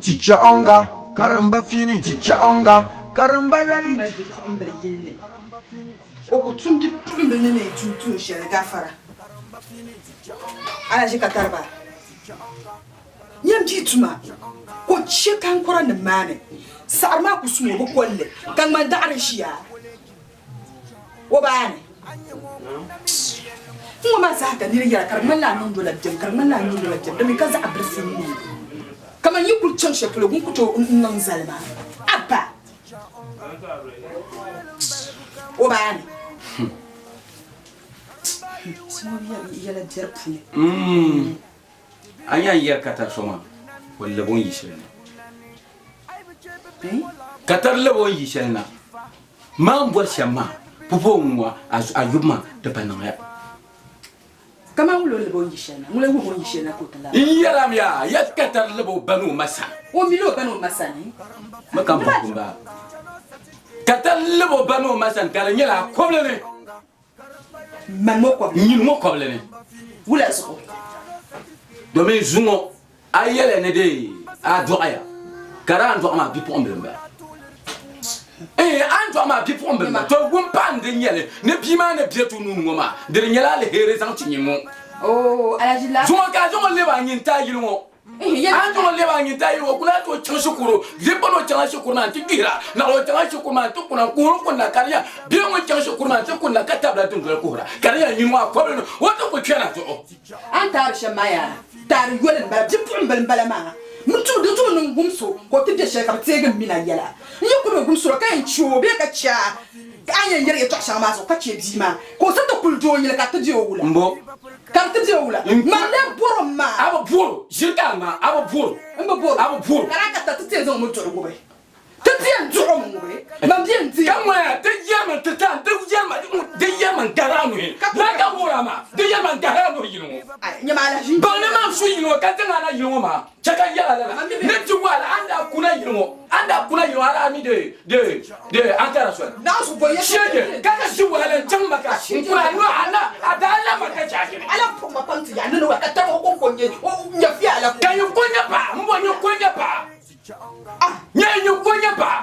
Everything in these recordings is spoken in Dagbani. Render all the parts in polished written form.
Chichaonga, karimba fini chichaonga, karimba yɛli. Mali bipuɣimbila yilli. O ku tumdi tuumbil ni ni tum tuun shɛli gaafara. A na ʒi ka tari ba? Nyam bia tuma, ka o chɛ ka ankɔranim maa ni saɣiri maa ku sum o bi kolli, ka ŋmani daɣiri ʒiya o baa ni. Ŋ-ŋɔ maa zaa ka nir yɛra ka di ŋmanila a niŋd o la biɛm, ka di ŋmanila a niŋd o la biɛm, domin ka zaɣ birisi n-niŋ o. Kaman yi kul chaŋ shɛli polo, ŋun ku tooi n-niŋ zalima a ba o baa ni. Yɛla biɛri puuni. A nya n yɛri katari so maa, o lab o ni yi shɛli na. Katari lab o ni yi shɛli na. Maa n bɔri shɛm maa, pupoo ŋ-ŋɔ a yubu maa di pa niŋya. Kaman wula o lab o ni yi shɛli na? Ŋuni wuhi o ni yi shɛli na ka o ti labi? N yɛram ya, ya katari lab o ba ni o ma sani. O mi la o ba ni o ma sani? Mi ka m bɔhigu m-bala. Katari lab o ba ni o ma sani ka di nyɛla a kɔbili ni. Mani ŋɔ kɔbili. Nyini ŋɔ kɔbili ni. Wula zuɣu? Domin zuŋɔ a yɛliya ni dee a dɔɣiya ka di a ni dɔɣi maa bipuɣimbila m-bala. Ɛɛn, a ni dɔɣi maa bipuɣimbila m-bala. To wum paɣa n-di nyɛli ni bia maa ni be ti nuu ni ŋɔ maa, di di nyɛla aliheri zaŋ ti nyini ŋɔ. Zuŋɔ ka a zaŋ o lɛbi a nyini ti a yili ŋɔ. A ni zaŋ o lɛbi a nyini ti a yili ŋɔ, o ku lahi tooi chaŋ shikuru. Di pa ni o chaŋla shikuru maa nti gbihira, naɣila o chaŋla shikuru maa nti kuna n-kuhiri kunna ka di nyɛla bia ŋun chaŋ shikuru maa nti kunna ka tabila dundoli kuhira ka di nyɛla nyini ŋɔ a kɔbili ni o ti ku kpɛna zuɣu. A ni taari shɛm maa yaa, taari yoli m-bala, bipuɣimbila m-bala maa. M tu di tu niŋ gumsi o ka o ti be shɛli ka bɛ teegi m min a yɛla. N yi kuli bi gumsir o ka yɛn chɛ o bee ka chɛ a ka a ni yɛn yɛri yɛtɔɣ shɛŋa maa zuɣu ka chɛ bia maa ka o sa ti kuli doo yili ka ti be o wula. M-bo. Ka bɛ ti be o wula. Man lee bɔr o maa. A bi bɔr o, ʒiri ka a ŋma, a bi bɔr o. M bi bɔr o. A bi bɔr o. Ka daa ka ta ti ti yɛn zaŋ o mi duɣi ŋubi. Ti ti yɛn duɣi o mi ŋubi. Man bi yɛn deei o. Ka ŋɔya, di yɛrimi ti ta, di yɛrimi, di yɛrimi n-gahiri a nuhi. Lala ka wuhir a maa, di yɛrimi n-gahiri a nuhi yili ŋɔ. Baŋ ni man su yili ŋɔ ka zaŋ a na yili ŋɔ maa, chɛ ka n yɛl a lala. Ni ti wahala a ni daa kuna yili ŋɔ, a ni daa kuna yili ŋɔ, a daa mi de, de, de Ankara soli. Shege, ka ka ʒi wahala n-chaŋ Maka n-kuna a nuhi, a na, a daa lan ma ka chɛ a shini. Ka nyin ko nyɛ paɣa, m bo nyin ko nyɛ paɣa. Nyɛ nyin ko nyɛ paɣa.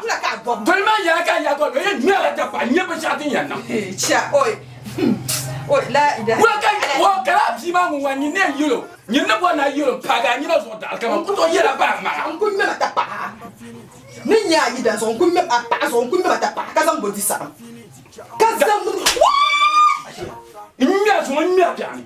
Toli maa nyɛla ka a nya ka o yɛn ŋmɛrila dapaɣa n-nyɛ binshɛɣu din yɛn niŋ. Wula ka o ka laa bia maa ŋun ŋɔ nyin ni yɛn yɛl o, nyin ni bɔri ni a yɛl o m-paagi a nyina zuɣu daɣiri kaman ku tooi yɛl a bahi maŋa. N ŋmɛ a zuŋɔ, n ŋmɛ a biɛɣuni.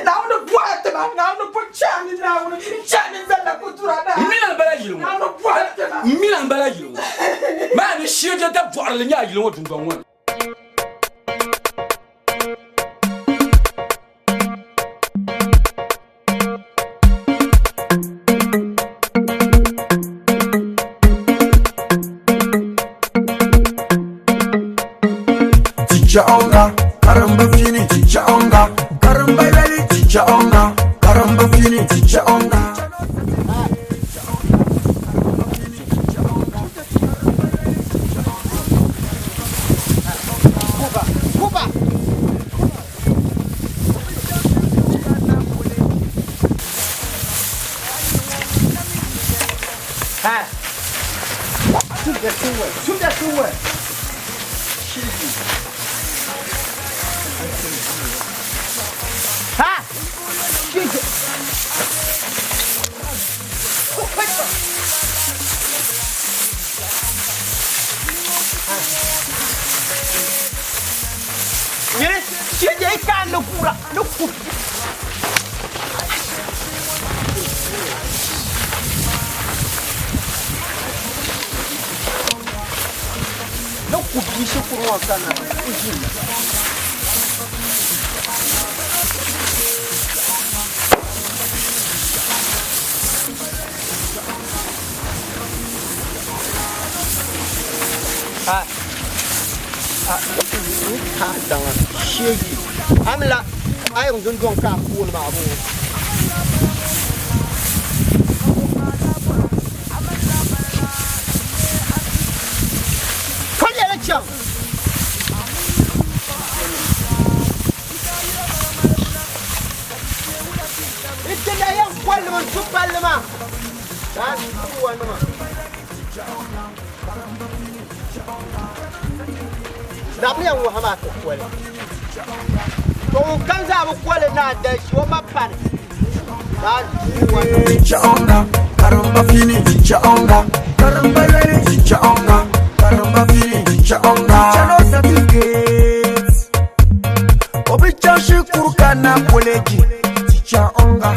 Naawuni bɔhi ti ma, Naawuni bo chani, Naawuni chani zalla kudura na. M mina m-bala yili ŋɔ. Naawuni bɔhi ti ma. M mina m-bala yili ŋɔ. Maa ni shee da bɔɣirili nyɛ a yili ŋɔ dundɔŋ ŋɔ ni. Tichaonga, karimba fini tichaonga, karimba yɛli tichaonga, karimba fini tichaonga. Daa tuwa nima. Labimiya ŋ-ŋɔha maa ti koli. To ŋunkam zaa bi koli ni a dalichi o ma pani. Daa tuwa nima. Teacher onga, karamba fini teacher onga, karamba yeli teacher onga, karamba fini teacher onga. Teacher no certificate, obi chaŋ shikuru ka na college. Teacher onga,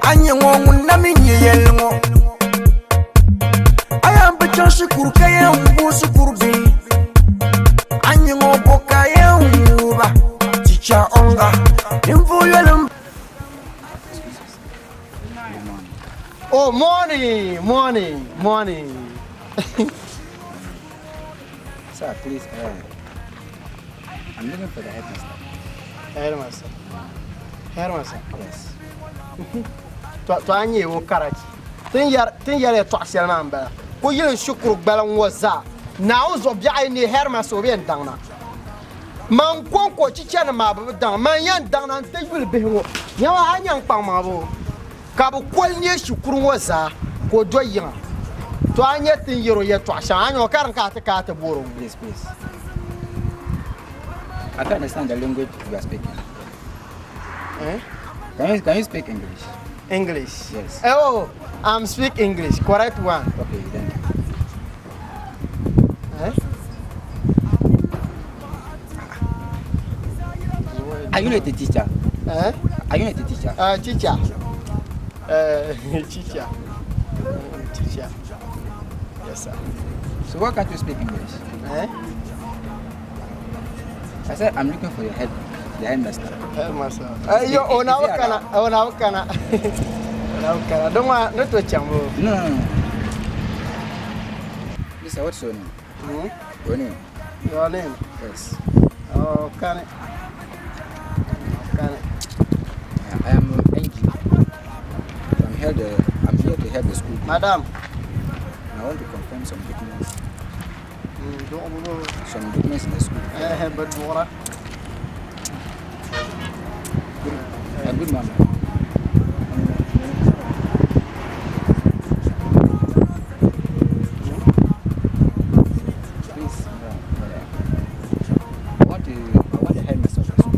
a nyɛ ŋɔ ŋun na mi nyɛ yɛlli ŋɔ. A yɛn bi chaŋ shikuru ka yɛn wuhi shikuru bihi. A nyɛ ŋɔ bo ka yɛn wuhi ba. Teacher onga, ninvuɣ yoli m. Oh, morning, morning, morning. Sir, please, I'm looking for the headmaster. Headmaster. Headmaster. Yes. To a nyɛ o karachi. Tin yɛri yɛltɔɣa shɛli maa m-bala. Ku yili shikuru gbaliŋ ŋɔ zaa. Naawuni zuɣu biɛɣu yi neei headmaster o bi yɛn daŋna. Man kɔŋko chichanima maa bi bi daŋ. Man yɛn daŋna n-ti yuli bihi ŋɔ. Nyama a nya n kpaŋmaŋa boo? Ka bɛ koli neei shikuru ŋɔ zaa ka o do yiŋa. To a nya ti ni yɛr o yɛltɔɣa shɛŋa, a nya o karim ka a ti ka a ti boor o. Please, please. I can't understand the language you are speaking. Eh? Can you speak English? English? Yes. Oh, I'm speak English, correct one. Okay, thank you. Eh? Are you not a teacher? Eh? Are you not a teacher? Teacher. Teacher. Teacher. Yes, sir. So why can't you speak English? Eh? I said I'm looking for your head, the headmaster. Headmaster. Yo, ona wakana, ona wakana. Ona wakana. Don't want not to chambo. No, no, no. Listen, what's your name? Hmm? Your name? Your name? Yes. Oh, can it? Can it? I am NG. I'm here to help the school. Madam. I want to confirm some documents. Some documents in the school. But Dora. A good mama. Please, I want the headmaster of the school.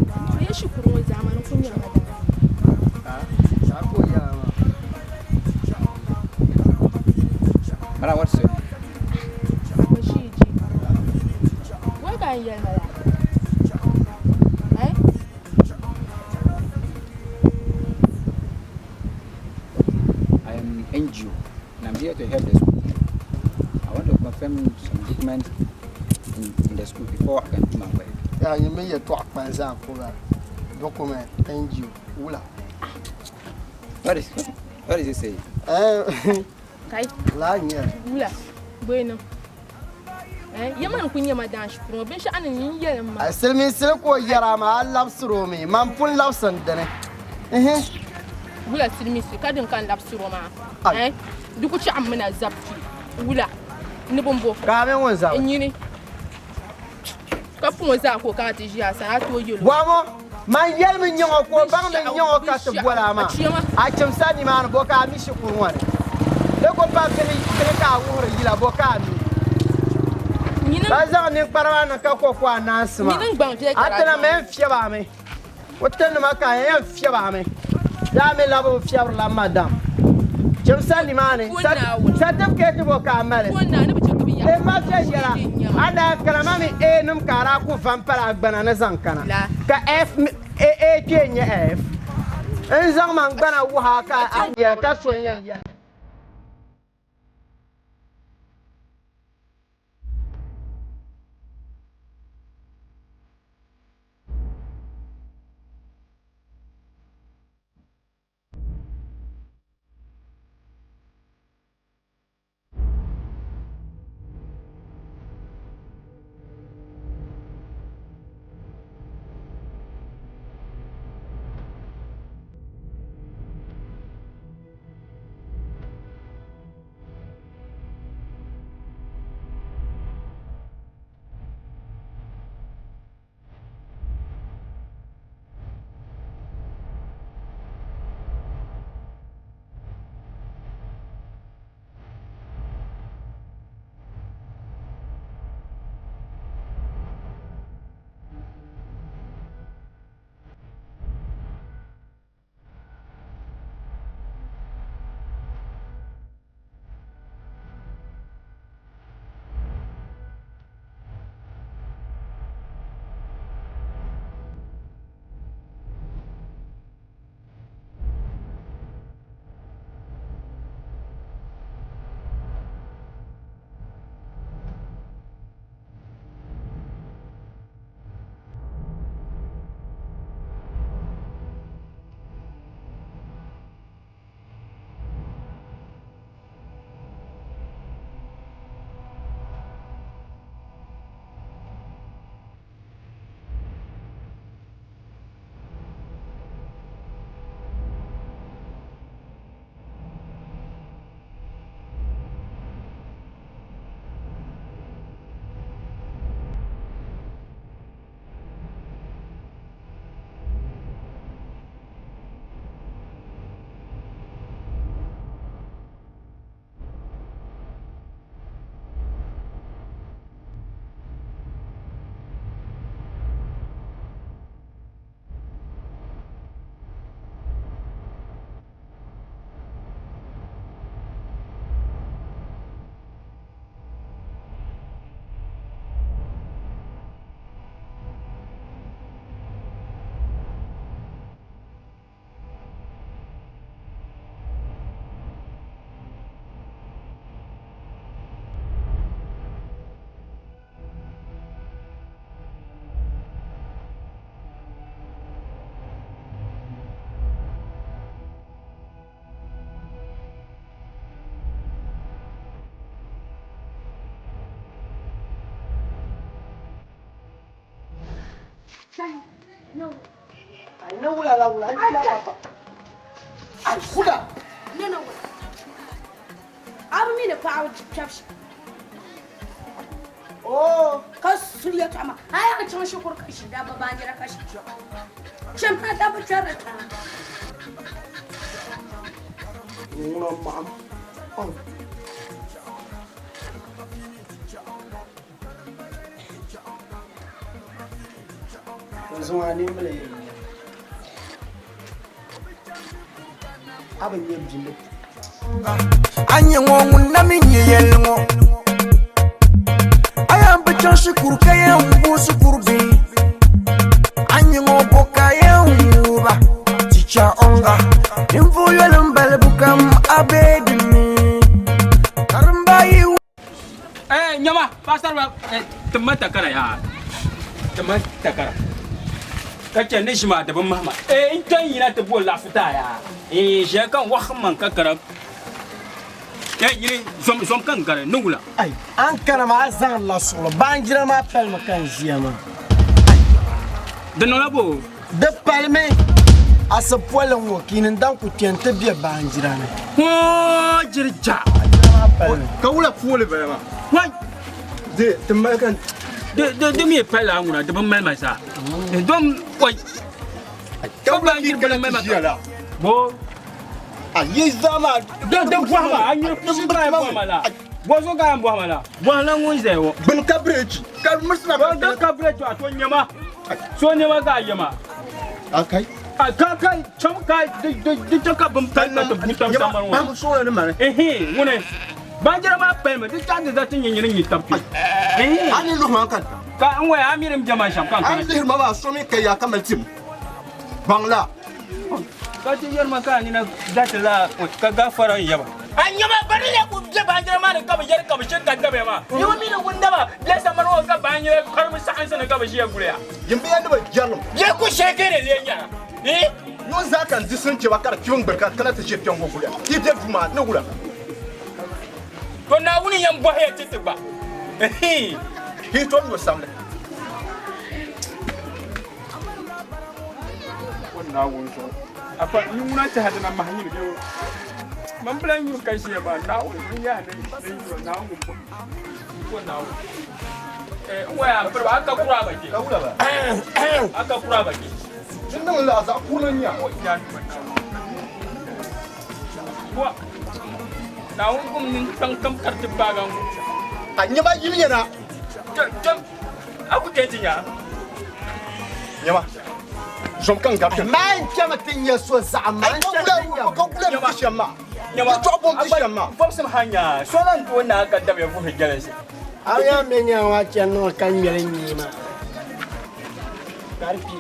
Madam, what's your name? I am NGO and I'm here to help the school. I want to confirm some documents in the school before I can do my work. Yeah, you may talk my example. Document NGO. Ula. What is it saying? Kai. La nya. Ula. Bueno. Yaman kunya madan shukuru bin sha'anin yin yelin ma. Silmi silko yara ma Allah suro mi man pun lafsan dane. Eh. Wula silmi si kadin kan lafsuro ma. Eh. Duku ci amina zabti. Wula. Ni bombo. Ka men won zabi. Nyini. Ka pun za ko ka ti jiya sa to yelo. Wa mo man yelmi nyongo ko bang min nyongo ka ti bola ma. A chimsa ni ma bo ka mi shukuru wani. Le ko pa fili ka wuhuri yila bo ka mi. Ba zaŋ ninkpara maa niŋ ka kɔkɔ a naansi maa. A tina ma yɛn fiɛbi a mi. O tinima ka a yɛn fiɛbi a mi. Yaa mi labi bi fiɛbiri la madam. Chimsa nimaani certificate bɔ ka a mali. E ma viɛnyɛla a daa kana ma mi A nim ka a daa ku va m-pali a gbana ni zaŋ kana. Ka F A kpee nyɛ F. N zaŋ ma n gbana wuhi a ka a yɛli ka so n-yɛn yɛli. Ai, na wula la wula, ai la papa. Ai, wula. Ne na wula. A bi mi ni paɣaba kpɛbu shɛm. Oh. Ka suli yɛltɔɣa maa. A yɛn chaŋ shikuru ka ʒi dabba baanjira ka ʒi kpɛɣu. Chɛm ka dabba kpɛrila taŋa. Ŋuna maɣam. Oh. Zuŋɔ a nimbila yɛn nyɛ a bi nyɛ bimbi. A nyɛ ŋɔ ŋun na mi nyɛ yɛlli ŋɔ a yɛn bi chaŋ shikuru ka yɛn wuhi shikuru bihi a nyɛ ŋɔ bo ka yɛn wuhi ba ticha ɔŋga ninvuɣ yoli m balibu kam a be dinni karimba yi Eh, nyama, pastor ba eh, timma takara ya. Timma takara. Ka chɛ ni ʒima di bi mahima. Eh, n kpɛ yina ti bo laɣafu taa ya. Eh, ʒiya ka n waɣa man ka kara. Eh, yini zom zom ka n gari ni wula. Ai, an kana maa a zaŋ la suɣuli baanjira maa palimi ka n ʒiya maa. Di niŋla bo? Di palimi asipoli ŋɔ ka yi daŋ ku kpɛ n-ti be baanjira ni. Hoo jiri ja. Ka wula puuli bala maa? Wai! Di ti mali ka Di di di mi pali a ŋuna di bi mali ma zaa. Dom wai. Ka wula ki kana ti ʒiya la? Bo. A yi zaa maa. Di di bɔhi ma a nyuri pusi ka yɛn bɔhi ma la. Bɔ so ka yɛn bɔhi ma la. Bɔhi la ŋun zaya ŋɔ. Gbuni ka bireeki. Ka misina Bɔ di ka bireeki a to nyɛma. So nɛma ka a yɛma. A kai. A ka ka cham ka di di di chɛ ka bin pali ka ti bu tam sambani ŋɔ. Baŋ suɣili ni mani. Ehe ŋuni. Baanjira maa palimi di chaŋ ti za ti nyɛ nyini nyɛ tab kpe. Ehe. A ni luhi ma ka. Ka n waya a miri n bɛ ma shɛm ka n A kana. ni lihiri ma maa so mi ka yaa ka mali tim. Baŋ la. Ka ti yɛri ma ka a nina gati la ka gafara n yɛba. A nyɛma bari le ku bɛ baanjira maa ni ka bi yɛri ka bi ʒi ka dabiya maa. Nyɛma mi ni wun daba bɛ sambani ŋɔ ka baanjira kparimi saɣinsi ni ka bi ʒiya guliya. Yimbiya ni bi jɛrilim. Ye ku shɛkɛ de lee nyɛla. Eh? Yo zaa ka n di sin chɛba ka di kpibi n gbiri ka kana ti ʒe kpɛŋ ŋɔ guliya. Ti bɛ duu maa ni wula. To Naawuni yɛn bɔhiya ti ti gba. Ehe. Yi tom yo samli. Ko Naawuni zuɣu. Afa ni ŋuna tɛha dina mahi nyini bɛ o. Man bila nyuri ka ʒiya maa Naawuni n yaa ni ni nyuri Naawuni bɔ. Ko Naawuni. Eh, n waya n piriba a ka kura ba ke. Ka wula ba? A ka kura ba ke. Di niŋ la zaɣ kurili n nya. Ko yaa ni Wa. Naawuni kum ni kpaŋ kam ka ti baaga ŋɔ. A nyɛma yim yɛna. Jam a ku kpɛ ti nya. Nyɛma. Zom ka n gabi kpɛm. Maa n chɛmi ti nyɛ so zaɣim maa n Ka chɛmi wula ti nyɛ ka wula ni ti shɛm maa. Nyɛma. Yɛtɔɣa bom ti shɛm maa. Fɔbsim ha nya. So lan tooi naa ka dabiya vuhi jɛlinsi. A yaa mi nyɛ ŋɔ chɛni niŋ ka ŋmɛli nyee maa. Ka di kpi.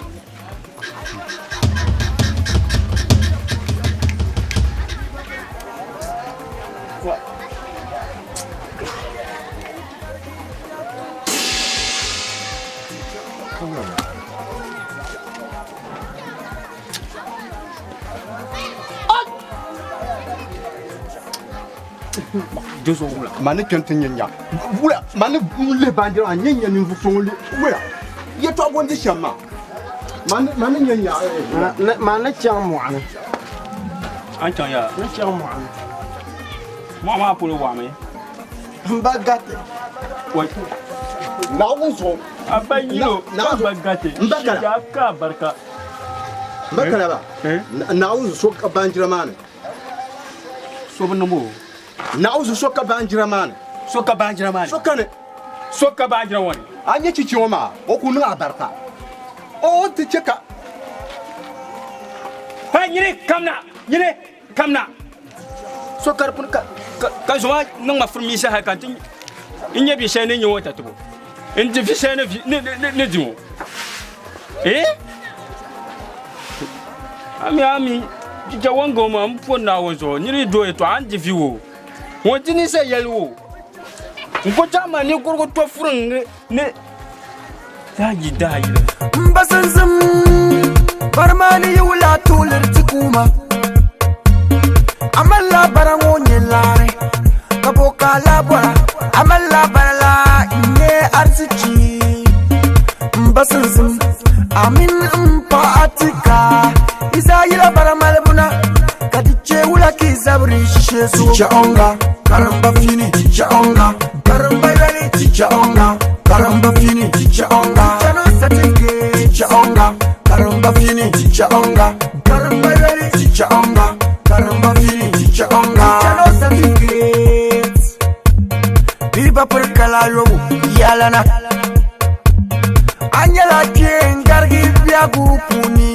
Dozo wula. Ma ni kpɛm ti nyɛ nya. Wula ma ni lihi baanjira maa nyɛ nya ninvuɣ so ŋun lihi wula. Yɛtɔɣa bom ti shɛm maa. Ma ni ma ni nyɛ nya. Maa ni chaŋ mɔɣuni. An chaŋ ya. Ni chaŋ mɔɣuni. Mɔɣu maa polo waɣimi. N ba gati. Wai. Naawuni zuɣu. A ba yino ka ba gati. N ba kala. Ya ka barika. N ba kala ba. Naawuni so ka baanjira maa ni. So bi niŋ o. Naawuni so ka baanjira maa ni. So ka baanjira maa ni. So kani. So ka baanjira ŋɔ ni. A nyɛ chichi ŋɔ maa o ku niŋ a barika. O ti chɛ ka. Ha nyini kamna nyini kamna. So ka di puni ka ka ka zoma niŋ ma firimiisa hali ka n ti n nyɛ bi shɛli ni nyɛ ŋɔ tatibo n di vi shɛli ni vi ni ni ni di ŋɔ eh ami ami jija wanga maa n po Naawuni zuɣu niri doo yɛltɔɣa a ni di vi wo ŋɔ di ninsal yɛli wo n ku chaŋ maa ninkurigu to furiŋ ni ni daayi daayi M ba zinzim bari maa ni yi wula tuuliri ti kuuma. A malila bara ŋɔ nyɛ laari ka bo ka a lahi bɔra. A malila bara la n-nyɛ arzichi. M ba zinzim. Amin mpa atika Isa yila bara malibuna Ka di che wula ki zabiri shishe su Teacher onga Karamba fini teacher onga Karamba yali teacher onga Karamba fini teacher onga Teacher no certificate teacher onga Karamba fini teacher onga Karamba yali teacher onga Karamba fini teacher onga Teacher no certificate Biba pur kala yobu yalana An nyɛla kpee n-garigi biɛhigu puuni.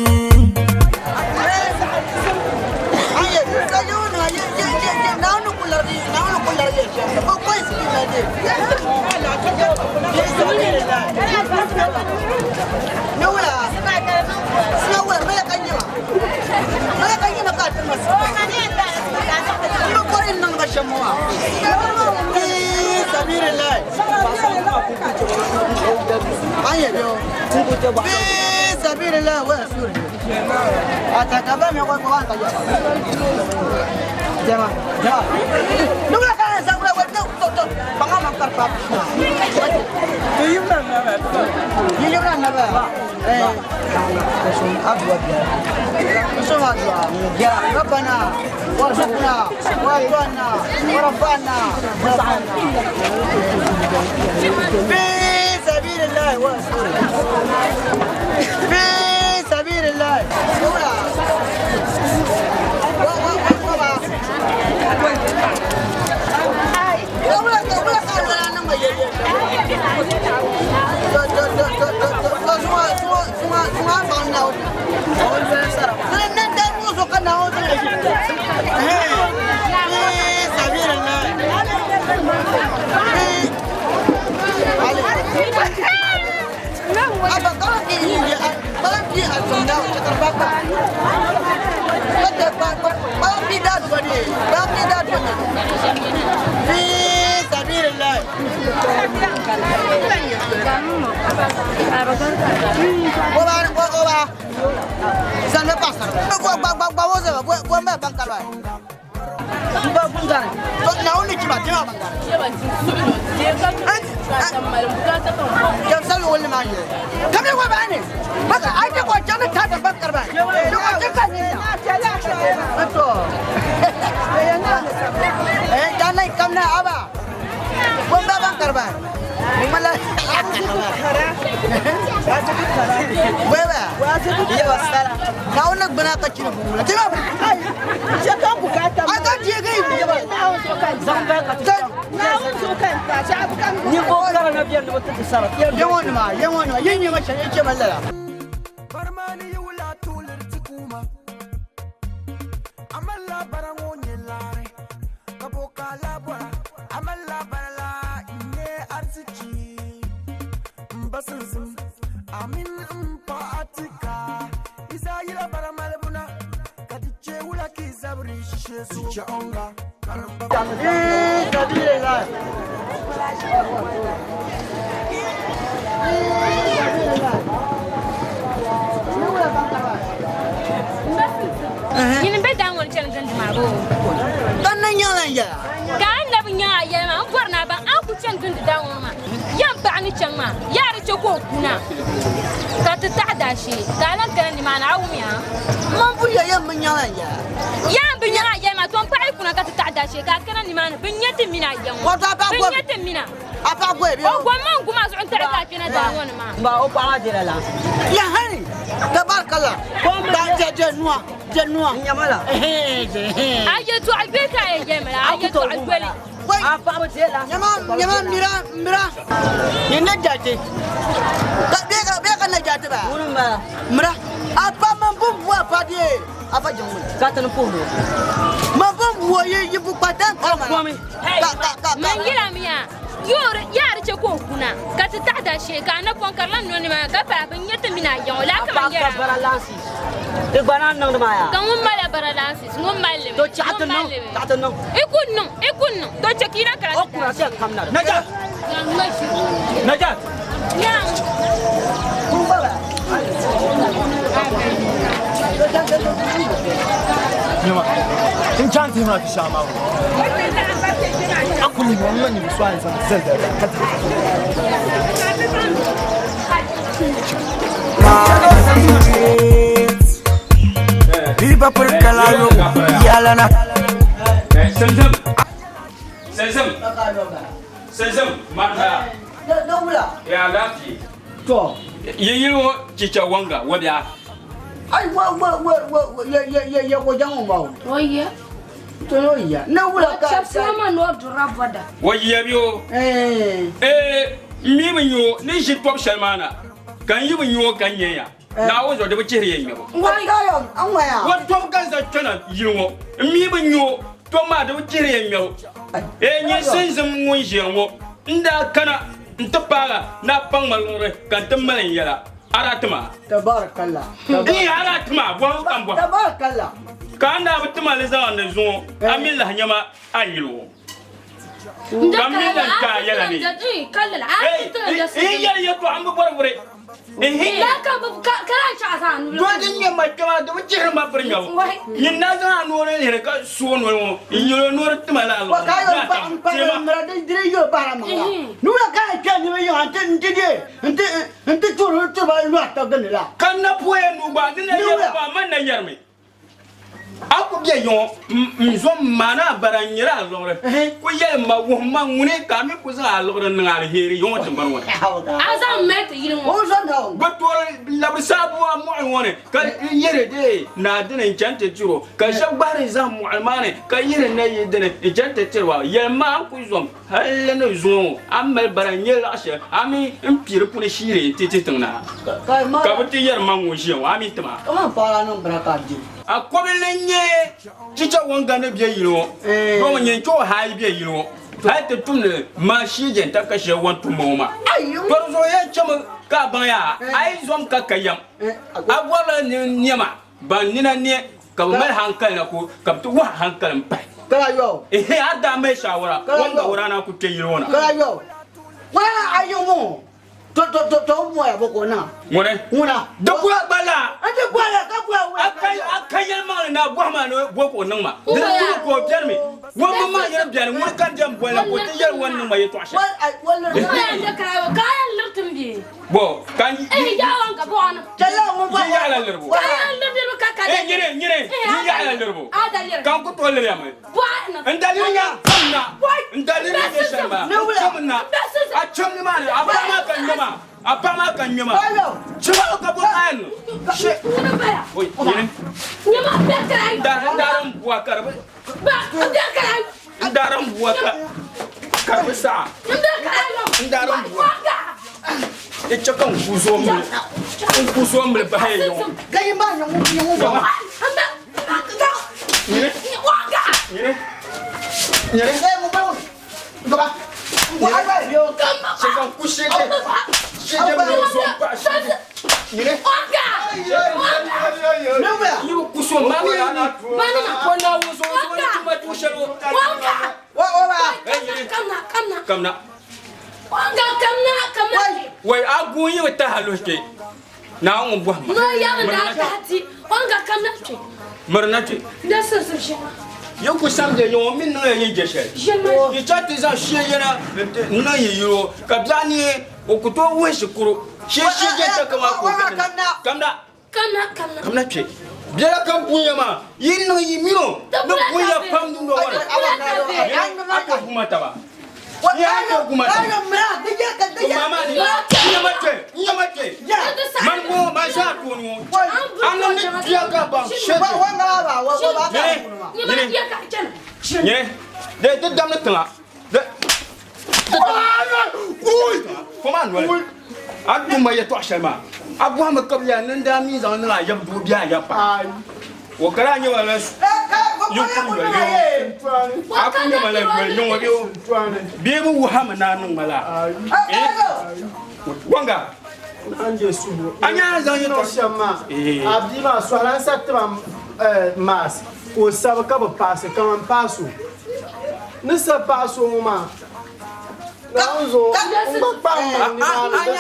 ربنا وارزقنا وارزقنا ورفعنا في سبيل الله ورسوله في سبيل الله Barmani yi wula tuulir ti kuuma A malila bara ŋɔ nyɛ laari ka bo ka la bɔra A malila bara la n-nyɛ ariziki M ba sinsim amin m pa atika Isa yila bara malibuna ka di che wula ki zabiri shishe su Teacher onga karamba Nyini be daa ŋɔ ni chani dindi maa boo? Ka na nyaŋ lan yɛla. Ka a nabi nyaŋ a yɛli maa, n bɔri ni a baŋ a ni ku chani dindi daa ŋɔ maa, yɛm paɣa ni chaŋ maa, yaa di chɛ ka o kuna ka ti taɣi daashee ka a lan kana nimaani, a wumya? Man buriya yɛm bi nyaŋ lan yɛla. Yaa n bi nyaŋ a yɛli maa, to m paɣa yi kuna ka ti taɣi daashee ka a kana nimaani, bɛ nya ti mini a ya ŋɔ. Wato a paɣa Bɛ gom. nya ti mina. A paɣa goya bee? O gom maa n-gum a zuɣu n-taɣi ka a kpɛna daa ŋɔ ni maa. Ba o paɣa maa dira laɣinsi. Ya hani, tabarikala. Ba je je nuwa, je nuwa. Nyamala. A yɛltɔɣa yoli ka a yɛn yɛli ma la, a yɛltɔɣa yoli. A paɣaba dira laɣinsi. Nyama, nyama mira, mira. Ni ne jate. Ka be ka be ka ne jate ba. Wuni m-bala. Mira. A pa man bun buwa pa die. A fa jɛŋ Ka ti ni puhiri o. Man bun buwa ye yi bu kpa dan kɔrɔ ma. Gomi. Ka ka ka. Man yɛla mi yaa, yoori yaa di chɛ ka o kuna ka ti taɣi daashee ka a napɔŋ ka di lan noli nimaani ka paai bɛ nya ti mini a ya ŋɔ laa A ka man paɣa ka yɛra. bara laɣinsi. Di gba naan niŋdi maa yaa. Ka ŋun mali bara laɣinsi, ŋun mali li mi. To chaɣi ti Ŋun niŋ, mali li mi. chaɣi ti niŋ. I ku niŋ, i ku niŋ. To chɛ ka yi na kana O ti kuna taɣi. sɛ kam na. Najat! Najat! Nyaŋ. Nyama, n chaŋ ti maa fi shɛŋa maa a ku lihi ŋɔ ŋa nyɛ so a ni zaŋ zali dali ka ti ba piri kala yo yalana. Sinzim. Sinzim. Sinzim. Marta. Da wula. Ya lafiya. To. Yi yili ŋɔ chicha wanga wabiya. Ai wa wa wa wa ya ya ya ya ko jango ma. O ya. To no ya. Na wula ka. Chapsila ma no dura boda. Wa yiya biyo. Eh. Eh, mi bi nyo ni ʒi tɔbu shɛli maa na ka n yi bi nyo ka n nyɛ ya. Naawuni zuɣu di bi chihiri ya ŋmɛbu. Wa ka yo an wa ya. Wa tɔbu ka n zaŋ kpɛna yili ŋɔ n mi bi nyo tɔbu maa di bi chihiri ya ŋmɛbu. Eh, nyɛ sinzim ŋun ʒiya ŋɔ n daa kana n ti paaga ni a paŋ ma liɣiri ka n ti mali n yɛla a daa ti ma. Tabarakallah. N a daa ti ma bɔhigu ka n bɔhi. Tabarakallah. Ka n daa bi ti ma li zaŋ ni zuŋɔ a mi lahi nyɛ ma a yili ŋɔ. Ka m mi lan ti a yɛla ni. N yɛli yɛtɔɣa m bi bɔri vuri. Doli din nyɛ ma kpɛma di bi chihiri ma biri ŋmɛbu. Nyin daa zaŋ a noo ni lihiri ka su o noli ŋɔ n-yɛl o noo di tima lala Wa ka yo pa n pa mra di di yo bara ma. Nu la ka ka ni yo an ti ti ti ti tu tu ba lu ta gani la. Ka n na poya nuu gba ni na yɛri ba man na yɛrimi. A ku bɛ yiŋɔ n zo m maani a bara n nyɛla a liɣiri ku yɛli ma wuhi ma ŋuni ka a mi ku zaŋ a liɣiri niŋ aliheri yiŋɔ tiŋgbani ŋɔ ni. A zaŋ mali ti yili ŋɔ. Bɛ toori labiri saabuwa mɔɣili ŋɔ ni ka yihiri dee naa dini n-chani ti tiri o ka shɛba gbahiri zahim mɔɣili maa ni ka yihiri nayi dini n-chani ti tiri ba. Yɛli ma a ni ku zom hali ni zuŋɔ ŋɔ a ni mali bara n-nyɛ laɣ shɛli a mi n piiri puni shiiri nti ti tiŋ na ka bɛ ti yɛri ma ŋun ʒiya ŋɔ a mi ti ma. A kɔbili n-nyɛ chicha waŋga ni be yili ŋɔ doomi nyɛ n-chɛ o hali be yili ŋɔ hali ti tumdi ma shiijɛnta ka shɛli wan tum ma ŋɔ maa. To di zuɣu yɛn chɛmi ka a baŋ yaa a yi zom ka ka yɛm a bɔrila nɛma ban nina ne ka bɛ mali hankali na ko ka bɛ ti wahi hankali m-pahi. Kala yo. Ehe a daa mali shaawara wanga wurana ku kpe yili ŋɔ na. Kala yo. Wala a yi ŋɔ to to to to moya bo ko na. Ŋuni? Ŋuna. Di kuya gba la. N ti kuya la ka kuya wula. A ka yɛlimaŋli ni a bɔhi ma ni bo ka o niŋ ma. Di ni tuhi ka o bɛni mi. Ŋun mi maa yɛli bɛni ŋuni ka n diɛm boli na ka o ti yɛli ŋun niŋ ma yɛltɔɣa shɛli. Ka a yɛn liri ti m bee? Bo ka n Eh, yaɣa ka bɔɣa ni. Yi yaɣila liribu. Ka yɛn liri niriba ka ka Eh, nyini, nyini, yi yaɣila liribu. A daliri. Ka n ku tooi liriya mi. Bɔɣa ni. N daliri nya kam na. N daliri nyɛ shɛli maa. Cham na. A cham ni maa ni, a paɣa maa ka n ŋme maa. A paɣa maa ka n ŋme maa. Chima ka bo a yɛn niŋ. She. Ŋuni bala. Oi, nyini. Nyama bɛ kara. N daari n bua ka di bi. Ba, n bɛ kara. N daari n bua ka ka di bi saɣa. N bɛ kara. N daari n bua. I chɛ ka n ku zo mili. N ku zo mili bahi ya yiŋɔ. Gayi maa nyɛ ŋun nyɛ ŋun ba. Nyini. Nyini. Nyini. Gayi ŋun ba ŋun. Gaba. Chɛ ka n ku shege. Shege mini o zo m-pahi shege. Nyini. Yi bi ku so maa mi ni. Ko Naawuni zo o ni tuma tuun shɛli o. Eh, nyini. Kamna. Wai a guun yi bi tahi a luhi kpe. Naawuni ŋun bɔhim ma. Mirina kpe. Yi ku samdi ya ŋɔ mini niŋya yin je shɛli. Yi chaŋ ti zaŋ shia yɛna n-niŋ yi yili o ka biɛɣu neei o ku tooi wuhi shikuru. Shia shia je shɛli kaman ka o beni na. Kamna. Kamna kpe. Biɛla kam bunya maa yi niŋ yi mini o ni bunya pam dundɔŋ ŋɔ ni. A to guma taba. Ni a to guma taba. To maa maa ni n nyɛ ma kpe n nyɛ ma kpe. Man ŋɔ man zaa tooni ŋɔ a niŋ ni bia ka baŋ shɛli. Nyini nyini de di damdi tiŋa de fo maa noli a dumma yɛtɔɣa shɛli maa a bɔhimi ka bi yaa ni n daa mi zaŋ niŋ a yab doo bee a yab paɣa o ka daa nyɛ ma la yi ku yoli a ku nyɛ ma la yoli niŋ o bee bi wuhi mi ni a niŋ ma la wanga a nyaa zaŋ yɛtɔɣa shɛm maa a bia maa sɔhila n sa tiba maas ka o sabi ka bi paasi kaman paasi o ni sabi paasi o ŋɔ maa Naawuni zuɣu n gba kpaŋ maŋ nimaani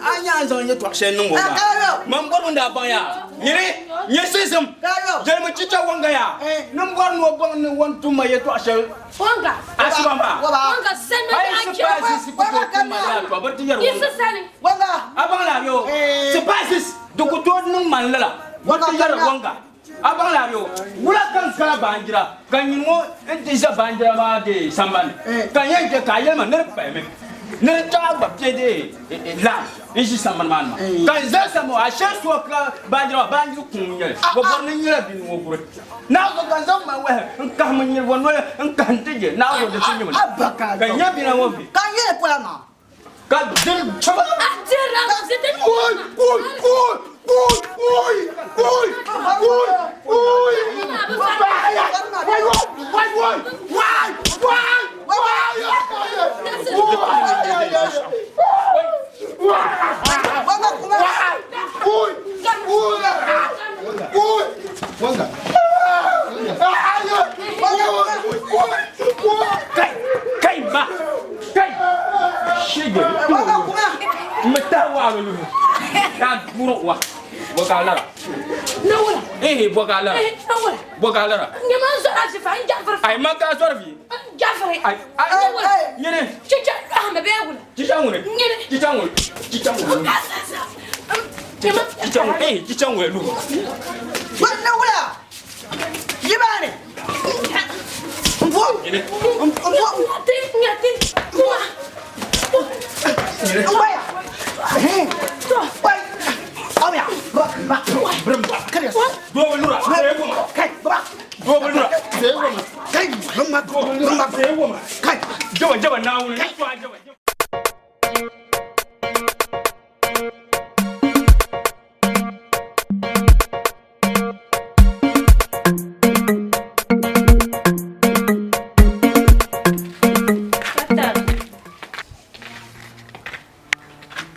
a nyaa zaŋ yɛtɔɣa shɛli niŋ o maa man bɔri ni daa baŋ yaa nyini nyɛ sisim yɛlimi chicha wanga yaa ni n bɔri ni o baŋ ni wan tum ma yɛtɔɣa shɛli asiba maa a yi sipaasi ku tooi tum ma lala tɔ biri ti yɛri wanga a baŋ la yo sipaasi di ku tooi niŋ man lala biri ti yɛri wanga. A baŋ la yo, wula ka n kana baanjira ka nyini ŋɔ n ti ʒe baanjira maa dee sambani ni ka n yɛn je ka a yɛli ma ni di payimi ni n chaŋ a gba kpe dee line n ʒi sambani maa ni maa ka n zali sambani maa ashee so ka baanjira maa baanjiri kuŋ n nyɛli bɛ bɔri ni n nyɛla bia ni ŋɔ guri Naawuni ka n zaŋ ma wahi n kahim n nyiri bɔ noli n kahim ti je Naawuni di ti nyimi ka n nya bia ŋɔ vi ka n yɛli pola maa ka diri chaba Kuy kuy kuy kuy kuy kuy kuy kuy Wai wai wai wai wai Kai kai ba kai shege mi tahi waɣiri luhi ka buri wa bɔ ka a lara Nawula. Ehe bɔ ka a lara Eh, nawula. bɔ ka a lara Nyama n zɔri azifa n jafiri. Ai man ka a zɔri vi N jafiri. Ai ai Nawula. nyini Chicha lɔhimi bee wula. Chicha ŋuni Nyini. Chicha ŋuni chicha ŋuni Nyama. Chicha ŋuni ehe chicha ŋuni luhi Nawula. Yibaani. Mbo. Nyini Mbo. Nyati nyati. Kuma. Waya. Wai. Abiya. Ba ba. Brimba. Kare. Doo bi lura see woma Kai ba. Doo bi lura see woma Kai brimba. Brimba. See woma Kai. Jaba jaba naawuni ni tɔha jaba Katari.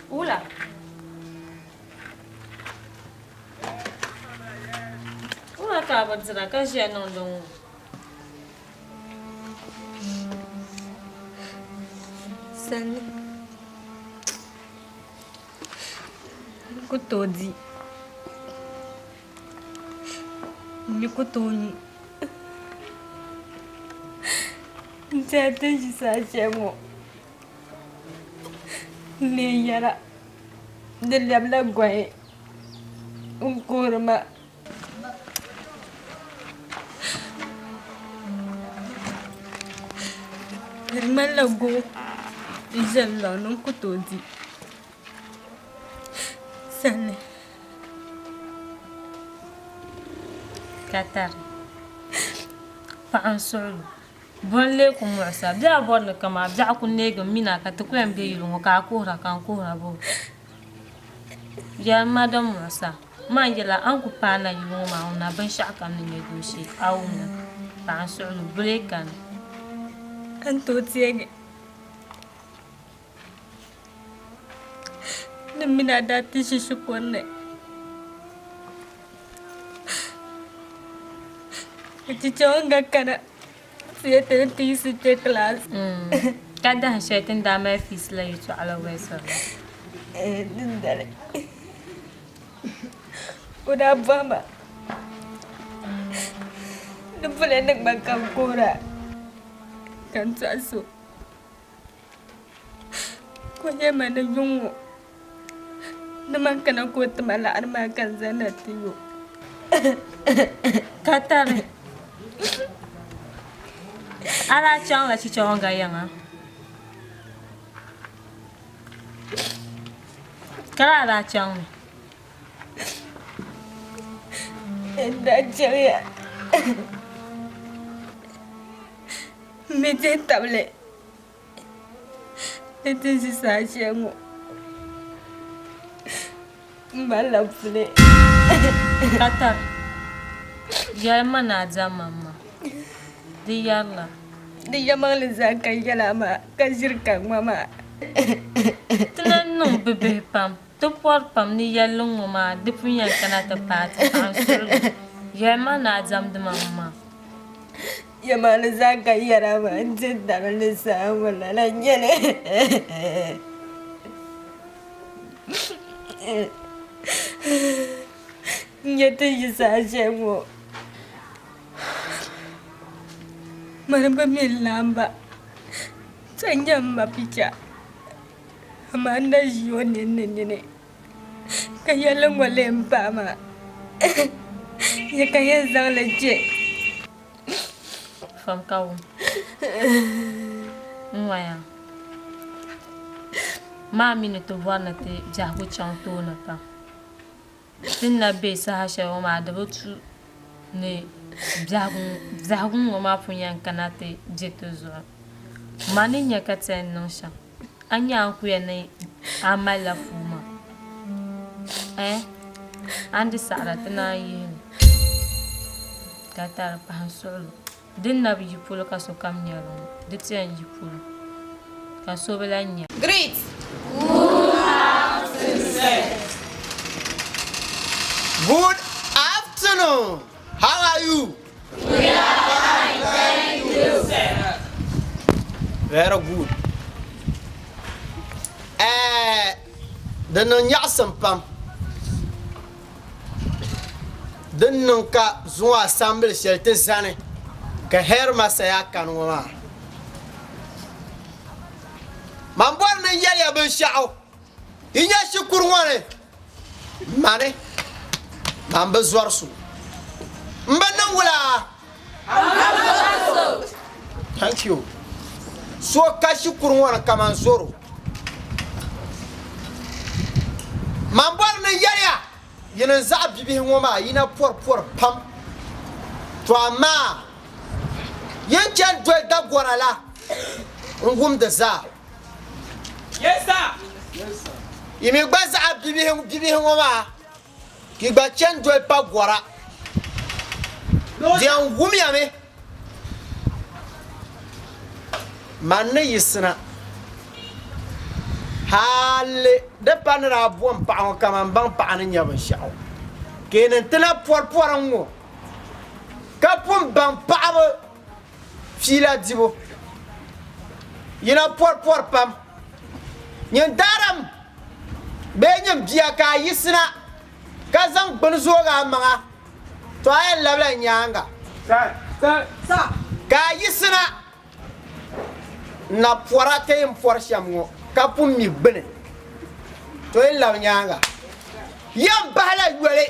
Wula. Wula ka a bi dira ka ʒiya niŋdi ŋɔ? Sani. N ku tooi di. N mi ku tooi nyu. N tɛha ti ni ʒi saha shɛli ŋɔ, n lee yɛra di lɛbila gɔhi n-kuhiri ma. Di ŋmanila goo n-ʒe n lɔŋ ni n ku tooi di sani. Ka tari paɣa n-suɣili o. Bɔ n-lee ku muɣisi a? Bee a bɔri ni kaman biɛɣu ku neegi m mini a ka ti ku yɛn be yili ŋɔ ka a kuhira ka n kuhira bɔ? Yɛli ma din muɣisi a. Man yɛla a ni ku paai na yili ŋɔ maa ŋuna binshɛɣukam ni nyɛ dooshee a wumda. Paɣa n-suɣili o, bulee kani. A ni tooi teegi ni m mini a daa ti ʒi shikuru ni ka chichaŋga kana ti yɛli ti ni ti yiɣisi kpe kilaasi. Ka dahin shɛli ti ni daa mali fiisi la yɛtɔɣa la wolisiri la. Dindali o daa bɔhi ma ni pula niŋ ma ka n kuhira ka n tɔɣisi o ka o yɛli ma ni yuŋ ŋɔ ni man kana ka o ti ma laɣiri maa ka n zaŋ na ti yo. Ka tari a daa chaŋla chichaŋga yiŋa? Ka lala daa chaŋmi. N daa chaŋya m mi dihi tabili ni ti ʒi saha shɛli ŋɔ m malila puli. Ka tari, Yɛli ma ni a diɛm ma maa, di yɛrila. Di yɛlimaŋli zaa ka n yɛl a maa, ka ʒiri ka ŋma maa. Ti lahi niŋ bibihi pam. Ti pɔri pam ni yɛlli ŋɔ maa di pun yɛn kana ti paai ti paɣa n-suhigi yɛli ma ni a diɛmdi ma maa. Yɛlimaŋli zaa ka n yɛl a maa, n di dabili saha ŋɔ lala n-nyɛ li. N nya ti ʒi saha shɛli ŋɔ. Mani bi mi n laamba ka nya m ma picha amaa n na ʒi o nini ni nini ka yɛlli ŋɔ lee m-paai maa. Ya ka yɛn zaŋ li je? Fam ka wum. N waya. Maa mi ni ti bɔri ni ti biɛhigu chaŋ tooni pam. Ti ni na be saha shɛli ŋɔ maa di bi tu ni biɛhigu ŋ-ŋɔ maa pun yɛn kana ti be ti zuɣu. Ma ni nya ka ti yɛn niŋ shɛm, a nya a ni ku yɛn ni a malila fuu maa? Ɛɛh! A ni di saɣira ti naan yihi li ka tari pahi n suɣilo. Din na bi yi polo ka sokam nya li ŋɔ, di ti yɛn yi polo ka so bi lahi nya. Greet. Good afternoon, sir. Good afternoon. How are you? We are fine, thank you, sir. Very good. Eh, di niŋ nyaɣisim pam. Din niŋ ka zuŋɔ asambili shɛli ti zani ka hɛrimasa yaa kani ŋɔ maa. Man bɔri ni n yɛli ya binshɛɣu yi nya shikuru ŋɔ ni, mani, man bi zɔri so. M bi niŋ wula? Thank you. So ka shikuru ŋɔ ni kaman zɔro. Man bɔri ni n yɛli ya, yini n zaɣ bibihi ŋɔ maa yi na pɔri pɔri pam. To amaa yin chani doli dagɔra la n wumdi zaa. Yi mi gba zaɣ bibihi ŋɔ maa Yi gba chani doli pa gɔra. Di yɛn wumya mi man ni yiɣisina hali di pa ni daa bom paɣa ŋɔ kaman baŋ paɣa ni nya binshɛɣu keeni nti na pɔri pɔri n-ŋɔ ka pun baŋ paɣaba fiila dibu. Yi na pɔri pɔri pam. Nyin daadam bee nyin bia ka a yiɣisina ka zaŋ gbini zoog a maŋa, tɔ a yɛn labila nyaaŋa. Ka a yiɣisina n-na pɔra ti yɛn pɔri shɛm ŋɔ ka pun mi gbini, tɔ yɛn labi nyaaŋa. Yɛn bahila yoli.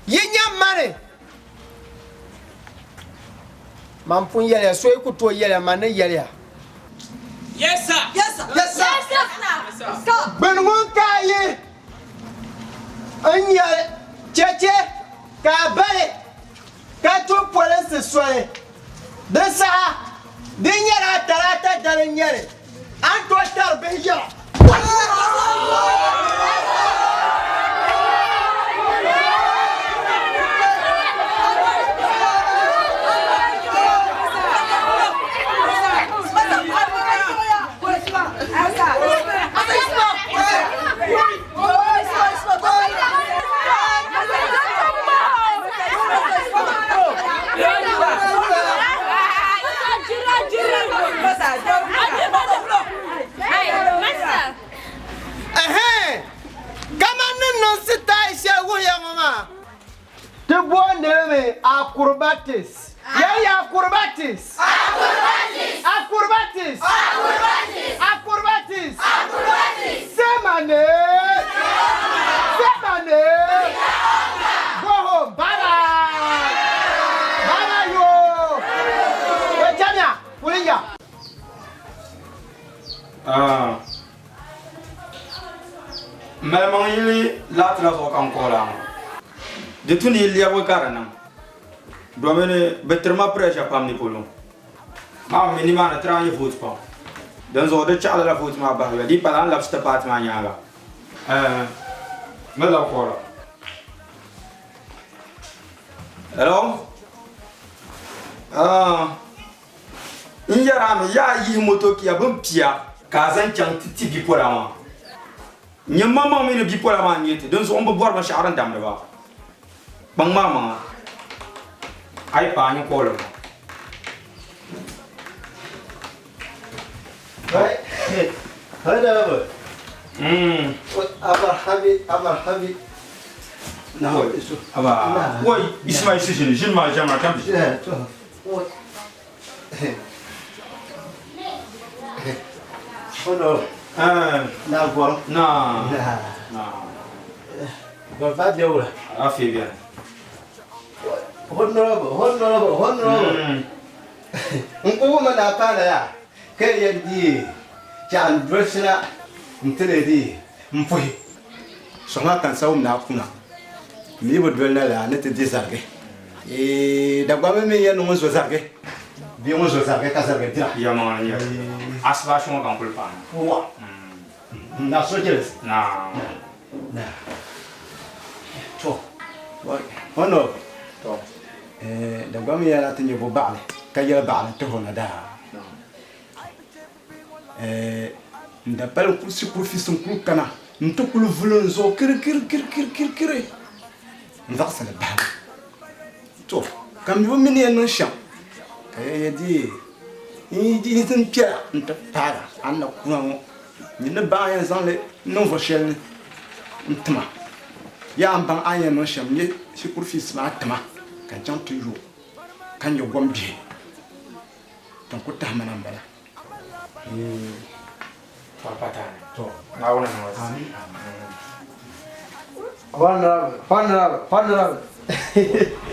Yi nya mani, man pun yɛliya, so yi ku tooi yɛliya, man ni yɛliya. Yes, sir. Yes, sir. Yes, sir. Gbini ŋun ka a yi n-nyɛ cheche ka a bali ka tuhi polinsi soli, di saha di nyɛla talaata dali n-nyɛ li, a ni tooi tari bihi yɛra. Ɛhɛn, kaman ni niŋ sitaai shɛli wuhiya ŋɔ maa. Ti booni li mi acrobatics. Yɛliya acrobatics. Acrobatics. Acrobatics. Say my name. Say my name. Go home. Bye bye. Bye bye yo. Wei chamiya, kuliya. Ah. Malimaŋ yili laati la zuɣu ka n kɔhila ŋɔ. Di tu ni yi lɛbigi ka di niŋ domini bɛ tiri ma pressure pam ni polo. Maa mi nimaani ti daa nyɛ vote pam. Dinzuɣu di chaɣili la vote maa bahi yoli. Di yi pala a ni labisi ti party maa nyaaŋa. Ɛɛh n ni labi kɔhira. Hello? Ah. N yɛri a mi, yaa yihi motokia bin pia ka a zaŋ chaŋ ti ti bipola maa. Nyɛ maŋmaŋ mi ni bipola maa n-nyɛ ti, dinzuɣu m bi bɔri binshɛɣu din damdi ba. Kpaŋ maa maŋa, a yi paai n kɔɔli maa. Wai, Ismail si ʒini, ʒini maa ʒɛmina ka bi. Ban fa bɛ wula. Alaafee bɛni. Honorable, honorable, honorable. N ku wummi ni a paana yaa ka yi yɛn di chɛɣu n dolisi na n-ti li di m puhi. Sɔŋa ka n sa wum ni a kuna. M mi bi doli lala a ni ti di zarigi. Eee Dagbamba mi yɛn ni ŋun zo zarigi bee ŋun zo zarigi ka zarigi dira. Yɛlimaŋli n-nyɛ li. Asibaasi ŋɔ ka n kuli paana. Wa! Na sochilisi. Naam. Na. To. Honorable. To. Eee Dagbamba mi yɛla ti nyɛ bo baɣili ka yɛli baɣili ti ho na daa. Eee n da pali n kuli shikuru fiisi n kuli kana n ti kuli vuli n zuɣu kiri kiri kiri kiri kiri kiri n zaɣisi li bahi. To ka m mi bi mi ni yɛn niŋ shɛm ka ya yɛ di n yi di n kpɛra n ti paagi a ni na kuna ŋɔ nyini ni baŋ a yɛn zaŋ li niŋ vo shɛli ni n tima yaa n baŋ a ni yɛn niŋ shɛm n-nyɛ shikuru fiisi maa tima ka n chaŋ ti yo ka nyɛ gom bihi din ku tahi ma na m-bala. Honorable, honorable, honorable.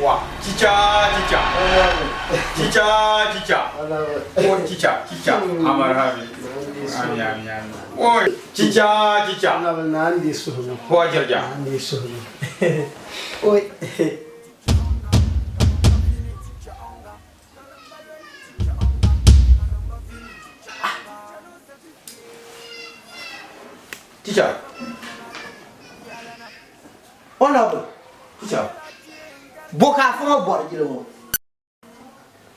Wa, chicha, chicha. Chicha, chicha. O chicha, chicha. Amar habi. Ami, ami, ami. Oi, chicha, chicha. Honorable na andi suhunu. Ko jirja. Andi suhunu. Oi. Teacher. Honorable. Teacher. Bo ka afa ŋɔ bɔri yili ŋɔ?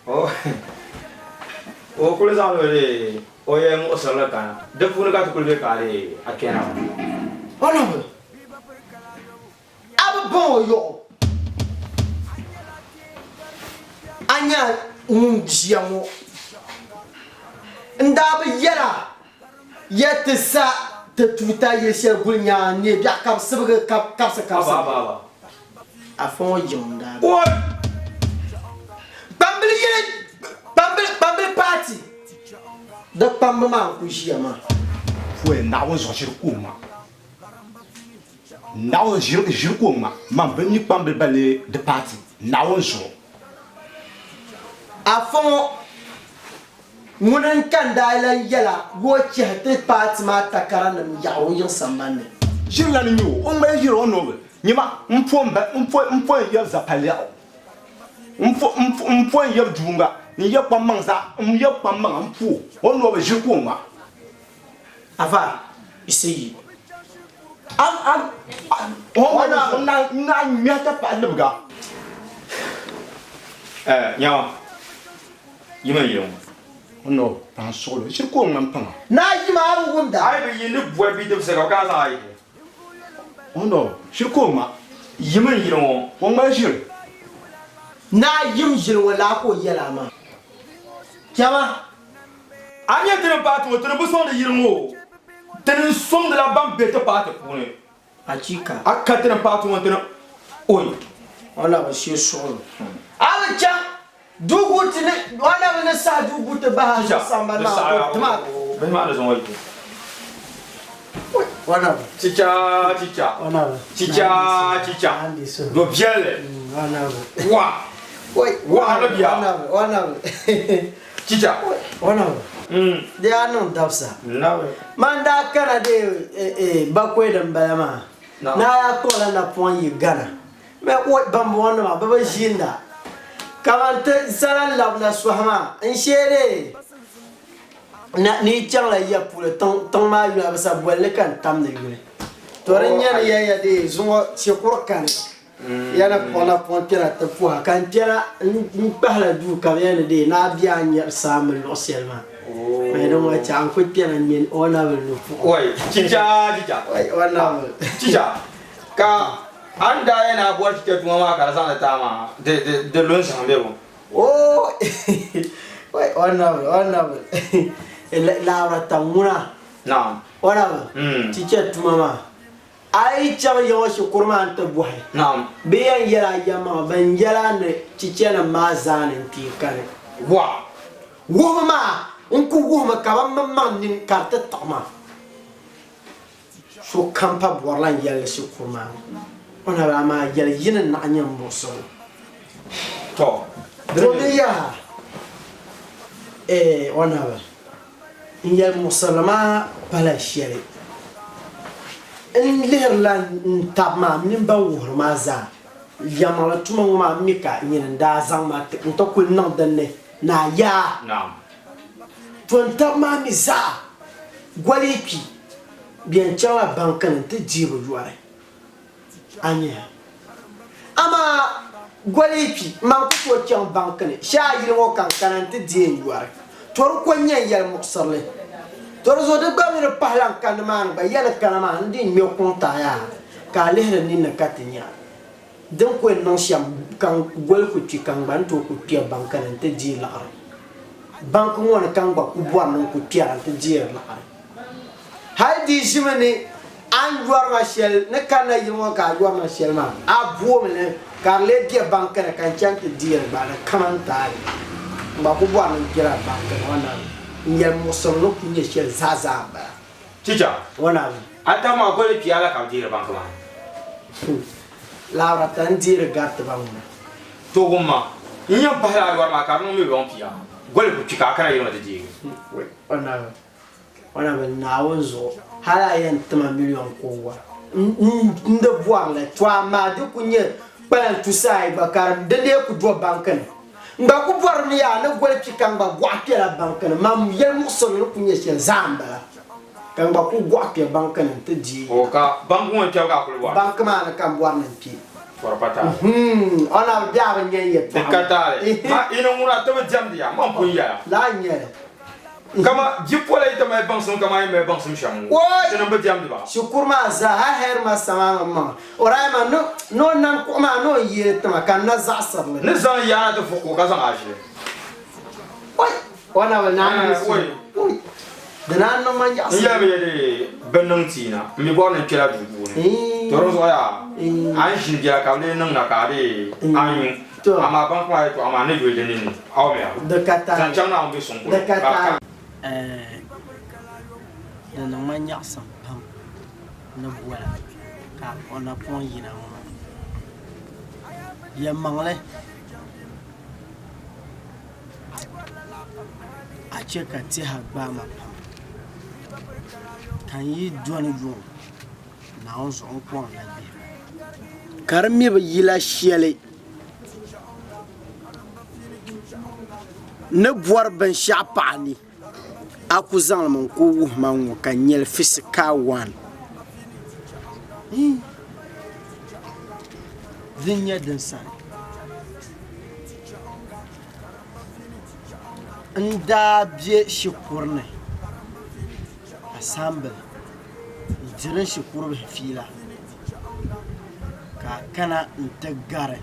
Oh. O kuli zaŋ li di o yɛn muɣisirili kana. Di puuni ka ti kuli be ka a di a kpɛna ŋɔ. Honorable. A bi baŋ o yɔɣu. A nya ŋun ʒiya ŋɔ, n daa bi yɛl a ya ti sa ti tuuta yili shɛli guli nyaŋa n-neei biɛɣu ka bɛ sibigi kabisinkabisi. Afa ŋɔ yiŋ n-daa be. Kpambili yili, kpambili, kpambili paati, di kpambi maa n-kuli ʒiya maa. Pɔi Naawuni zuɣu ʒiri ka o ŋma. Naawuni ʒiri ʒiri ka o ŋma man bɛ mi kpambili ba lee di paati Naawuni zuɣu. Afa ŋɔ ŋuni n-ka n-daa lan yɛla o chɛhi ti paati maa takaranim yaɣi o yiŋ sambani ni. Ʒiri la ni nyɛ o, o ŋmali ʒiri o nobili. Nyama, m po m ba, m po, m po n-yab zapalɛɣu, m po, m po, m po n-yab duunga, n-yab kpaŋmaŋ zaa, m yab kpaŋmaŋa, m po o nobili ʒiri ka o ŋma. Afa, isi yi. Am am o na na na ŋmɛhi ka paɣa libiga. Eh, nyaŋ yi mini yili ŋɔ. O no paɣa suɣulo shiri ka o ŋmani paŋa. Naa yi maa bi wumda. A yi bi yi ni boli bidibisi ka bɛ kana zaŋ a yihi. O no shiri ka o ŋma. Yi mini yili ŋɔ. O ŋmali ʒiri. Naa yim ʒili ŋɔ laa ka o yɛli a maa. Chama. A nya ti ni paati ŋɔ, ti ni bi sɔŋdi yili ŋɔ o, ti ni sɔŋdila ban be ti paati puuni. Achiika. A ka ti ni paati ŋɔ ti ni oi. O na bi shee suɣulo. A bi chaŋ duuguuti ni, o na bi ni sahi duuguuti bahi a zuɣu sambani maa ka o tim a. Bihi maa ni zaŋ o yihi. O na bi. Chicha chicha. O na bi. Chicha chicha. Do viɛlli. O na bi. Wa. Wa ni bia. O na bi. O na bi. Chicha. O na bi. Di yaa niŋ dabisa. Man daa kana dee bakɔi din bala maa, naa yaa kpuɣila napɔŋ yi Ghana. Mɛ o bambɔŋɔnima bɛ bi ʒiinda. Kaman ti sala labina sɔhi maa, n shee dee ni yi chaŋla ya polo tiŋ maa yuli a bi sa boli li ka n tam di yuli. To di nyɛ ni yɛliya dee zuŋɔ shikuru kani. Ya na kpuɣi napɔŋ kpɛna ti puha, ka n kpɛna n kpahila duu ka bɛ yɛli ni dee naa bia n-nyari saa mi luɣ shɛli maa. Mɛ din ŋɔ chɛ a ni kul kpɛna ŋ-ŋme o nabili ni puhi o. Oi, chicha, chicha. Oi, o nabili. Chicha, ka a ni daa yɛli ni a bɔri chicha tuma maa ka di zaŋdi ti a maa, di, di, di lu n-zahim be bo? Oo, oi, o nabili, o nabili. Laabira tam ŋuna. Naam. O nabili, chicha tuma maa. A yi chaŋ ya ŋɔ shikuru maa nti bɔhi, bɛ yɛn yɛl a yɛlimaŋa, bɛn yɛl a ni chichanim maa zaa ni n-kpee kani. Wa! Wuhibu maa, n ku wuhimi ka bɛ mini maŋ nini ka di ti tiɣi ma. Sokam pa bɔrila n yɛlli shikuru maa ni. O na baa maa yɛli yi ni naɣ nyɛ m muɣisigu. Tɔ! To di yaha, ee, o na bi. N yɛli muɣisirili maa pala shɛli. N lihirila n tab maa mini ban wuhiri maa zaa. Yɛlimaŋli tuma ŋɔ maa mi ka nyini n-daa zaŋ ma ti n-ti kuli niŋ din ni ni a yaa. To n tab maa mi zaa goli yi kpi, bɛ yɛn chaŋla banki ni nti deei bɛ yɔri. A nya? Amaa goli yi kpi, man ku tooi chaŋ banki ni shee a yili ŋɔ ka n kana nti deei n yɔri. To di ko n-nyɛ n yɛli muɣisirili. To di zuɣu di gba mi di pahila n ka nimaani gba yɛli kana maa n di ŋme kuŋ ti a yaa ka a lihiri ninni ka ti nya din ku yɛn niŋ shɛm ka n goli ku kpi ka n gba ni tooi ku kpe banki ni nti deei liɣiri. Banki ŋɔ ni ka n gba ku bɔri ni n ku kpɛra nti deeri liɣiri. Hal di ʒimi ni a ni yɔri ma shɛli ni kanna yili ŋɔ ka a yɔri ma shɛli maa, a boomi li ka di lee be banki ni ka n chani ti deeri gba di kaman taali. N gba ku bɔri ni n kpɛla banki ni ŋɔ na n yɛli muɣisiri ni ku nyɛ shɛli zaa zaa m-bala. Chicha, ŋɔ na. A taba maa goli kpi a la ka bɛ deeri banki maa ni? Laabirata n-deeri gariti ba ŋuna. To wumma, n yɛn pahila a yɔri maa ka di niŋ miliɔn pia. Goli ku kpi ka a kana yili ŋɔ ti deegi. Ŋɔ na. O na bi Naawuni zuɣu hali a yɛn tima miliɔn kɔŋwa n di bɔri li, to amaa di ku nyɛ kpalan tusaayi gba ka di lee ku do banki ni. N gba ku bɔri ni yaa ni goli kpi ka n gba gɔɣi kpɛla banki ni, man yɛlimuɣisirili ni ku nyɛ shɛli zaa m-bala, ka n gba ku gɔɣi kpe banki ni nti deei. O ka banki ŋɔ ni kpɛbu ka a kuli bɔri? Banki maa ni ka m bɔri ni n kpe. Pɔri pa taali. O na bi be a bi nya n yɛtɔɣa Di ka taali. Ma yi ni ŋuna ti bi diɛmdi ya, man pun yɛla. Lala n-nyɛ li. Kama bipola yi ti mali baŋsim kaman yi mali baŋsim shɛm ŋɔ, Oi! tinim bi diɛmdi ba. Shikuru maa zaa, hali headmaster maa maŋmaŋa, o daa yɛli ma ni ni o nam kuɣu maa ni o yeeli ti ma ka n na zaɣisiri li. Ni zaŋ yaana ti fuɣi ka o ka zaŋ a ʒili. Oi! O na bi naan yi Eh, oi! Oi! Di naan niŋ ma N nyaɣisim. yɛli mi di bi niŋ ti na, m mi bɔri ni n kpɛla duu puuni. To di zuɣu yaa, a ni ʒini biɛla ka bɛ lee niŋ na ka a dee a nyu. Amaa banki maa yɛtɔɣa maa ni yuli di ninni. A wumya? Di ka taali. Zaŋ chaŋ Naawuni be suŋ polo. Di ka Ka a taali. Ɛɛh, di niŋ ma nyaɣisim pam ni bola ka o napɔŋ yina ŋɔ maa. Yɛlimaŋli, a chɛ ka tɛha gbaai ma pam, ka n yi dɔni yuŋ Naawuni zuɣu n kɔŋ la gbihibu. Ka di mi bi yila shɛli ni bɔri binshɛɣu paɣa ni a ku zaŋlimi n-ku wuhi ma ŋ-ŋɔ ka n nyɛli physical one. Din nyɛ din sani n daa be shikuru ni assembly n-diri n shikuru bihi fiila ka a kana nti gari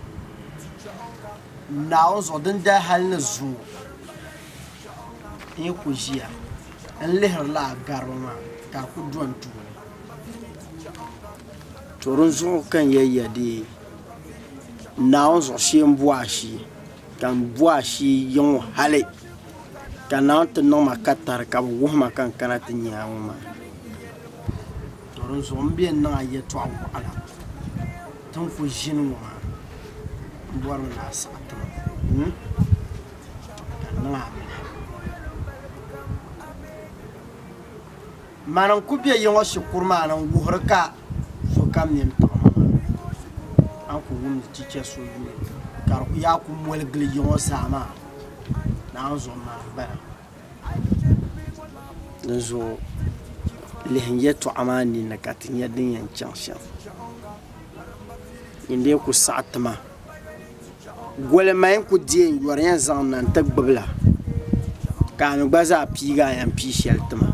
Naawuni zuɣu dindali hali ni zuŋɔ n yi ku ʒiya n lihirila a garibu maa ka a ku do n tooni. To dinzuɣu ka n yɛli ya dee Naawuni zuɣu shee n bo a shee ka n bo a shee ya ŋɔ hali ka Naawuni ti niŋ ma katari ka bi wuhi ma ka n kana ti nya a ŋɔ maa. To dinzuɣu m be n-niŋ a yɛtɔɣ wɔɣila ti ni ku ʒini ŋɔ maa m bɔrimi ni a saɣi ti ma ka n niŋ a amiliya. Mani n-ku be ya ŋɔ shikuru maa ni n-wuhiri ka sokam nini tiɣi ma maa, a ni ku wumdi chicha so yuli ka di yaa ku moli gili ya ŋɔ zaa maa, Naawuni zuɣu mani m-bala. Dinzuɣu lihim yɛtɔɣa maa ninni ka ti nya din yɛn chaŋ shɛm. Nyin dee ku saɣi ti ma. Goli ma yɛn ku deei n yɔri yɛn zaŋ na n-ti gbubi la, ka a mi gba zaa piigi a yɛn pii shɛli ti ma.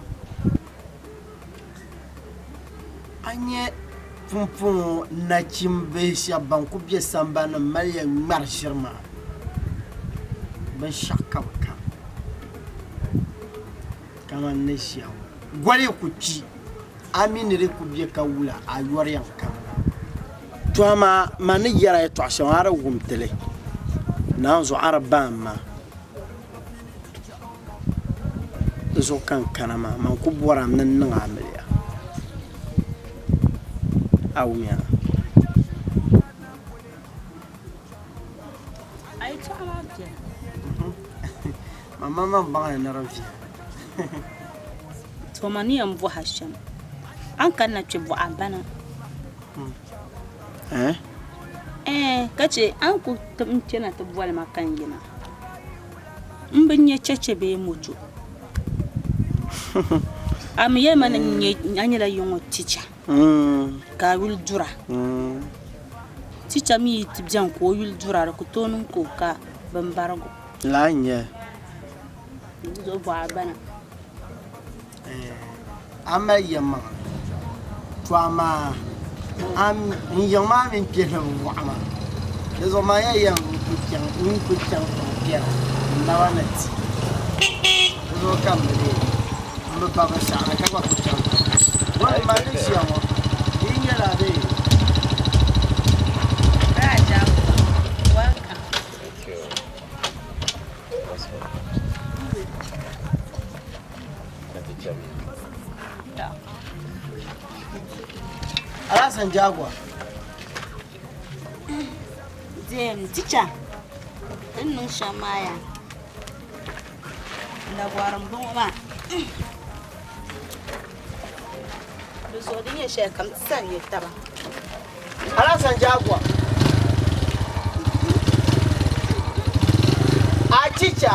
A nya pumpɔŋɔ nachimbihi shɛba ban ku be sambani ni m-mali ya ŋmari ʒiri maa, binshɛɣu ka bɛ ka kaman ni ʒiya ŋɔ. Goli yi ku kpi, a mi ni di ku be ka wula, a yɔri yɛn kamina. To amaa man ni yɛr a yɛtɔɣ shɛŋa a di wum ti li, naanzuɣu a di baŋ ma. Di zuɣu ka n kana maa, man ku bɔri a mi ni n niŋ a amiliya. A wumya? Man maŋmaŋ baŋya ni di viɛli. To ma ni yɛn bɔhi a shɛm, a ni kanna kpe bɔɣa bana. Eh? Ɛɛn, ka chɛ a ni ku n kpɛna ti boli ma ka n yina. M bi nya cheche bee moto. A mi yɛli ma ni a nyɛla yiŋ ŋɔ ticha ka a yuli dura. Ticha mi yi ti beni ka o yuli dura di ku tooi niŋ ka o ka bimbarigu. Lala n-nyɛ li. Di zuɣu bɔɣa bana. A mali yɛlimaŋli, to amaa n yiŋ maa mini kpɛhili n-wɔɣi maa. Di zuɣu maa yɛn yɛn n ku chaŋ tiŋ kpɛra n naba ni ti. Di zuɣu ka m bi dee m bi ba binshɛɣu ni ka gba ku chaŋ tiŋ. Bɔni m mali ni ʒiya ŋɔ di yi nyɛla bee? Alhassan Jaguar. Dem teacher din niŋ shɛm maa yaa dagɔri m bɔŋɔ maa di zuɣu di nyɛ shɛli kam ti sani nyɛ taba. Alhassan Jaguar. Achicha.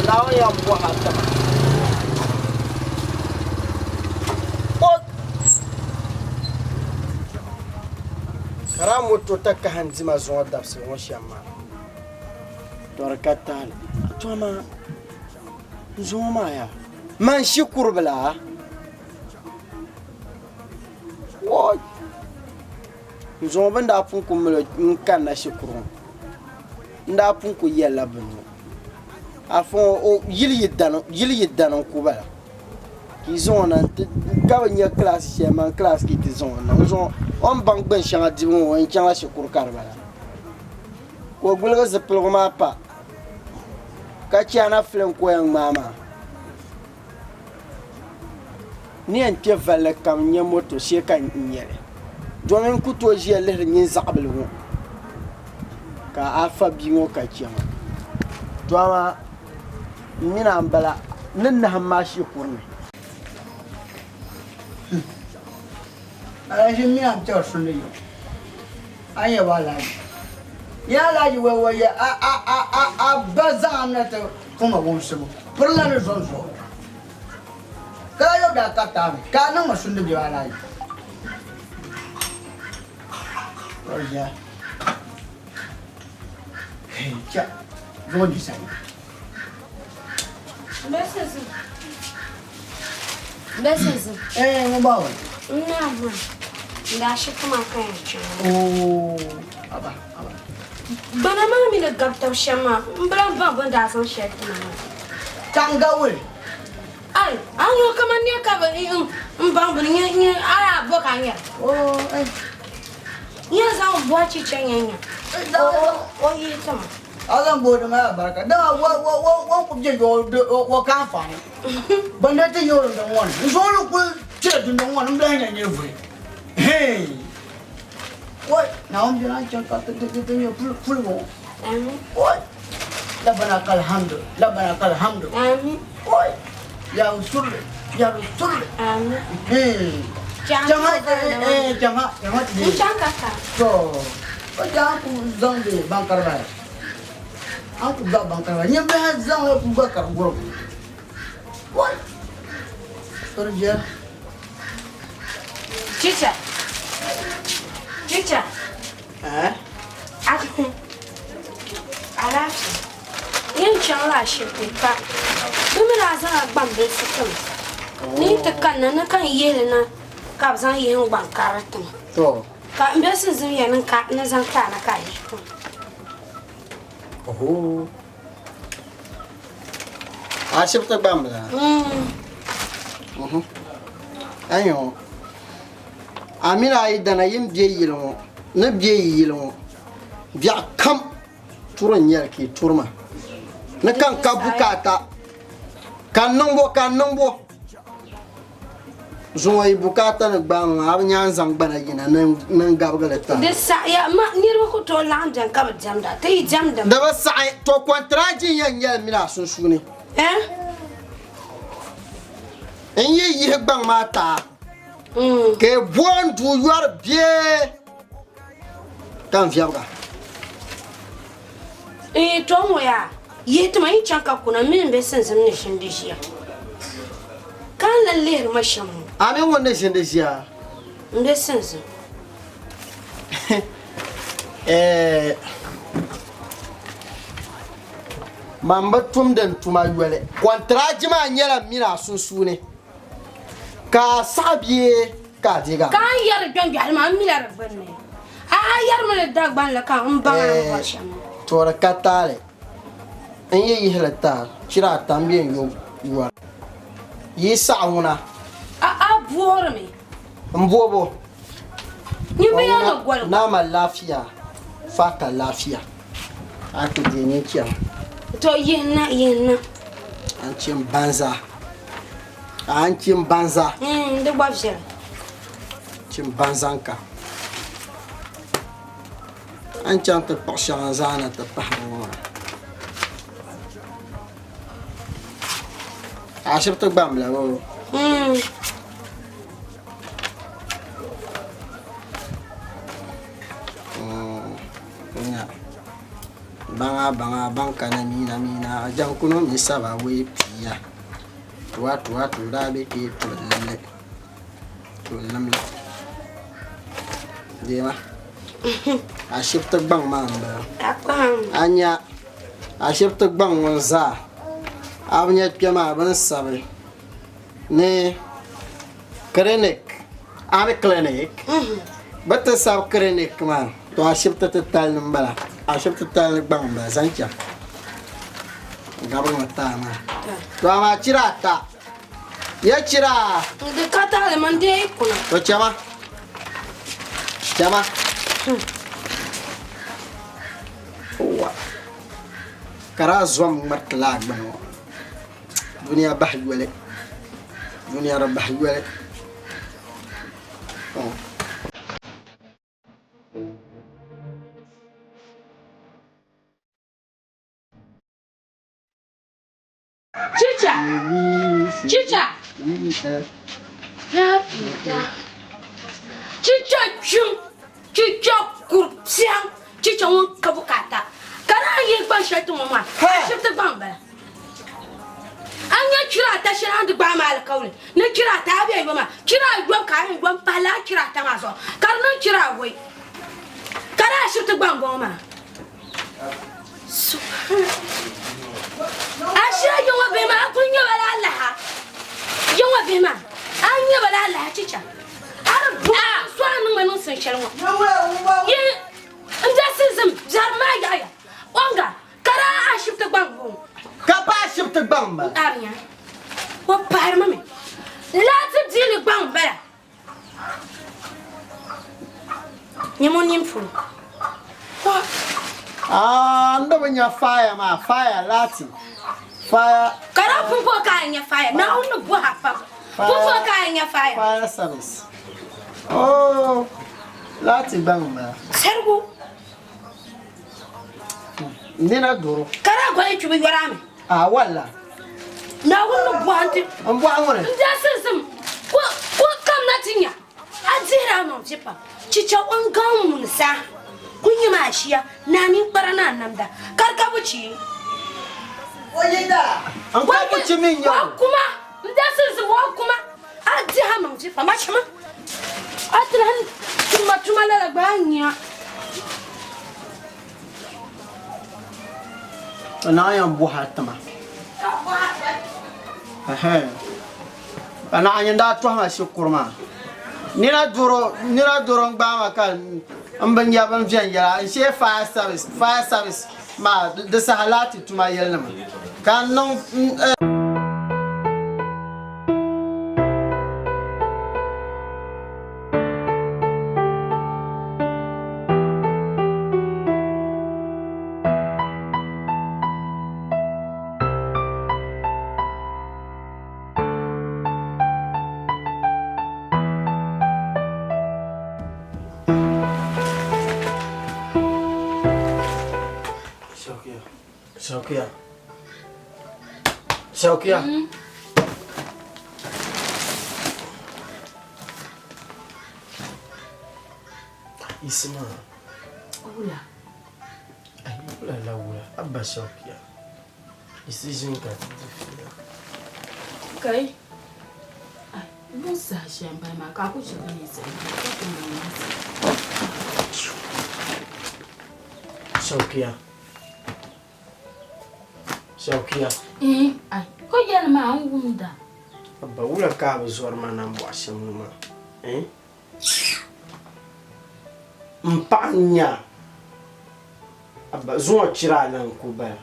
Naawuni yɛn bɔhi a tima. O Kara moto takahi n-dima zuŋɔ dabisili ŋɔ shɛm maa. To di ka taali. To amaa n zuŋɔ maa yaa man shikuru bila Woi! N zuŋɔ bɛ ni daa pun ku mali n kanna shikuru ŋɔ n daa pun ku yɛlila bini ŋɔ afa ŋɔ o yili yi dani yili yi dani n-ku bala ka yi zaŋ o na nti ka bi nya kilaasi shɛli man kilaasi ka yi ti zaŋ o na n zuŋɔ o ni baŋ gbuni shɛŋa dibu ŋɔ o yɛn chaŋla shikuru ka di bala ka o gbuligi zipiligu maa pa ka chɛ a na filim ka o yɛn ŋmaai maa Ni yɛn kpɛ valli kam n-nyɛ moto shee ka n nya li domi n ku tooi ʒiya lihiri nyin zaɣibili ŋɔ ka a fa bia ŋɔ ka chɛ ma. To amaa m mini a m-bala ni nahim maa shikuru ni. Alaji m mini a n-tɛri sundi yo. A ni yɛ ba alaji. Ya alaji wai wai ya a a a a a ba zaŋ a na ti kuma wumsibu pirila ni zom zuɣu. Ka a yo daa kariti a mi ka a niŋ ma sundi bɛ alaji. Ɔya. Hey, cha. Zuɣu ni sani. Mbɛsɛzi. Mbɛsɛzi. Eh, ŋun ba wani. N naa maa. N daa shiti maa ka yɛn chaŋ. Oh, aba, aba. Gbana maa mi ni gabi tab shɛm maa, m bi lahi baŋ bɛ ni daa zaŋ shɛli ti ma maa. Tangawuli. Ai, a ni nya kaman neei ka bɛ n baŋ bini nya nya a yaa bo ka a nyara. Oh, eh. Nya zaŋ bɔhi chicha nya nya. O o yihi ti ma. A zaŋ boodi maa barika dama wa wa wa wa ku bɛ yo wa ka anfaani. Ban da ti yoori din ŋɔ ni n zuɣu ni kuli tiri dundɔŋ ŋɔ ni n bilahi nya nyɛ vuri. Hee! Wai! Naawuni bɛ naan chaŋ ka ti ti ti nyɛ puli ŋɔ. Amin. Wai! Rabbana kal hamdu, Rabbana kal hamdu. Amin. Wai! Ya surli, ya surli. Amin. Hee! Chaŋ ha, eh, chaŋ ha, chaŋ ha ti N chaŋ ka ka. To, o chaŋ ku zaŋ di bankariba ya. An ku gba bankariba. Nyɛ bihi zaŋ la ku gba kari gurigu. Wai! Tori jɛra. Chicha. Chicha. Eh? Alaafee. N yɛn chaŋla ashibiti ka bɛ mi daa zaŋla gbambilisi ti ma. Ni n ti kanna ni ka n yihi li na ka bɛ zaŋ yihi n gbaŋ karili ti ma. To. Ka m be sinzim ya ni ni zaŋ ti a na ka a yihi ti ma. Oho. Ashibiti gbambila? Mm. Ayo. A mini a yidana yi ni be yili ŋɔ ni be yi yili ŋɔ biɛɣu kam turi n-nyɛ li ka yi turi ma ni ka n ka bukaata ka n niŋ bo ka n niŋ bo. Zuŋɔ yi bukaata ni gbaai ma maa, a bi nya n zaŋ gbana yina ni n gabigi li ti a. Di saɣiya, ma niriba ku tooi laɣim beni ka bi diɛmda, ti yi diɛmdimi. Di bi saɣi, to kɔntiraaji n-yɛn nyɛli mini a sunsuuni. Eh? N yi yihi gbaŋ maa ti a, ka yi bo n duu yɔri bee ka n viɛbiga. N to ŋɔ yaa, yihi ti ma yi chaŋ ka kuna m mini m be sinzim ni ʒindi ʒiya. Ka n lan lihiri ma shɛm ŋɔ. A mini ŋun ni ʒindi ʒiya? M be sinzim. Ɛɛh, man bi tumdi n tuma yoli. Kɔntiraaji maa nyɛla m mini a sunsuuni, ka a saɣi bee ka a deegi a. Ka a ni yɛri gbɛngbɛhili maa, m mila di gbunni. A a yɛrimi ni Dagbanli ka m baŋ a ni bɔri shɛm ŋɔ. To di ka taali. N yi yihi li ti a, chira ata m be n yo yɔri. Yi saɣi ŋuna. A a boorimi. M boobu. Nyin bi yɛli ni goli. Naa mali laafia, faata laafia. A ti deei nyin chɛmi. To yihi na, yihi na. A ni chɛ m banza. A ni chɛ m banza. Di gba viɛla. Chɛ m banza n-ka. A ni chaŋ ti kpuɣi shɛŋa zaa na ti pahi ŋɔ maa. Ashibiti gba m-bala boo? Nya baŋa baŋa baŋ kana miina miina jaŋkuno mi saba wee piya tuwa tuwa tu daa be kpe tulinli tulinli deema ashibiti gbaŋ maa n bala a nya ashibiti gbaŋ ŋɔ zaa a bi nya kpe maa bini sabi ni clinic army clinic bi ti sabi clinic maa to ashibiti titali ni n bala ashibiti titali ni gbaŋ n bala zaŋ chɛŋ gabiri mi taa maa to amaa chira ata ya chira di ka taali man deei kuna to chɛma chɛma wa ka daa zom ŋmariti laa gbuni ŋɔ Dunia bahi yoli dunia di bahi yoli. Chicha! Chicha! Chicha kpiŋ! Chicha kuri piɛŋ! Chicha ŋun ka bukaata ka naan yihi gban shɛli ti ŋɔ maa ashibiti gbaŋ m-bala. A nya chira ata shɛli a ni ti gbaai maa alikauli ni chira ata a bɛ yo maa chira ayɔbu ka a yɛn yo m-pahi lala chira ata maa zuɣu ka di niŋ chira awɔi ka di ashibiti gbaŋ m-bɔŋɔ maa. Ashira yiŋɔ bihi maa a kuli nya ba la alaha yiŋɔ bihi maa a nya ba la alaha chicha. A di bu so a niŋ ma niŋsim shɛli ŋɔ. Yi n da sizim biɛri maa yaɣiya oŋga ka daa ashibiti gbaŋ ŋɔ. Ka pa ashibiti gbaŋ m-bala. Ariya, o pahiri ma mi. Laati diili gbaŋ m-bala. Nyam o nini polo. Aa, n di bi nya fire maa, fire laati, fire. Ka daa pumpɔŋ ka a nya fire, Naawuni ni bɔhi a pam. Pumpɔŋ ka a nya fire. Fire service. Oh, laati gbaŋ m-bala. Sarigu. Nina doro. Ka daa goli kpi bi yɔri a mi. A walla. Naawuni ni bɔhi nti. N bɔhi ŋuni. N daa siŋsim ko ko kam na ti nya a dihiri a maŋ vi pam. Chicha o ni gaŋ ŋuni zaa ku nyɛ ma ashiya ni a ninkpara ni a namda ka di ka buchi. N ka buchi mi n-nyɛ o. Kuma n daa siŋsim o kuma a dihi a maŋ vi pam a chama a ti lahi tuma tuma lala gba a nya. O naɣ yɛn bɔhi a tima. Ka naɣ nyin daa tɔhi ma shikuru maa. Nina doro, nina doro n-gbaai ma ka m bi nya bini viɛnyɛla. N shee fire service, fire service maa di saha laati tuma yelinima ka n niŋ. Shaukiya. Shaukiya. Isma. Wula. Ai, wula la wula. Abba Shaukiya. Isi ʒini ka ti di fiila. Kai. Ai, mun saha shɛli m-bala maa ka a ku chɛ ka ninsal ka ku niŋ ninsal. Shaukiya. Shaukiya. Ii, ai, ko yɛli maa n wumda. Abba wula ka a bi zɔri ma nambɔɣu shɛm ŋɔ maa? Eh? M paɣa n-nyɛ a. Abba, zuŋɔ chira a lan ku bala.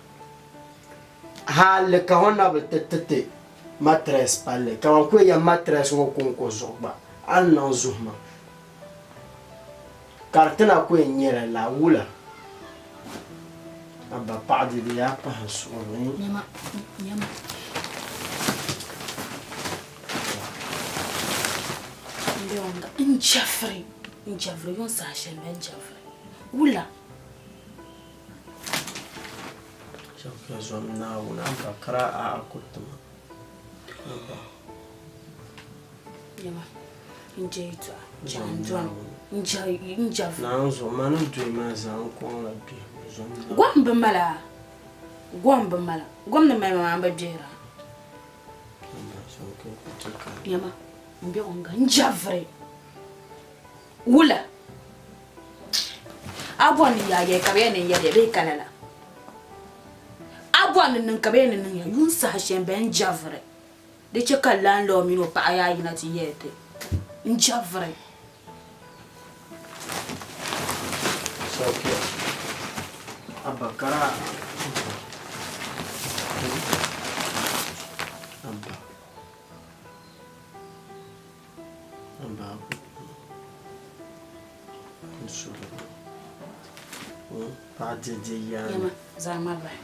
Hali ka o na bi ti ti ti matirɛs palli, kaman ku yɛn matirɛs ŋɔ kɔŋko zuɣu gba, a ni niŋ zuhuma. Ka di ti na ku yɛn nyɛla la wula? Abba, paɣa di di yaa pahi n suhu ni. Nyama, nyama. N jɛfiri, n jɛfiri yuŋ saha shɛli m-bala n jɛfiri. Wula? Shɛba zom Naawuni abba kara a a ku ti ma. Abba. Yɛma, n je yɛtɔɣa, chaŋ n dɔni, n je, n je. Naawuni zuɣu mani n doyi maa zaa n kɔŋ la biɛhigu zom Naawuni. Gom bi mali a, gom bi mali a, gom ni mali ma maa m bi gbihira. Abba, zom ka n ku ti ka. Yɛma, m be ŋɔ n je vuri. Wula? A bɔri ni yaa yɛli ka bɛ yɛn niŋ ya bee ka lala? A bɔri ni niŋ ka bɛ yɛn ni niŋ ya yuun saha shɛli m-bala n-je vuri. Di chɛ ka landlord mini o paɣa yaa yina ti yɛli ti n-je vuri. Saukiya, Abba kara Abba. Nyama zaŋ ma bahi.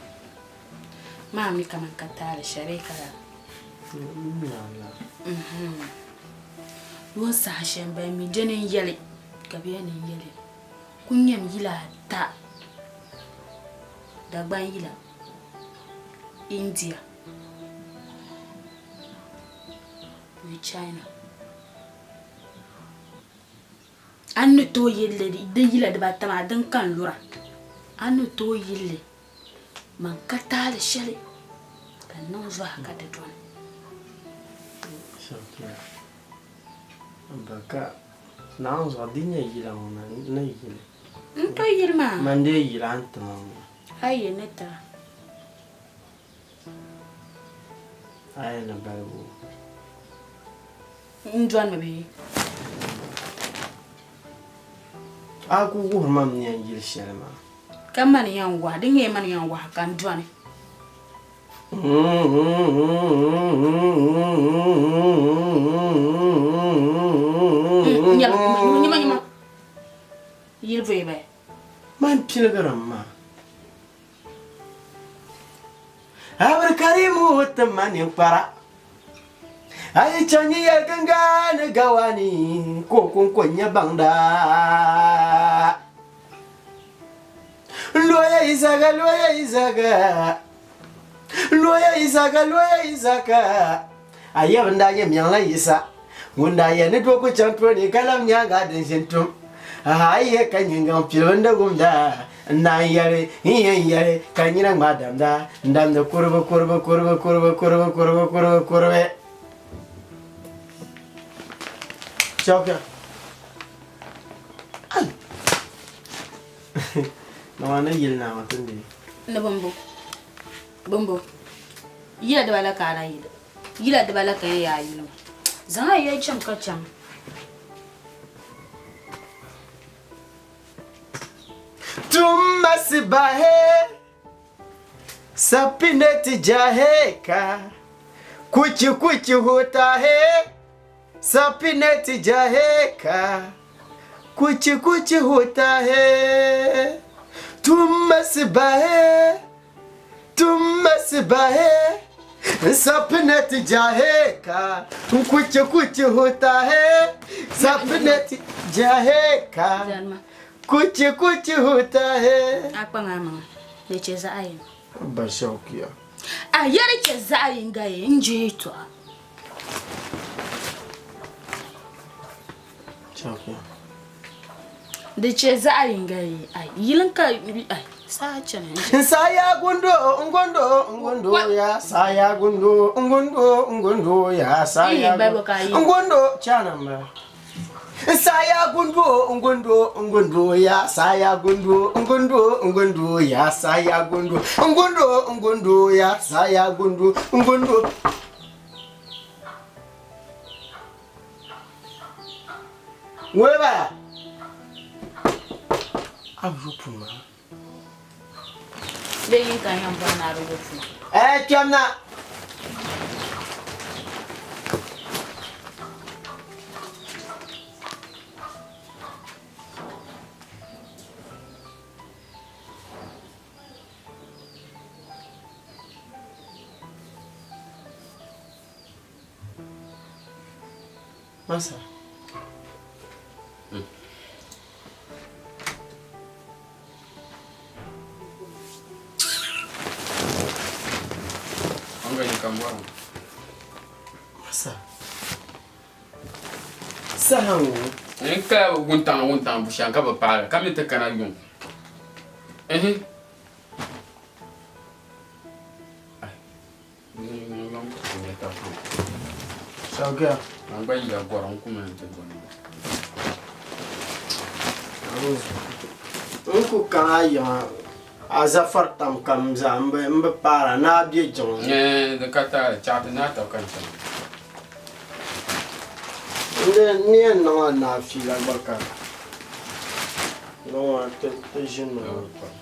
Maa mi kaman ka taali shɛli bee ka lala. Yuun saha shɛli m-bala mi dini n-yɛli ka bɛ yɛn ni n-yɛli kuli nyam yila ata Dagban yila India. ni China. A ni tooi yili li di yila dibaata maa din ka n-lura. A ni tooi yili li man ka taali shɛli ka n niŋ zɔha ka di dɔni. N tooi yili maa. Ayi n ni tira. A yɛn ni balibu. N dɔnimi bee? A ku wuhiri ma m ni yɛn yili shɛli maa. Ka mani yɛn wahi, di nyɛla mani yɛn wahi ka n dɔni. Nyama nyama yili bɔyi baya. Man piligiri maa. Abdulkarimu ti ma ninkpara a yi chaŋ nyi yɛliginga ni gawani ka o kɔŋko n-nyɛ baŋda. Looya Isaka, looya Isaka, looya Isaka, looya Isaka, a yab n-daa nyɛ Miaŋla Yisa ŋun daa yɛli ni doo ku chaŋ tooni ka lam nyaaŋa din ʒini tum. Ahaa, a yi yɛ ka nyingaŋ pilibu n-di wumda, n naan yɛli, n yɛn yɛli ka n nyina ŋmaai damda, n damdi kuribu, kuribu, kuribu, kuribu, kuribu, kuribu, kuribu, kuribi. Chɛwuka. Ai! Dama ni yili naa maa ti ni deei. Ni bimbo, bimbo, yila dibala ka a na yili. Yila dibala ka yɛn yaa yuli maa. Zaŋ a ya chaŋ ka chaŋ. Tumma sibahe sapineti jaheka kuchi kuchi hota hai sapineti jaheka kuchi kuchi hota hai tumma sibahe Tumma sibahe sapineti jaheka kuchi kuchi hota hai sapineti jaheka kuchi kuchi hota hai. A kpaŋ a maŋa di chɛ zaɣ yini. Ba Shaukiya. A yɛri chɛ zaɣ yinga ye n je yɛtɔɣa. Shaukiya. Di chɛ zaɣ yinga ye ai yili ka ai saa chana n je. Saya gundo ngundo ngundo ya saya gundo ngundo ngundo ya saya ngundo chana ma. Saya gundo ngundo ngundo ya saya gundo ngundo ngundo ya saya gundo ngundo ngundo ya saya gundo ngundo. Wewe Abu puma. Bee yin ka yɛn bɔri ni a di yo puma. Eh kpɛmna. Masa. Anga yi kan bɔra. Masa. Saha ŋɔ. N kala wuntaŋ wuntaŋ bushɛm ka bi paagi ka mi ti kana yuŋ. Ehe. Shaukiya. An gba yila gɔri n kuma n ti gɔni. N ku kana yiŋa a zafari tam kam zaa n bi paara ni a bɛ jiŋ. Di ka taali chaɣ ti naa tab ka n chaŋ. N yɛn niŋ a naa fiila gba ka niŋ a ti ʒini ŋɔ pam.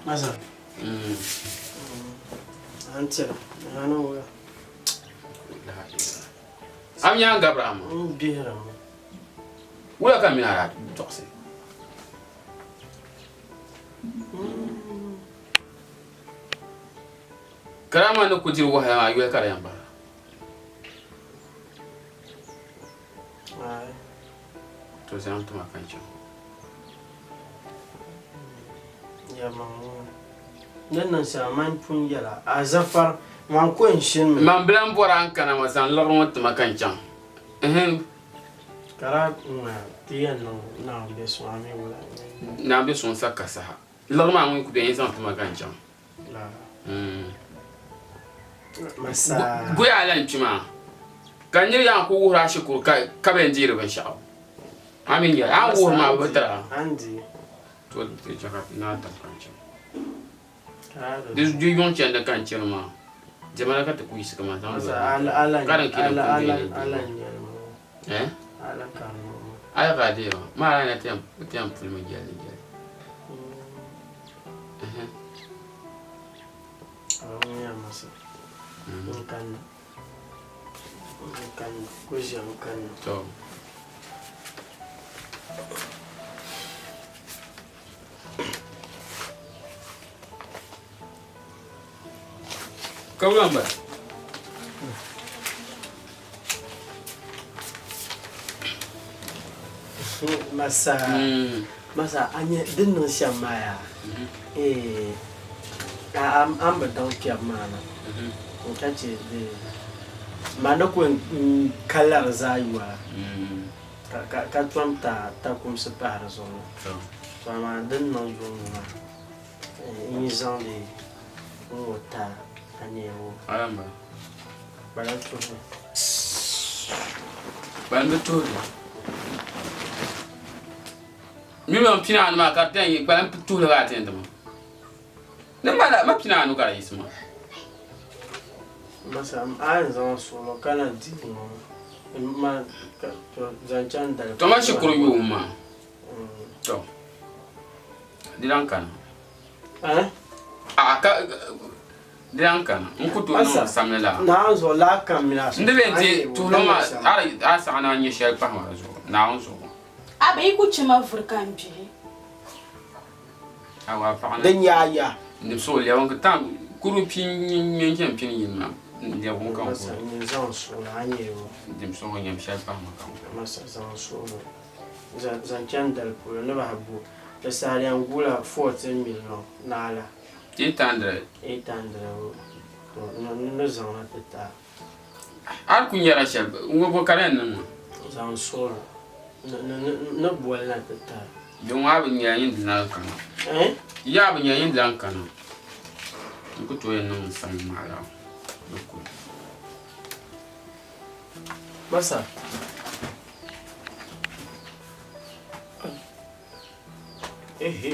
Masa. An tira. Ana wula. Am nyaa gabira ama. N bihira ma. Wula ka mina daa tɔɣisi. Karama ni ku diri wahala maa yoli ka di yɛn bahi. Ai. To zaŋ tuma ka n chaŋ. Ya ma ŋɔ. Ni niŋ shɛli man pun yɛla a zafar man ko n shini mi. Man bila n bɔra n kana ma zaŋ liɣiri ŋɔ tima ka n chaŋ. Kara ŋa ti yɛn niŋ naawuni bɛ suŋ a mi wula. Naawuni bɛ suŋ sa ka saha. Liɣiri maa ŋun ku bɛ n zaŋ tima ka n chaŋ. La. Masa. Goya a lan kpi maa. Ka niri yaa ku wuhiri a shikuru ka bɛn deeri binshɛɣu. A mi nyɛla a wuhiri maa bi tira. Andi. To ti chɛ ka naa tam ka n chaŋ. Di yuŋ chandi ka n chani maa. Diɛma la ka ti ku yiɣisi maa zaŋ ka din kili n kuli bɛ Eh? Ala ka a deeri maa. Maa ala na ti yɛn puli mi jɛli jɛli. To. Ka wula m-bala? Masa. Masa a nya din niŋ shɛm maa yaa. Eh a an bi daŋ kpɛbu maa na. N ka chɛ di ma ni ku n kalari zaa yola ka tom ta takumsi pahi di zuɣu na. To amaa din niŋ yuŋ ŋɔ maa n yi zaŋ li n ŋɔ ta a nya o. Kpala tuhili. Kpalim bi tuhili. Million pina anu maa ka di yɛn kpalim tuhili ka a ti yɛn ti ma. Ni ma la ma pina anu ka di yiɣisi maa. Masa a yɛn zaŋ suɣulo ka na di ŋɔ ma ka to zaŋ chaŋ dali. To ma shikuru yuun maa. To di lan kana. Eh? A ka di lan kana n ku tooi niŋ samli la. Naawuni zuɣu laa kam mina. N di bɛ n ti tuhili maa a saɣa na nyɛ shɛli pahi maa zuɣu Naawuni zuɣu. A bi yi ku chɛ ma vuri ka n bihi. Awa paɣa ni. Din yaa ya. Ni so lɛbi n tam kuru pin ŋmɛ n chɛn pini yini maa. Lɛbigu ka n Masa kuli. nyin zaŋ suɣili a nyɛ o. Dimsi ŋɔ nyam shɛli pahi ma ka n kuli. Masa zaŋ suɣili zaŋ chani dali polo ni bahi bo di saha di yɛn guula 14 million naala. 800. 800 o ni zaŋ na ti ti a. A di ku nyɛla shɛli ŋɔ bo ka di yɛn niŋ maa? Zaŋ suɣili ni boli na ti ti a. Di ŋɔ a bi nyɛla nyin di lan kana. Ya a bi nyɛla nyin di lan kana. N ku tooi yɛn niŋ n saŋ maa la di kuli. Masa. Ehe.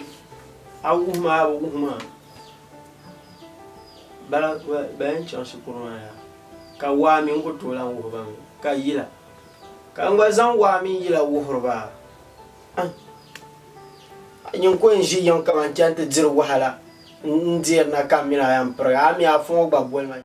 A wuhi ma a bi wuhi ma. Bala ba yɛn chaŋ shikuru maa yaa ka waa mi n ku tooi lan wuhi ba mi ka yila ka n gba zaŋ waa mini yila wuhiri ba. Nyin ko n-ʒi yiŋ kaman chani ti diri wahala n-deeri na ka m mini a yɛn pirigi a mi afa ŋɔ gba boli ma.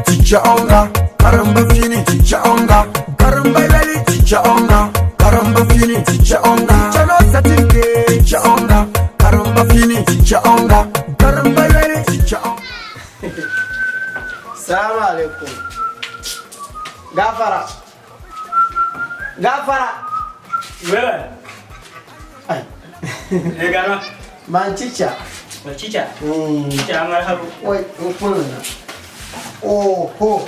Teacher onga, karamba fini teacher onga, karamba yali teacher onga, karamba fini teacher onga. Teacher no certificate teacher onga, karamba fini teacher onga, karamba yali teacher onga. Salamu alaikum. Gafara. Gafara. Wewe. Ai. Ne gana. Man chicha. Man chicha. Chicha amar habu. Wai, n na. Oho.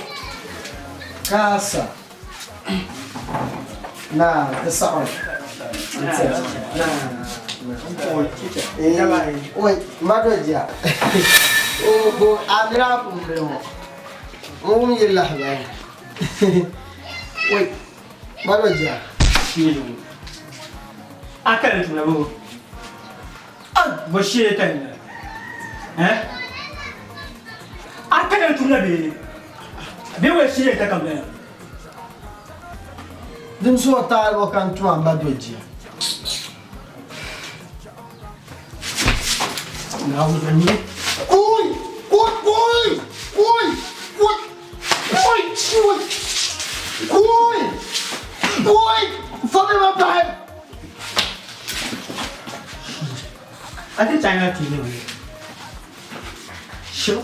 Kasa. Na, ti saɣim. Na. Na. Wai, madoja. Oho, amira pumbili ŋɔ. N wum yi lahabali. Wai, madoja. Akala tuna bo. Bo shee tan na. Eh? Akala tuna be. Be we shee ta kam na. Din so taali o kan tuma n ba dojia. Ui! Ui! Ui! Ui! Ui! Ui! Ui! Ui! Ui! Fami ma bahi! Ati changa ti ne. Shim.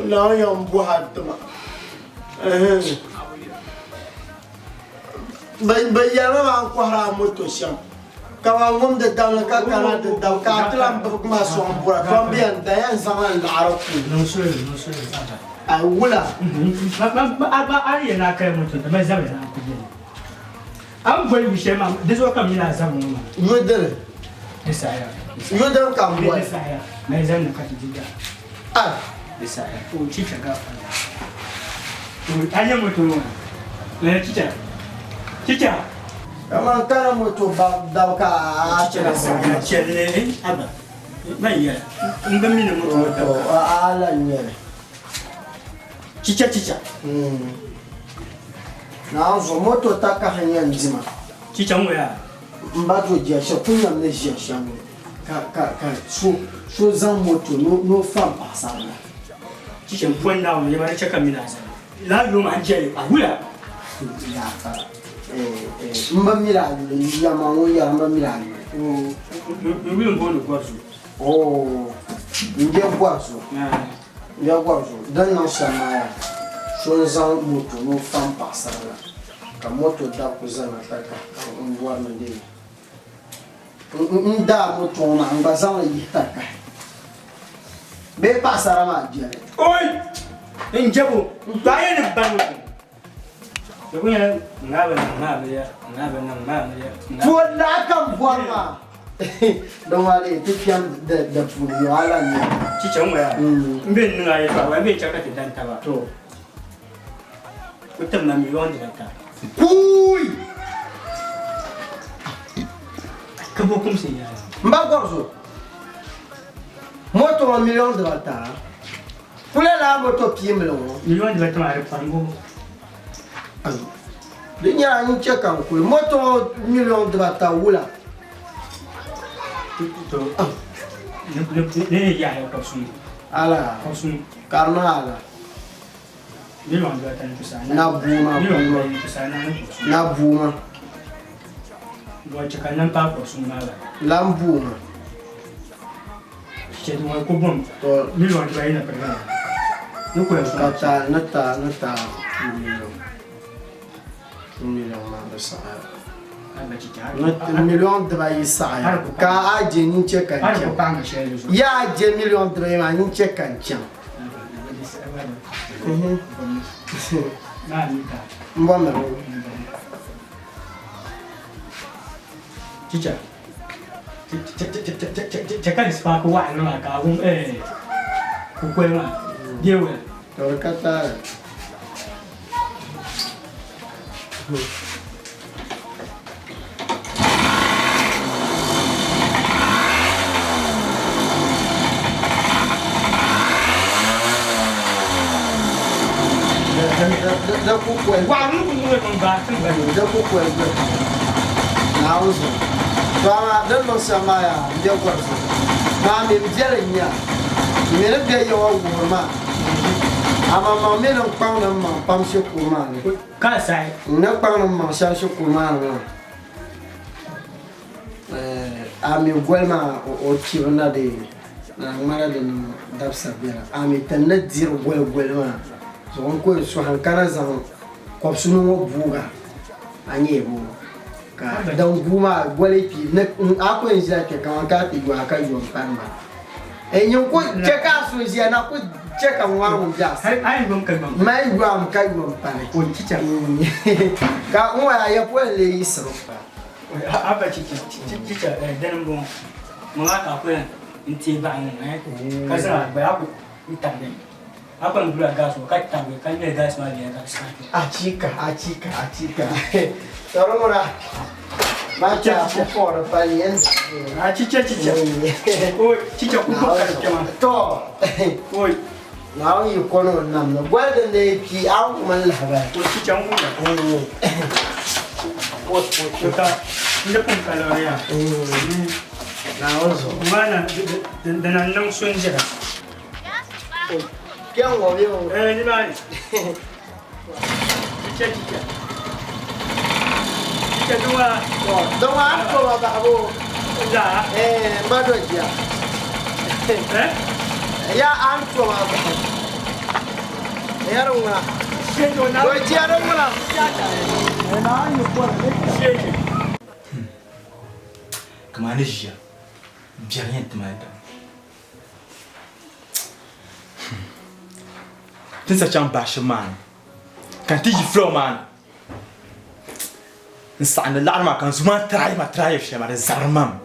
Naawuni yɛn bɔhi a tima. Bɛ yɛlimi maa n kɔhiri a moto shɛm ka man ŋumdi damli ka kana ti dam ka a ti lan bibigi ma sɔŋ bɔra tom bɛ yɛn da yɛn zaŋla n laɣiri ku. Ai wula. Ma a yɛn na kaya moto ma zabiri na ku yɛn. An boli yu shɛli maa di zuɣu ka mi na zabiri ŋɔ maa. Yodiri. Di saha. Yodiri ka n boli. Di saha. Ma zaŋ ka ti di da. Ai. Di saha. O chicha gafa. A nyɛ moto ŋɔ. Eh chicha. Chicha. Kaman kana moto ba dab ka a Chicha na chɛli aba. Man yɛla. N bi mi ni moto ŋɔ dab. A la nyɛli. Chicha chicha. Naawuni zuɣu moto takahi n yɛn dima. Chicha ŋɔ yaa. N ba do jia shɛli ku nyam ni ʒiya shɛm ŋɔ ka ka ka so so zaŋ moto ni o fam paɣasarila. Chicha n pɔn Naawuni yɛma di chɛ ka mi na zali. Laa yom an jɛli a wula. Yaafara. N ba miri a yuli yɛma ŋun yɛra n ba miri a yuli. N yuli n booni Gɔrizu. Oh, n bɛ Gɔrizu. N bɛ Gɔrizu. Din niŋ shɛm maa yaa so n zaŋ moto ni o fam paɣasarila ka moto dabi ku zana ka ka n bɔri ni dee n daa moto ŋɔ maa n gba zaŋli yihi takahi bee paɣasara maa jɛli. Oi! N jɛbo n gba yɛn ni bani moto. Di ku nyɛla ŋaa bi niŋ maa miliya ŋaa bi niŋ maa miliya. Tuo laa ka n bɔri maa. Din maa lee ti kpɛm di puuni yo a lan nya. Chicha ŋɔ yaa n bɛ niŋ a yɛltɔɣa wa n bɛ chɛ ka ti dan taba. To. Ku tim ma miliɔn dibata. Kuui! Ka bo kumsi yaa. N ba Gɔrizu, moto ŋɔ miliɔn dibata kula laa moto piimili ŋɔ. Miliɔn dibata maa di kpaŋ Di nyɛla n chɛ ka n kuli moto ŋɔ miliɔn dibata wula. To ne ni yaɣaya kɔbisunu. Ala. Kɔbisunu. Ka di niŋ ala. Na buuma buuma. Na buuma. Lan buuma. To ka ta ni ta ni ta 2 million. 2 million maa bi saɣaya. Ni 2 million saɣaya ka a je nyin chɛ ka n chaŋ. Ya a je 2 million maa nyin chɛ ka n chaŋ. N bɔ mi. Chicha. Chɛ ka di spark waɣinli maa ka a wum kukoli maa bee wula. To di ka taali. Da kukoli. Waɣinli ku niŋ n baai tiŋgbani. Da kukoli gba. Naawuni zuɣu. To amaa din niŋ shɛm maa yaa n be gɔri zuɣu. Maa mi m biɛli n nya. M mi ni be yawa wuhiri maa. Amaa maŋ mi ni n kpaŋdi m maŋ pam shikuru maa ni. Ka sahi. N ni kpaŋdi m maŋ shɛm shikuru maa ni maa. A mi goli maa o chibi na di na ŋmana di niŋ dabisa biɛla. A mi ti ni diri goli goli maa zuɣu n ku yɛn sɔhi n kana zaŋ kɔbisinu ŋɔ buuga a nyɛ bo ka din guui maa goli kpi ni a ku yɛn ʒila kpɛ kaman ka a ti yo a ka yo m pani ba. Nyin ku chɛ ka a so ʒiya na ku chɛ ka ŋɔri ŋun be a sani. Mali yɔhim ka yo m pani. Ka n ŋɔ ya poli n-lee yiɣisiri. Abba chicha dini m-bɔŋɔ ŋɔ maa ka a ku yɛn n-teei bahi ŋɔ ka zaŋ a gbaya a ku n-tabigi a ku yɛn gbubila gas ŋɔ ka tabigi ka ŋmɛli gas maa viɛnyɛla ka di start. Achiika achiika achiika to di ŋuna man chɛ a puɣiri pali yɛn A chicha chicha oi chicha ku gbubi ka di kpɛma. To Naawuni yi ko ni o nam ni goli din lee kpi a ni kum n lahabali. O chicha n wuya. O ka n di pun ka liɣiri yaa. Naawuni zuɣu. Maana dina n niŋ so n jira. Kpɛŋ ŋɔ bɛ o. Eh nimaani. Chicha chicha. Chicha diŋɔ. Diŋɔ a ni toba bahibu. Zaa. Eh ma do jia. Eh? Ya a ni toba bahibu. Yɛri ŋuna. Do jia di ŋuna. Kamani ni ʒiya biɛri yɛn ti mali dam. Ti ni sa chaŋ bashi maa ni ka n ti yi floor maa ni n saɣindi laɣiri maa ka n zu maa try ma try shɛli maa di zabiri ma mi.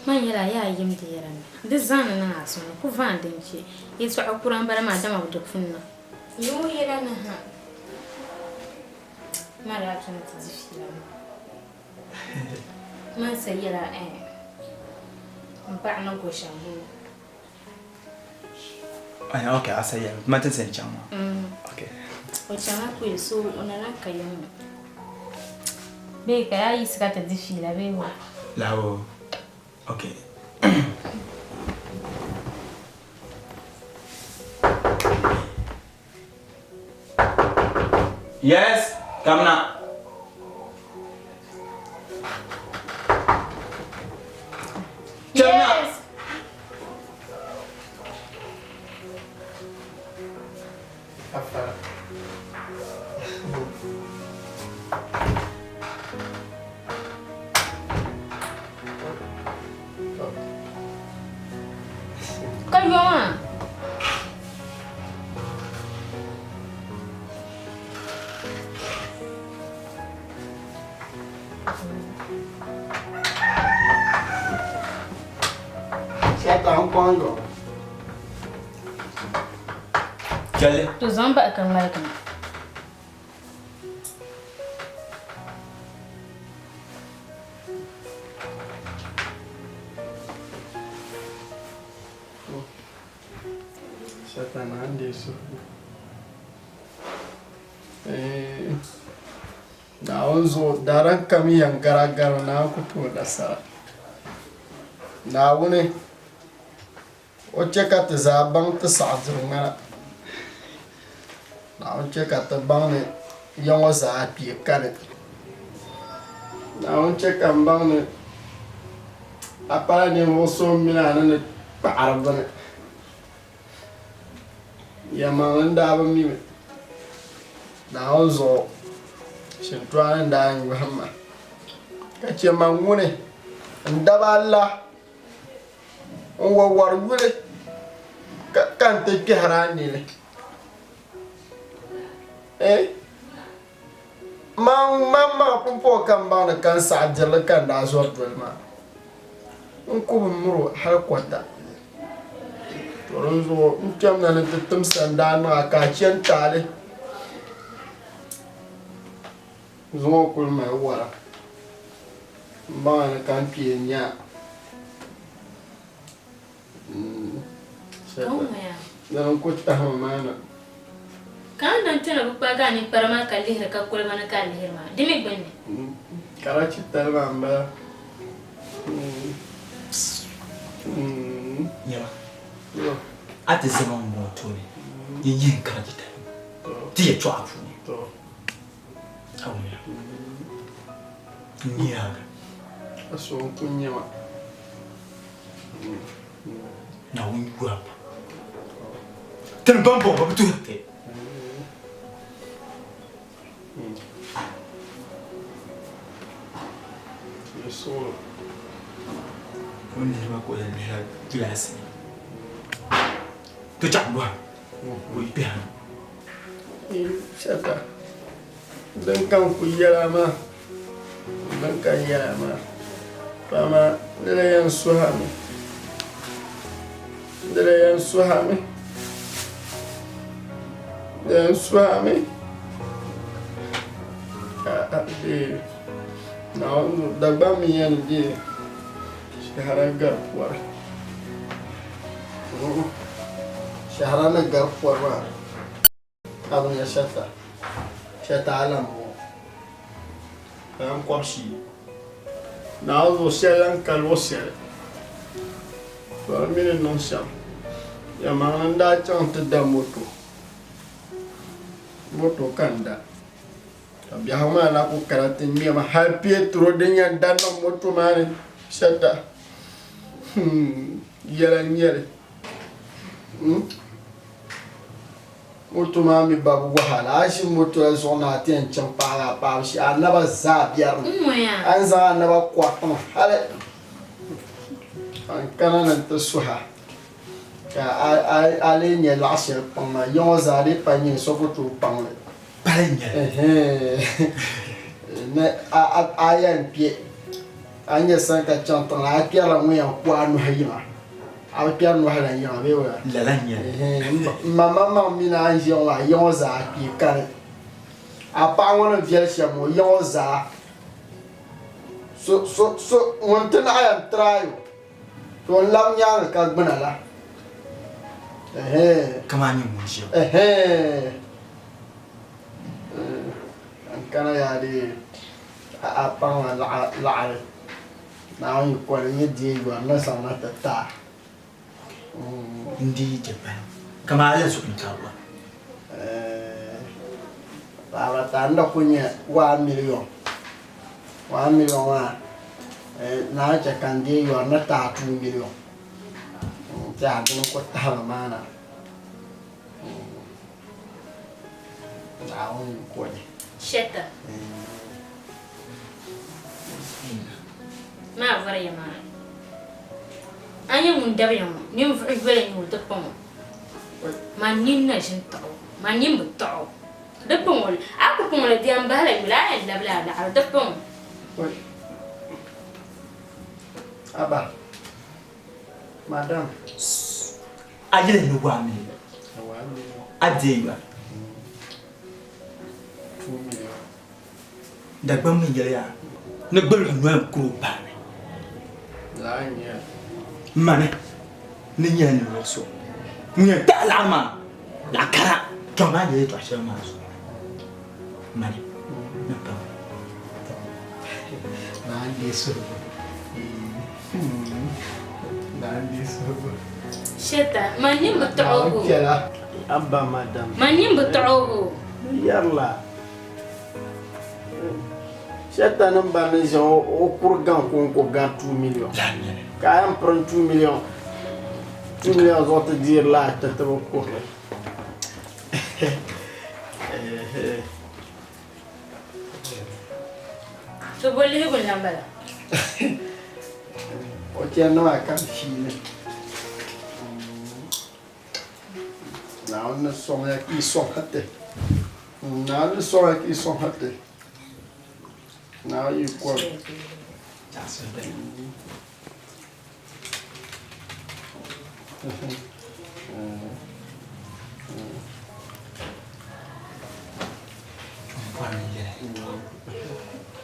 Man yɛla yaa yim di yɛla ni di zaŋ ni niŋ a suhu ni ku vaai din chɛ yɛltɔɣa kura m-bala maa dama bi di pun niŋ. Yuŋ yɛla ni ha man daa tuni ti di fiila maa. Man sa yɛla ɛɛh m paɣa ni go shɛm boo. Aya, okay, asa yɛli man ti ni sɛn chaŋ maa. Okay. O chaŋla kuli so o na lahi ka yiŋ ŋɔ. Bee ka yaa yiɣisi ka ti di fiila bee wa? Laho, okay. Yes, kamina. Yes. Afara. Ka yɔ maa. Shɛta n kɔŋ yɔ. Chɛli. To zaŋ bahi ka ŋmaligi na. Shɛta naa n deei suhigu. Naawuni zuɣu daadam kam yɛn garagari Naawuni ku tooi nasara. Naawuni o chɛ ka ti zaa baŋ ti saɣidiri ŋmana. Naawuni chɛ ka ti baŋ ni ya ŋɔ zaa kpee kani. Naawuni chɛ ka m baŋ ni a pala ninvuɣ so m mini a ni ni kpaɣiri bini. Yɛlimaŋli n daa bi mi mi. Naawuni zuɣu shintɔɣani n-daa yɔhim ma, ka chɛ ma ŋuni n daba la n wa wari yuli ka n ti kpɛhiri a nini. Eh? Man maŋmaŋa pumpɔŋɔ ka m baŋ ni ka n saɣi dirili ka n daa zɔri doli maa. N ku bi mir o hal kɔta. To dinzuɣu n kpɛmina ni ti tim sandaa niŋ a ka a chɛ n-taali. Zuŋɔ kul mali wara. M baŋya ni ka n kpee n-nya a. Dini n-ku tahi ma maa na. Ka a ni dan kpɛna bi kpaagi a ninkpara maa ka lihiri ka koliba ni ka a lihiri maa, di mi gbunni. Karachi tali maa m-bala. Nyama, a ti zama m-bɔŋɔ tooni, nyin yihi n karachi tali ti yɛtɔɣa puuni. A wumya? N nyaaŋa. A so n-ku nya ma. Naawuni yu a pam. Tini ban bɔŋɔ bɛ bi tuhiri ti. O ni lihiri ma ka o yɛn lihila gilaasi ni. To chaɣ bɔhim ka o yi kpɛhi na. Shɛta, din ka n kuli yɛla maa. Din ka n yɛla maa, to amaa di lee yɛn suhimi, di lee yɛn suhimi, di yɛn suhimi ka deei Naawuni Dagbaŋ mi yɛn deei shɛhira gari pɔri. Shɛhira ni gari pɔri maa. Ka bi nya Shɛta, Shɛta a lan bɔŋɔ, ka n kɔbishii. Naawuni zuɣu shɛli lan ka luɣ shɛli, to di mi ni niŋ shɛm. Yɛlimaŋli n-daa chaŋ ti da moto, moto ka n da, ka biɛhigu maa na kul kana ti ŋme ma hal peeturo din yɛn da niŋ moto maa ni Shɛta. Hmm, yɛla n-nyɛ li. Hmm. Moto maa mi babu wahala. A yi ʒi moto la zuɣu ni a ti yɛn chaŋ paagi a paɣibu shee, a naba zaa biɛri mi. A ni zaŋ a naba kɔri tiŋa hali ka n kana ni n ti suhi a ka a lee nya laɣ shɛli kpaŋ maa. Ya ŋɔ zaa dii pa nyɛ so ku tooi kpaŋ li. Ni a yɛn kpe a ni nya sani ka chaŋ tiŋ la, a kpɛrila ŋun yɛn ku a nuhi yiŋa. A bi kpɛri nɔhi la yiŋa bee wula? Lala n-nyɛ li. M ma maŋmaŋ mi ni a ni ʒiya ŋɔ maa, ya ŋɔ zaa kpee kani. A paɣa ŋɔ ni viɛli shɛm ŋɔ, ya ŋɔ zaa so, so, so ŋun ti naɣ yɛn try o, to n labi nyaaŋa ka gbuna la. Ɛhɛn. Kaman a ni ŋun ʒiya ŋɔ. Ɛhɛn. N kana yaa dee a paɣa maa laɣiri. Naawuni yi kɔli n yi deei yɔri ni zaŋ na ti ti a. N di je pali kaman a lan suhu ni ka a bɔri. Paɣaba ata n da kuli nyɛ 1 million, 1 million maa naan chɛ ka n deei yɔri ni ti a 2 million n tiɛha dini n-kuli tahi ma maa na. Naawuni yi kɔli. Shɛta. Maa vɔriya maa. A nyɛ ŋun dabiya ŋɔ, ninvuɣ yoli n-nyɛ o di kpaŋ o. Man nini na ʒi n-taɣ o, man nini bi taɣ o. Di kpaŋ o, a ku kpaŋ o la di yɛn bahila yoli, a yɛn labila a laɣiri, di kpaŋ o. Aba, madam. A yɛli ni 1 million. 1 million. A deei ba. 2 million. Dagbaŋ mi yɛliya ni gbalihi noli n-kuri o paami. Lala n-nyɛ li. Mani ni nyɛla ninvuɣ so ŋun yɛn taɣi laɣiri maa laɣ kara tɔŋ maa yɛli yɛtɔɣ shɛli maa zuɣu. Mani ni paŋ. Naa n-deei suhigu. Naa n-deei suhigu. Shɛta, man nini bi taɣ o. Naawuni kpɛla. Abba madam. Man nyin bi tɔɣi o hoo. Yɛrila. Shɛta ni ba ni zaŋ o kuri gaŋ konko gari 2 million. Ka a yɛn pirim 2 million. 2 million zuɣu ti deeri la ti ti bi kurili. To bo lihigu n-lan bala. O chani maa ka n fiili. Naawuni ni sɔŋ ya ka yi sɔŋ ha ti. Naawuni ni sɔŋ ya ka yi sɔŋ ha ti. Naawuni yi kɔri.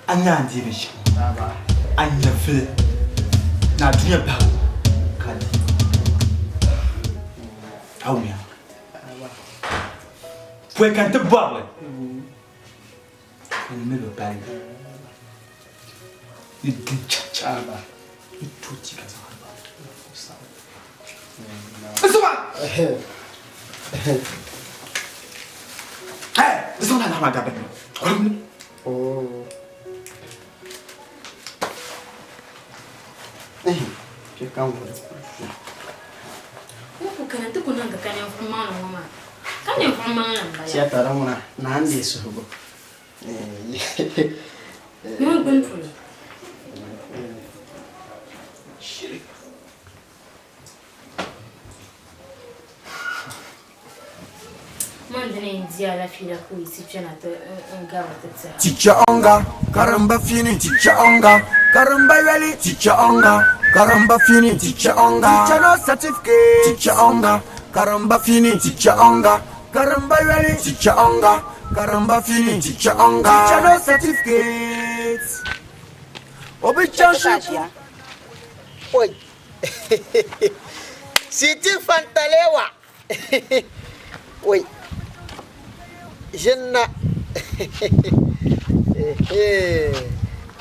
A nya a ni deei binshɛɣu a nya vili ni a dunia bahigu ka a deei a wumya pɔi ka n ti bɔri li ka ni mi bi baligi ni di chacha ni tooi ti ka zaŋ Nsoma! Hey, di zaŋ lala maa gabi. Oh. Che ka ŋun. Ŋɔ ku kana ti ku niŋdi ka ninvuɣ maŋli ŋɔ maa. Ka ninvuɣ maŋli m-bala. Shɛta di ŋuna, naa n-deei suhigu. Ŋɔ gbuni polo. Man dini n-di a la fiila ka o yi ti kpɛna ti n-gabiri ti tɛha. Teacher onga, karimba fini, teacher onga, karimba yoli, teacher onga, karimba fini, teacher onga, teacher no certificate, teacher onga, karimba fini, teacher onga, karimba yoli, teacher onga, karimba fini, teacher onga, teacher no certificate. Obi chaŋ shikuru. Oi. Siti Fantalewa. Oi. Ʒinna.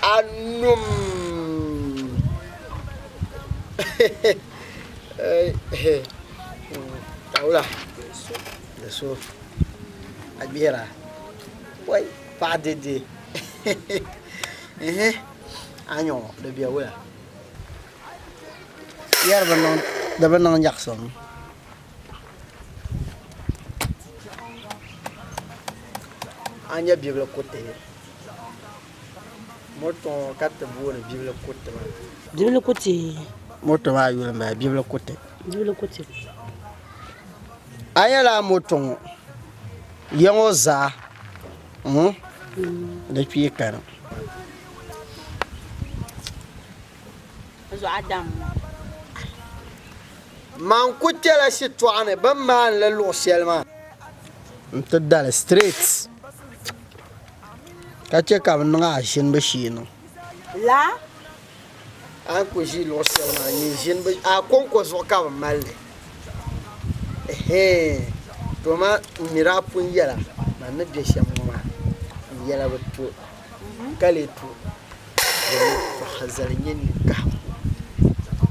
Anum. Tawula. Da so. A gbihira. Oi, paɣa dede. A nyɛ ŋɔ, di be wula? Yɛri bi niŋ di bi niŋ nyaɣisim. A nyɛ bibili kuriti moto ŋɔ ka ti booni bibili kuriti maa. Bibili kuriti. Moto maa yuli n bala bibili kuriti. Bibili kuriti. A nyɛla moto ŋɔ ya ŋɔ zaa di kpee kani. Man ku kpɛla shitɔɣu ni bɛ ni maani li luɣ shɛli maa nti da li straight ka chɛ ka bɛ niŋ a ʒini bɛ shee niŋ. A ni ku ʒi luɣ shɛli maa nyin ʒini bɛ a kɔŋko zuɣu ka bɛ mali li. Ɛhɛɛn, to ma n mi daa pun yɛla man ni be shɛm ŋɔ maa, n yɛla bi to ka lee to domin tɔha zali nyɛ ninkahigu.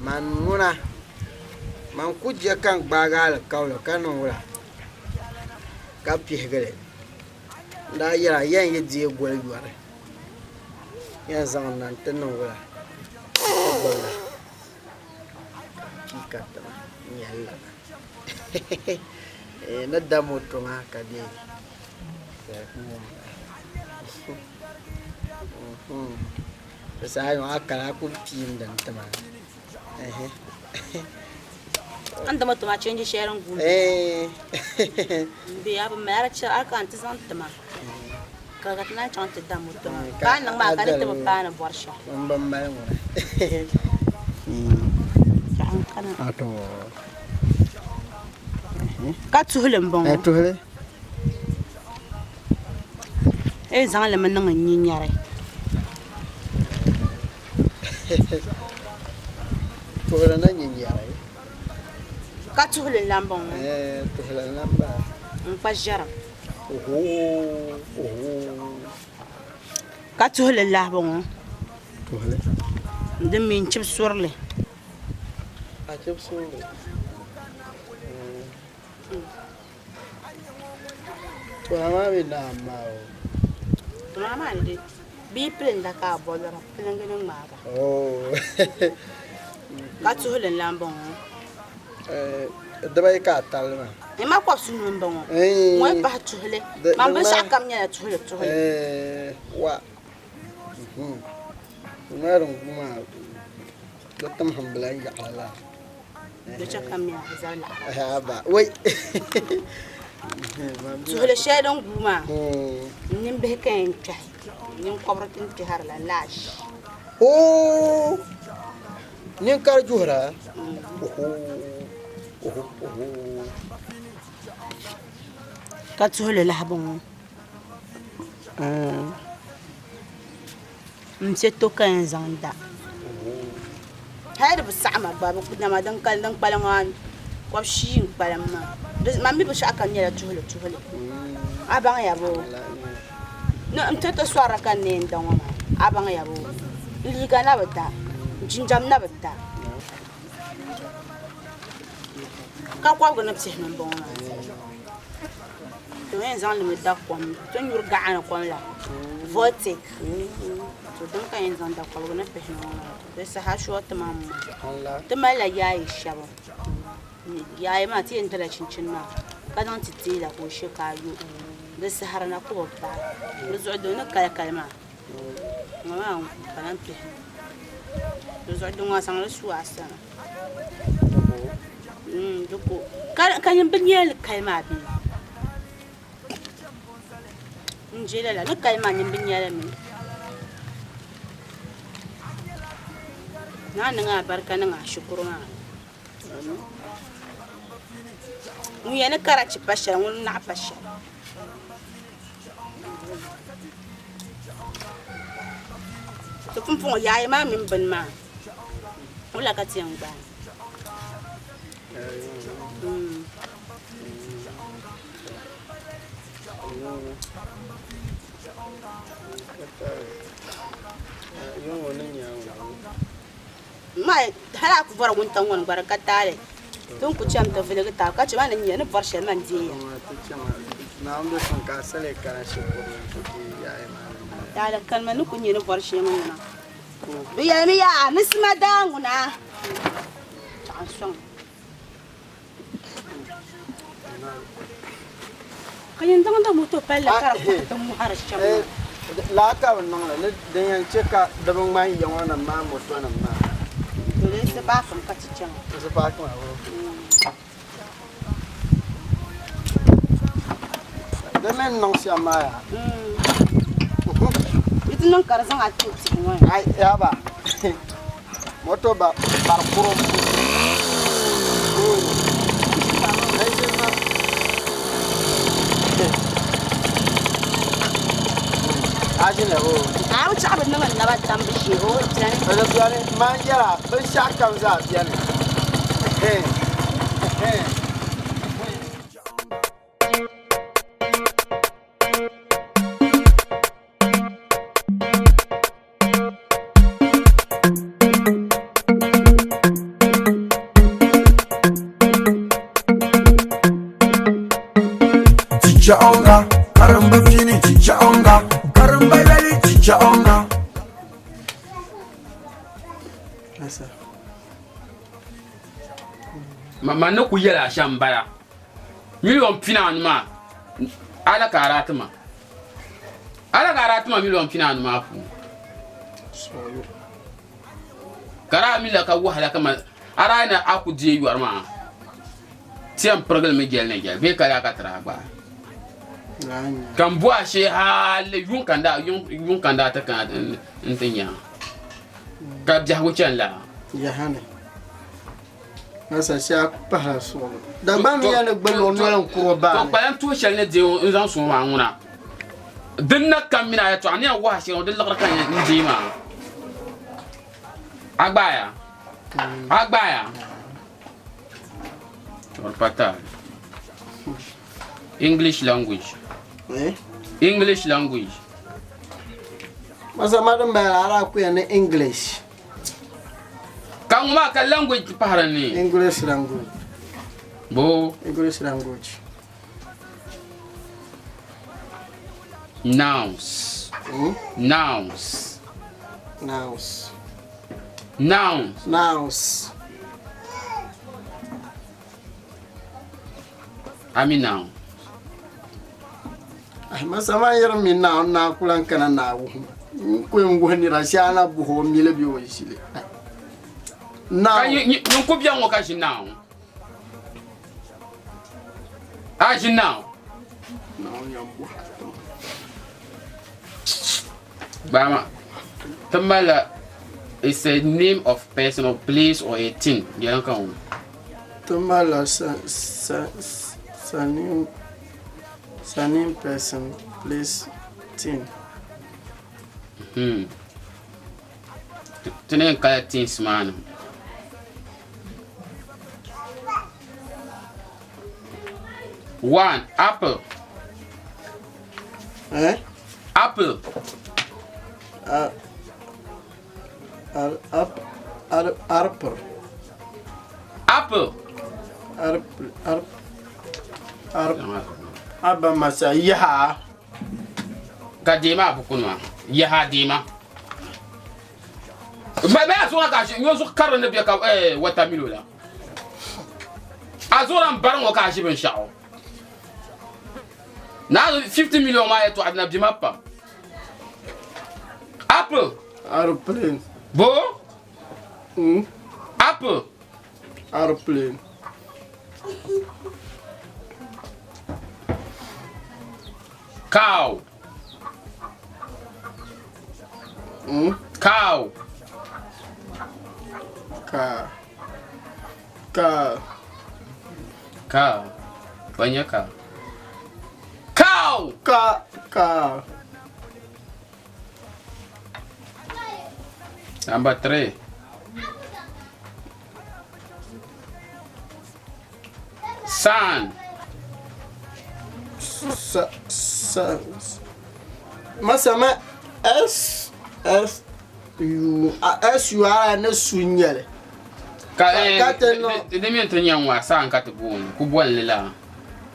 Man ŋuna, man ku je ka n gbaagi alikauli ka niŋ wula ka pihigi li. N daa yɛla yɛn yi deei goli yɔri, yɛn zaŋ na nti niŋ wula nti gbubi la ka pii ka tiŋa n-yɛli la. Ni da moto maa ka deei. Di saha ŋɔ a kana a ku piim din ti ma. A ni da moto maa chenji shɛli n guui m be a bi mali a di chɛ a kana ti zaŋ ti ma ka ka ti naan chaŋ ti da moto maa ka a niŋ maa ka di ti bi paai ni bɔri shɛm. N bi mali ŋuna. Ka tuhili n bɔŋɔ. Tuhili. E zaŋ li mi niŋ n nyinyari. Tuhili ni nyinyari. Ka tuhili n lan bɔŋɔ. Tuhili n lan bala. N kpa ʒɛrim. Oho oho. Ka tuhili lahi bɔŋɔ. Tuhili. Din mi n chibi surili. A chibi surili. Funa maa mi naam maa o. Funa maa ni di bia pilinda ka a bolira pilingi ni ŋmaaga. Oh. Ka tuhili n lan bɔŋɔ. Eh, dibayi ka a tabili maa. N ma kɔbisi nu n bɔŋɔ. Eh. Ŋɔ yi pahi tuhili. Man binshɛɣu kam nyɛla tuhili tuhili. Eh, wa. Mhm. Ŋɔ din gu maa di timhim bi lan yaɣili laa. Di chɛ ka mi a zali laɣiri. Haba, wai. Tuhili shɛli din guui maa, n nimbihi ka yɛn kpɛhi, ninkɔbiri ti ni kpɛhiri la laash. Oo, ninkari juhira? Oho, oho, oho. Ka tuhili lahi bɔŋɔ. N piɛ to ka yɛn zaŋ da. Hali di bi saɣama gba bi dama din kali din kpalim maa kobshii n kpalim maa man mi binshaɣu kam nyɛla tuhili tuhili a baŋya boo n piɛ to sorili ka n na yɛn da ŋɔ maa a baŋya boo n liiga na bi da n jinjɛm na bi da ka kobigi ni pihimi n bɔŋɔ maa To yɛn zaŋ limi da kom ti ni nyuri gaɣa ni kom la voltic to din ka yɛn zaŋ da kobigi ni pihinu ŋɔ maa di saha shoo ti maŋ maa ti malila yaayi shɛba yaayi maa ti yɛn dila chinchini maa ka zaŋ ti teela ka o she ka a yo di sahari na ku bi paai di zuɣu di ni kali kali maa ŋɔ maa ka lahi pihinu di zuɣu di ŋɔ a zaŋli su a sani Di ko ka nyin bi nyɛli kali maa bee n je lala ni kali maa nyin bi nyɛli mi naa niŋ a barika niŋ a shikuru maa ŋun yɛn ni karachi pa shɛli ŋun naɣ pa shɛli To pumpɔŋɔ yaayɛ maa mini bini maa wula ka ti yɛn gbaai? Hali a ku bɔri wuntaŋ ŋɔ ni gba di ka taali ti ni ku chani ti viligi tabi ka chɛ ma ni nya ni bɔri shɛli man deeya. Taali kani ma ni ku nya ni bɔri shɛli ŋɔ ŋuna. Bɛ yɛlimi yaa ni sima daa ŋuna chaɣ n sɔŋ. Ka nyin zaŋdi moto palli ka di kɔhi ti mɔhiri shɛm maa. Laa ka bɛ niŋli ni din yɛn che ka di bi ŋmani ya ŋɔ nim maa moto nim maa. To di n-ti paaki mi ka ti chaŋ. N-ti paaki maa o. Di mi ni niŋ shɛm maa yaa. Di ti niŋ ka di zaŋ a ti tihi ŋɔ ni. Ai yaaba moto ba bari kurum. A bi chaɣ bi niŋ n naba tambu shee o beni. Di beni man yɛra binshɛɣu kam zaa beni. Teacher onga, karamba fini teacher onga, karamba yali teacher onga. Man ni ku yɛl a shɛm m-bala. Miliɔn pinaanu maa, a la ka a daa ti ma. A la ka a daa ti ma miliɔn pinaanu maa puuni. Ka daa mi la ka wahala kaman a daa ni a ku deei yɔri maa, ti yɛn pirigili mi jɛli ni jɛli bee ka daa ka ti daa gbaai. Ka m bo a shee hali yuŋ ka n daa ti kana nti nya a. Ka biɛhigu chani lala. Yahani. Masa shee a pahila suɣulo. Dagbaŋ mi yɛn ni gbali o noli n-kuri o baa To ni. kpalim tuhi shɛli ni deei n zaŋ sɔŋ maa ŋuna. Din na kam mini a yɛtɔɣa ni yɛn wahi shɛli ŋɔ di liɣiri ka n deei maa. A gbaaya? A gbaaya? To di pa taali. English language. Eh? English language. Masa ma din bala a daa kuya ni English. Ka ŋɔ maa ka language ti pahiri ni. English language. Bo. English language. Nouns. Nouns. Nouns. Nouns. Nouns. A mi noun. Ai masa maa yɛri mi naawuni naa ku lan kana ni a wuhi ma. N ku yɛn wuhi nira shee a na buhi o mi li bee o ʒi li. Ka nyin ku biɛŋ ŋɔ ka ʒi naawuni. A ʒi naawuni. Naawuni yɛn buhi a ti ma. Gbaama, ti malila it's a name of person or place or a thing yɛli ka ŋɔ. Ti malila sa sa sa name sa name person place thing. Hmm. Ti ni yɛn kala things maa ni. One, apple. Eh? Apple. Ap, apple. Apple. Apple. Apple. Abba masa yaha. Ka deema buku nima. Yaha deema. Ba ba zuɣu ka ʒi nyo zuɣu karili ni bɛ ka eh watermelon la. A zuɣu lan bari ŋɔ ka a ʒi binshaɣu. Naa 50 million maa yɛtɔɣa dina bima pam. Apple. Aeroplane. Bo? Apple. Aeroplane. Cow. Cow. Car. Car. Cow. Banya cow. Cow. Car. Car. Number 3. Sun. Sa sa masama S S U S U R ni su n-nyɛli. Ka di mini ti nyɛ ŋɔ saan ka ti booni ku bolli la.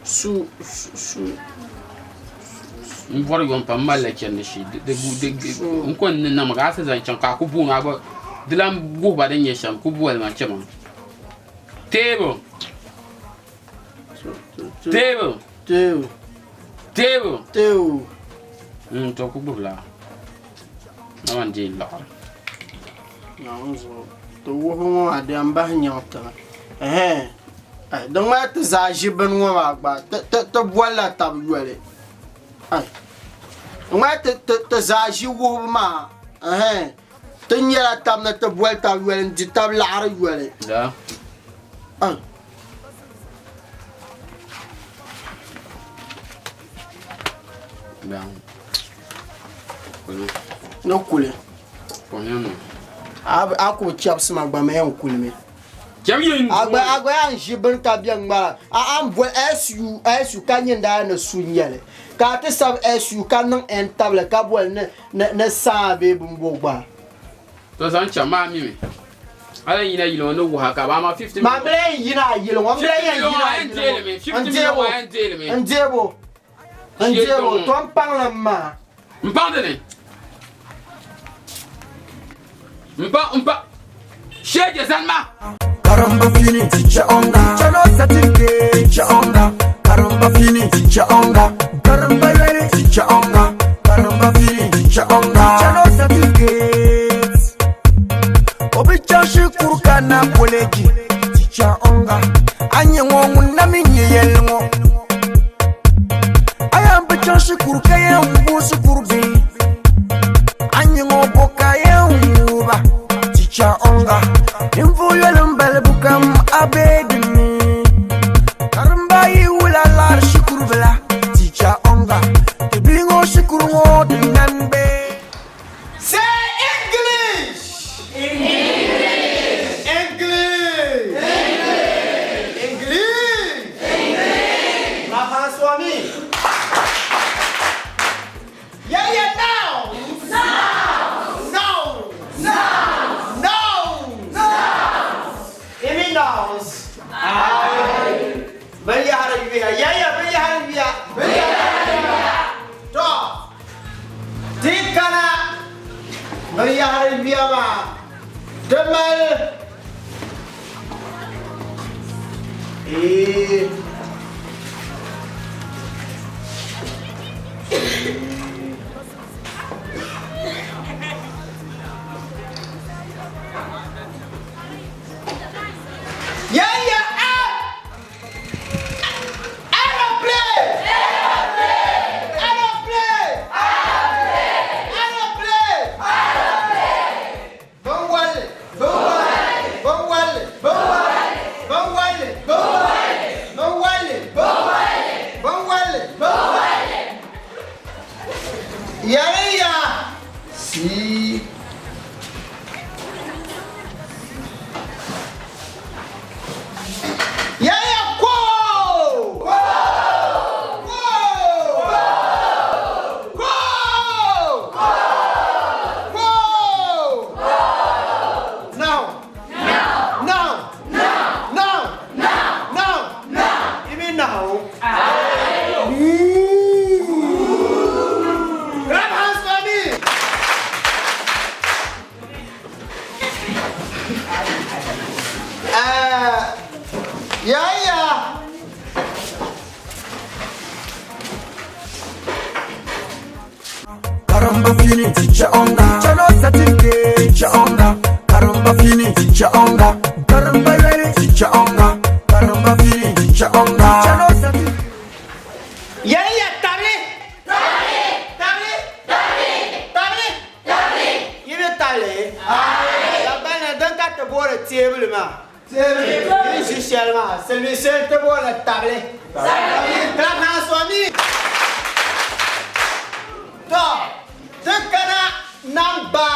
Su su N bɔri yom pam malila chandi shee n ko ni niŋmi ka a ti zaŋ chaŋ ka a ku booni a gba di lan wuhi ba din nyɛ shɛm ku boli ma chama. Table. Table. Table. Table. Table. To ku gbubila. Na man deei liɣiri. Naawuni zuɣu ti wuhibu ŋɔ maa di yɛn bahi nyaŋ tiŋa. Ɛhɛn di ŋmani ti zaa ʒi bini ŋɔ maa gba ti bolila tab yoli. Di ŋmani ti zaa ʒi wuhibu maa ɛhɛn ti nyɛla tab ni ti boli tab yoli n-di tab laɣiri yoli. Da. Ni kuli. A ku chɛbisi ma gba ma yɛn kulimi. A gba yaa n ʒi bini ka bɛ ŋmara a ni boli SU SU ka nyini daa ni su n-nyɛli ka a ti sabi SU ka niŋ N tabili ka boli ni saa bee bimbo gba. To zaŋ chaŋ maa mimi a lan yina yili ŋɔ ni wuha ka ba ama 50 Maa mi lan yina a yili ŋɔ, m bi lan yɛn yina a yili ŋɔ. N deebo, n deebo, n deebo, to m paŋli m maa. M paŋdi ni. M pa, m pa, sheeje zani ma. Karamba fini teacher onga. Teacher no certificate teacher onga. Karamba fini teacher onga. Karamba yele teacher onga. Karamba fini teacher onga. Teacher no certificate. Obi chashi kuruka na college teacher onga. Anye ngongu na minye yelngo. Ayam bichashi shikuru ka yɛn wubu shikuru bihi a ni ŋɔ bo ka yɛn wuba chicha ɔŋga ninvuɣu yoli n balibu kam a be dinni karimba yi wula lari shikuru bila chicha ɔŋga ti bihi ŋɔ shikuru ŋɔ di nani be. Say English! English! English! English! English! Clap hands for me. Yeah, yeah, now! Now! Now! Now! Now! Binyahari yuya maa di mali Eee. Yaya up! Aeroplane! Aeroplane! Aeroplane! Binwalli! Binwalli! Binwalli! Binwalli! Binwalli! Binwalli! Yariya! Si. Yariya ko! Ko! Ko! Ko! Now! Now! Now! Now! Now! Now! You mean now? Clap hands for me! Yeah. Karamba fini teacher onga. Teacher no certificate teacher onga. Karamba fini teacher onga. Karamba ready teacher onga. Karamba fini teacher onga. Teacher no certificate. Yeah, tabli. Tabli. Tabli. Tabli. Tabli. Yi bi tabli. Labbana din ka ti boori teebuli maa. Teebuli. Yi ʒi shɛli maa silimiinsi ti booni tabli. Clap hands for me. To, ti kana number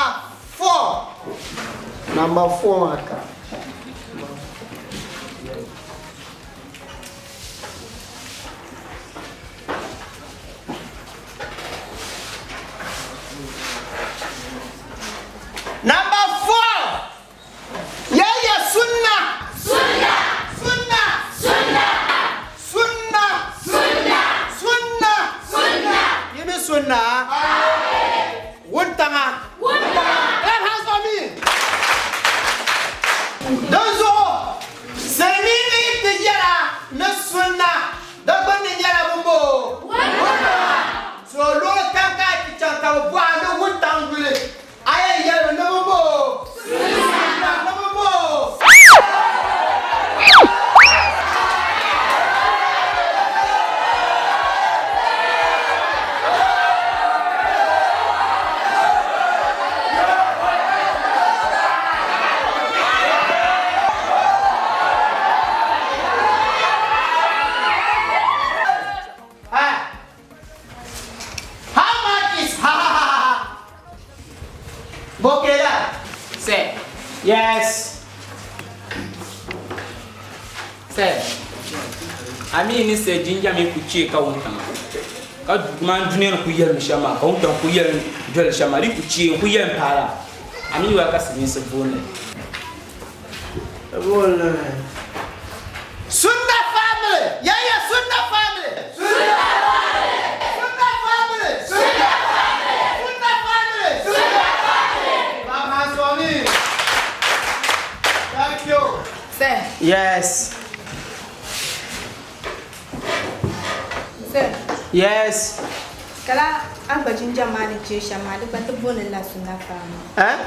4. Number 4 maa ka. Number 4. Yeah, Sunna. Sunna. Sunna. Sunna. Sunna. Sunna. Sunna. Sunna. You mean Sunna? Wuntanga. Wuntanga. Clap hands for me. Donzo. Silimiinsi ti yɛla ni sunna di gbunni nyɛla bumbo. Wuntanga. So loori kam ka a ti chaŋ ka bi bɔhi ni wuntaŋ yuli a yɛn yɛlimi ni bumbo. Sunna ni bumbo. Ah. How much is ha ha ha ha ha? Bokela. Sir. Yes. Sir. A mi ni sɛ jinjam yi ku chee ka wuntaŋa ka man dunia ni ku yɛlimi shɛm maa ka wuntaŋ ku yɛlim doli shɛm maa di ku chee n ku yɛlim paala a mi wa ka silimiinsi booni li. Sunna family. Yeah, yeah, Sunna family. Sunna family. Sunna family. Sunna family. Sunna family. Sunna family. Clap hands for me. Thank you. Sir. Yes. Sir. Yes. Kala a gba jinjam maa ni chee shɛm maa di gba ti booni la Sunna family. Eh?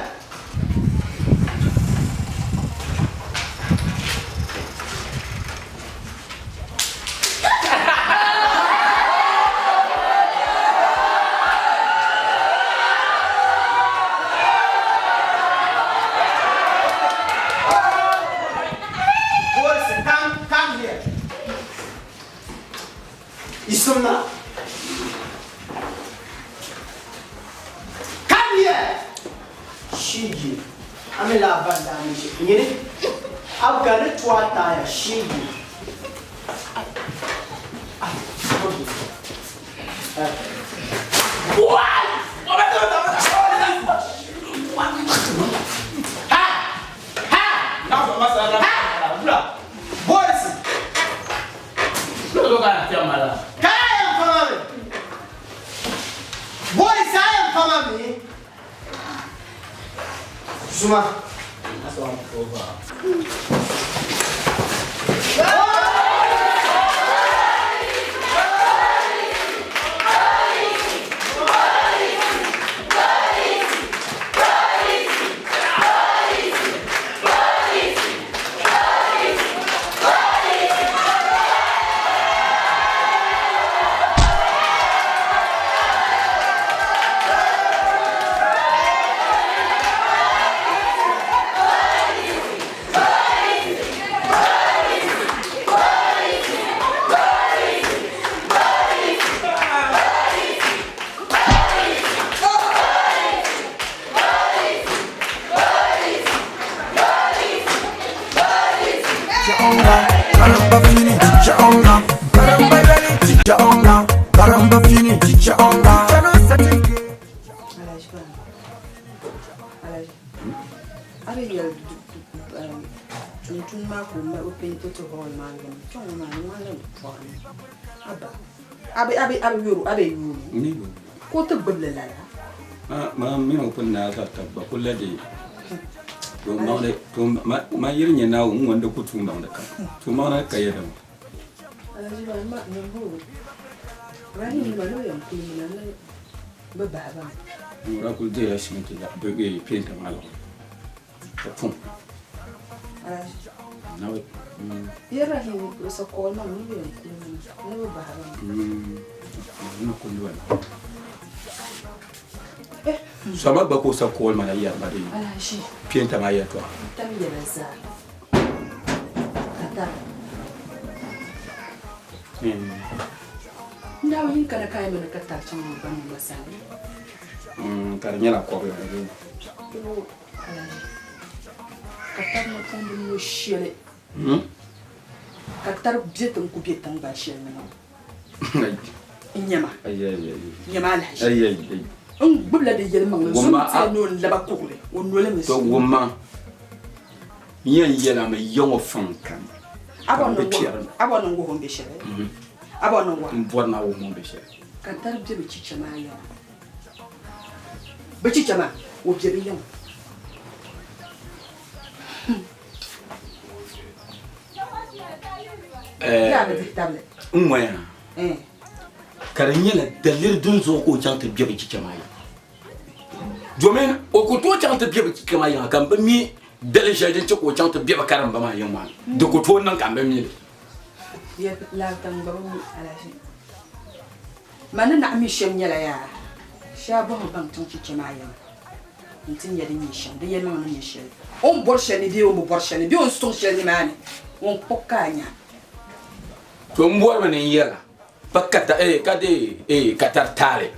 Boys, come, come here. Isumna. Come here. Shigi. Amila bandamishi. Ngini. Abgani tuata ya shigi. Ah, okay. What? Ha! Ha! Ha! Boys! Kaya mfama mi. Boys, I am fama mi. Suma. Karamba fini teacher onga Karamba rally teacher onga Karamba fini teacher onga Chano certificate. Alhaji ba Alhaji a bi yɛli tuntun maa ka o mali o peenti ti hall maa gbuni kpɛŋ ŋɔ maa ni ŋmanila di pɔrimi aba a bi a bi a bi yoro a bi yooi ka o ti gbubili lala. Ma mini o pun naai ka tab gba kuli la di tuun maŋli tuun ma yiri nyɛ Naawuni ŋun di ku tuun maŋli kam tuun maŋli ka yɛda ŋɔ. Alhaji ba ma nyambo Rahim nima ni bi yɛn kuli mina ni bi bahi ba mi. Ŋura kuli deela simiti la bi peenta maa luɣuli ka pum. Alhaji Nabi. Yɛ Rahim bi sa kɔɔli maa ni bi yɛn kuli mina ni bi bahi ba mi. Ni kuli ba. Soma gba ka o sa kɔɔli ma na yɛri ma di Alhaji peenta maa yɛltɔɣa. Tam yɛla zaa ka tara. N daa yin kana ka yi mini ka tari chaŋ n ba nima sani. Ka di nyɛla kɔbili ni bee? Alhaji ka tari na pun bi no shɛli. Ka tari bɛ ti n-ku bɛ tiŋgbani shɛli ni ŋɔ. N nyama. Nyama Alhaji. N gbubila di yɛlimaŋli n zo n tiɛ ni o laba kuɣuli o noli mi. To wumma n yɛn yɛlami ya ŋɔ faŋ kam A ka bɔri n bi ni kpɛri n a bɔri ni n wuhi o ni be shɛli? A bɔri ni n wuhi? N bɔri ni a wuhi ma o ni be shɛli. Ka tari be bɛ chicha maa yiŋa. Bɛ chicha maa, o be bɛ yiŋa. Yaa bi dihi tabili. N ŋɔya ka di nyɛla daliri din zuɣu ka o chaŋ ti be bɛ chicha maa yiŋa. Domin o ku tooi chaŋ ti be bɛ chicha maa yiŋa ka m bi mi daliri shɛli din chɛ ka o chaŋ ti be bɛ karimba maa yiŋ maa ni. Di ku tooi niŋ ka m bi mi li. Laabitaŋ gba bi mi alahiʒi. Man ni naɣ mi shɛm nyɛla yaa, shee a bɔhimi baŋ chaŋ chicha maa yiŋa nti nya di nyɛ shɛm, di yɛlimaŋli ni nyɛ shɛli, o ni bɔri shɛli ni bee o ni bi bɔri shɛli ni bee o ni sɔŋ shɛli nimaani, o ni kpuɣi ka a nya. To m bɔrimi ni n yɛla pa ka eh, ka deei eh, ka tari taali.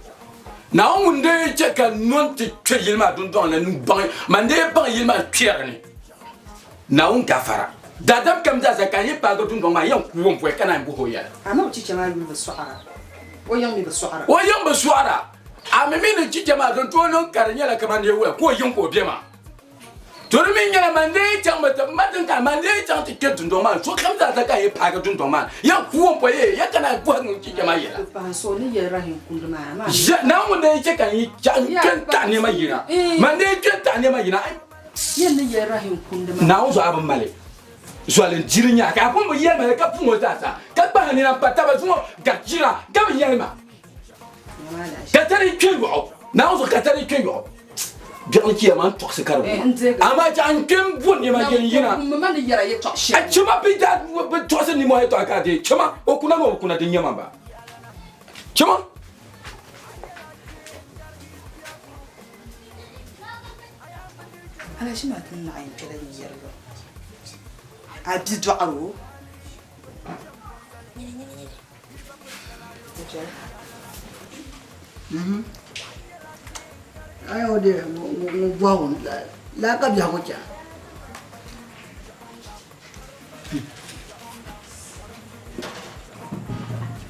Naawuni ŋun dee chɛ ka nɔn ti kpe yili maa dundɔŋ ni n-baŋ man dee baŋ yili maa kpɛri ni. Naawuni gafara. Daadam kam zaa sa ka n yi paagi dundɔŋ maa, n yɛn ku o m-bɔhi ka naan bɔhi o yɛla. A mi o chicha maa yuli bi sɔɣira. O yiŋ mi bi sɔɣira. O yiŋ bi sɔɣira. A mi mi ni chicha maa din tooi niŋ ka di nyɛla kaman di wuya ka o yiŋ ka o be maa. To di mi nyɛla man lee chaŋ mi ti ma din ka man lee chaŋ ti kpe dundɔŋ maa ni, sokam zaa sa ka n yi paagi dundɔŋ maa ni, yɛn ku o m-bɔhi, Ee, ya ka naan bɔhi ŋun chicha maa yɛla? Ʒe, Naawuni lee chɛ ka n yi chaŋ n-kpe n-taɣi nɛma yina. Man lee kpe n-taɣi nɛma yina. Naawuni zuɣu a bi mali zoli n-diri nya ka a pun bi yɛli ma li ka pun o zaa sa, ka gbahi nina m-pa taba zuŋɔ gari jira ka bi yɛli ma. Ka tari kpe yɔɣu, Naawuni zuɣu ka tari kpe yɔɣu. Biɛɣuni chiya maa n-tɔɣisi ka di wum. Amaa chaɣ n kpe m-bo nɛma yɛn yina. A chɛ ma bɛ daa bi tɔɣisi nimmohi yɛtɔɣa ka a deei. Chɛ ma, o kuna ni o bi kuna din nyɛ ma m-bala. Chɛ ma. Alahichi maa ti naɣi n-kpɛla n yɛri lo. A bi dɔɣir o. Ayo de ŋun bɔhigu laa ka biɛhigu chɛ.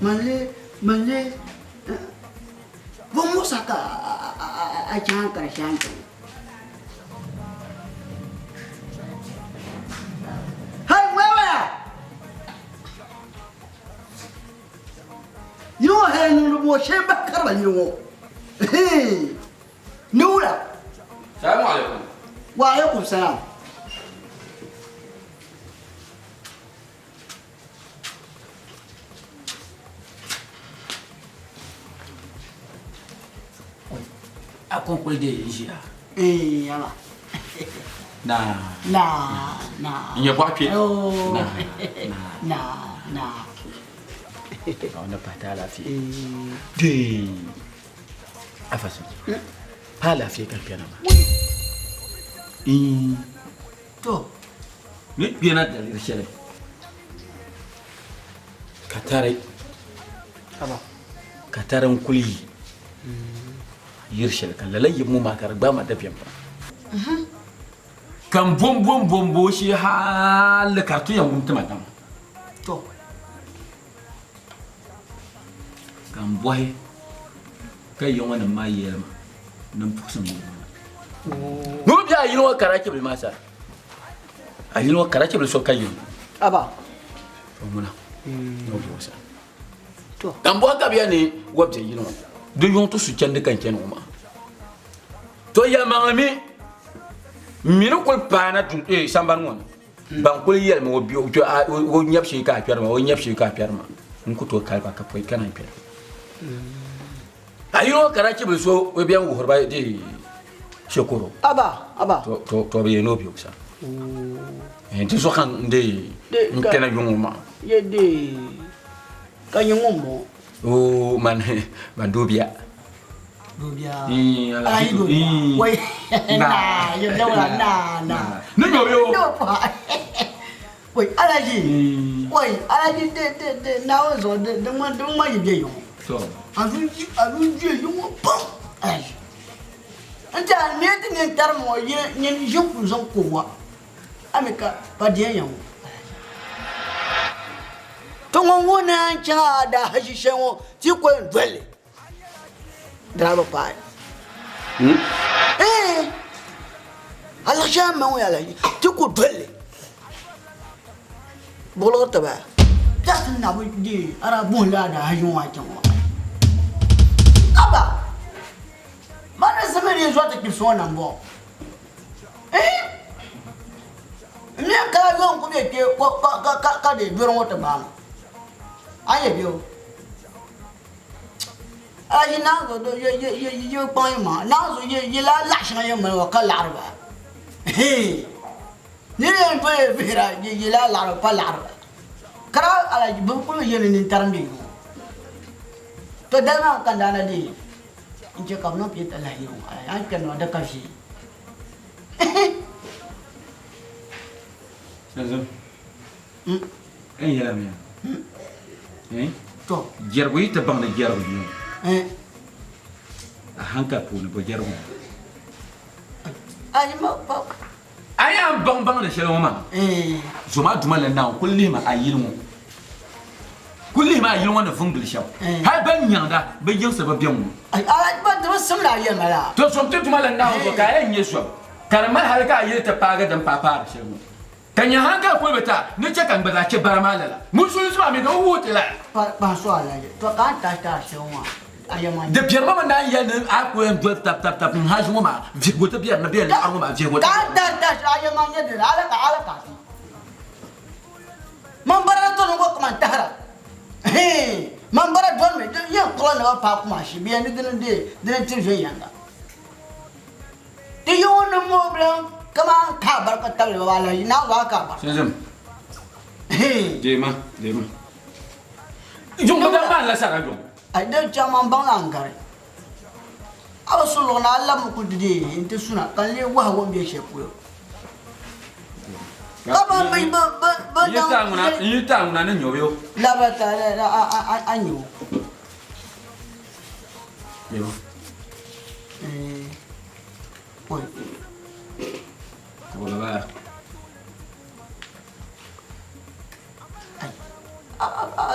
Man lee man lee bɔ muɣisa ka a chaŋ ka di chaŋ chaŋ. Hey, where Yili ŋɔ hali niŋdi ŋɔ shee bahi kariba yili ŋɔ. Ni wula? Salamu alaikum. Wa alaikum salam. A kɔŋkoli dee n-ʒiya. Eh, yala. Na. Na, na. N nyɛ bɔɣu kpe. Oh. Na, Na, na. Na. Ni pahi ti alaafee. Dee. Afa so. Pa alaafee ka n kpɛna maa. To. Ni kpɛna daliri shɛli ka tari ka tari n kuli yi yiri shɛli ka lala yibu ŋɔ maa ka di gbaai ma dabiɛm pam ka n bom bom bom bo shee hali ka di ti yɛn wum ti ma daŋ To. Ka n bɔhi ka ya ŋɔ nim maa yɛli ma ni n puɣisi n ŋɔ ni o bɛ a yili ŋɔ karachi bili maa sa a yili ŋɔ karachi bili so ka yili aba o ŋuna ni o bɛ o sa ka n bɔhi ka bɛ ni wa bɛ yili ŋɔ di yuŋ ti su chandi ka n chani ŋɔ maa to yɛlimaŋli mi n mi ni kuli paana sambani ŋɔ ni Ban kuli yɛlimi o nyabu shee ka a kpɛri maa, o nyabu shee ka a kpɛri maa, n ku tooi kali ba ka pɔi ka naan kpɛri. A yino karachi bili so o bɛn wuhiri ba di shikuru. Aba, aba. To to bi yɛn o bɛ o sa. N ti so kan n de n kpɛna yuŋ ŋɔ maa. Ye de ka nyɛ ŋun bɔŋɔ. O man man doobiya. Doobiya. Ala yi doobiya. Wai. Na, ye lawla na na. Ni nyɔ yo. No pa. Wai alaji. Wai alaji de de de na o zo de de ma de ma yi be yo. To. Azu azu je yo mo pam. Alaji. Nta ne ti ne tar mo ye ni jin ku zan ko wa. Amika pa diyan yan. To ŋɔ ŋɔ na n chaŋ a daa haji shɛli ŋɔ ti ko yɛn doli driver paai. Eh, alahi shɛli ma ŋɔ yɛla ti ku doli buɣuliɣi tiba just na bi di ara buhi la daa haji ŋɔ a chaŋ ŋɔ. Aba, ma ni zimi di zuɣu ti kpibisi ŋɔ na m-bɔŋɔ. N yɛn kana yɔŋ ku be kpe ka di dɔri ŋɔ ti gbaai ma. A yɛ bɛ o. A yi naanzu yi kpaŋ yi maŋa naanzu yi lahi laɣ shɛŋa yɛn mali ŋɔ ka laɣiri ba. Nira yɛn doli vihira yi lahi laɣiri pa laɣiri ba. Kara alaji bɛ kuli yɛli ni nintarim bɛ ŋɔ. To dali maa ka n daa na deei n chɛ ka bɛ niŋ piɛta lahi yi ŋɔ a ni kpɛri maa di ka viɛ. Sanzim. N yɛla mi ya. To. Jɛrigu yi ti baŋ ni jɛrigu nyɛ o. A hankali puuni bo jɛrigu. A yi a baŋ baŋ ni shɛli ŋɔ maa. Zoma duma la naawuni kuli lihima a yili ŋɔ. Kuli lihima a yili ŋɔ ni vuŋgili shɛm. Hali ban nyaŋda bɛ yiŋsi bi bɛ ŋɔ. To zom ti duma la naawuni zuɣu ka a yɛn nyɛ zom. Ka di mali hali ka a yili ti paagi din paai paari shɛli ŋɔ. Ka nya hankali kuli bi ti a ni chɛ ka n gba zaa chɛ bara maa lala. Musulinsi maa mi di bi wuhi ti lala. Di biɛri ma mi naan yɛli ni a ku yɛn doli tab tab tab n haji ŋɔ maa vihigu ti biɛri ni bɛ yɛn laɣiri ŋɔ maa vihigu ti Man bara dɔni ŋɔ kaman tahira. Hee, man bara dɔni mi, din yɛn kpuɣila naba paai Kumasi bee ni dini dee dini ti viɛnyɛliŋga. Ti yi ŋɔ ni mooi bilan kaman ka barika tabili ba alahichi naa zaa ka barika. Sinzim. Deema, deema. Yuŋ bi daa maan la sara yuŋ. Ai din chaŋ man baŋ la n gari. A bi su luɣ ni a labimi kuli di dee nti suna ka n lee wahi o ni be shɛli polo. Ka ban bi bi bi bi daŋ. N yi ti a ŋuna ni nyɛ o yo. Labira ti a nyɛ o. Deema. Pɔi. Ka bɔ baya. A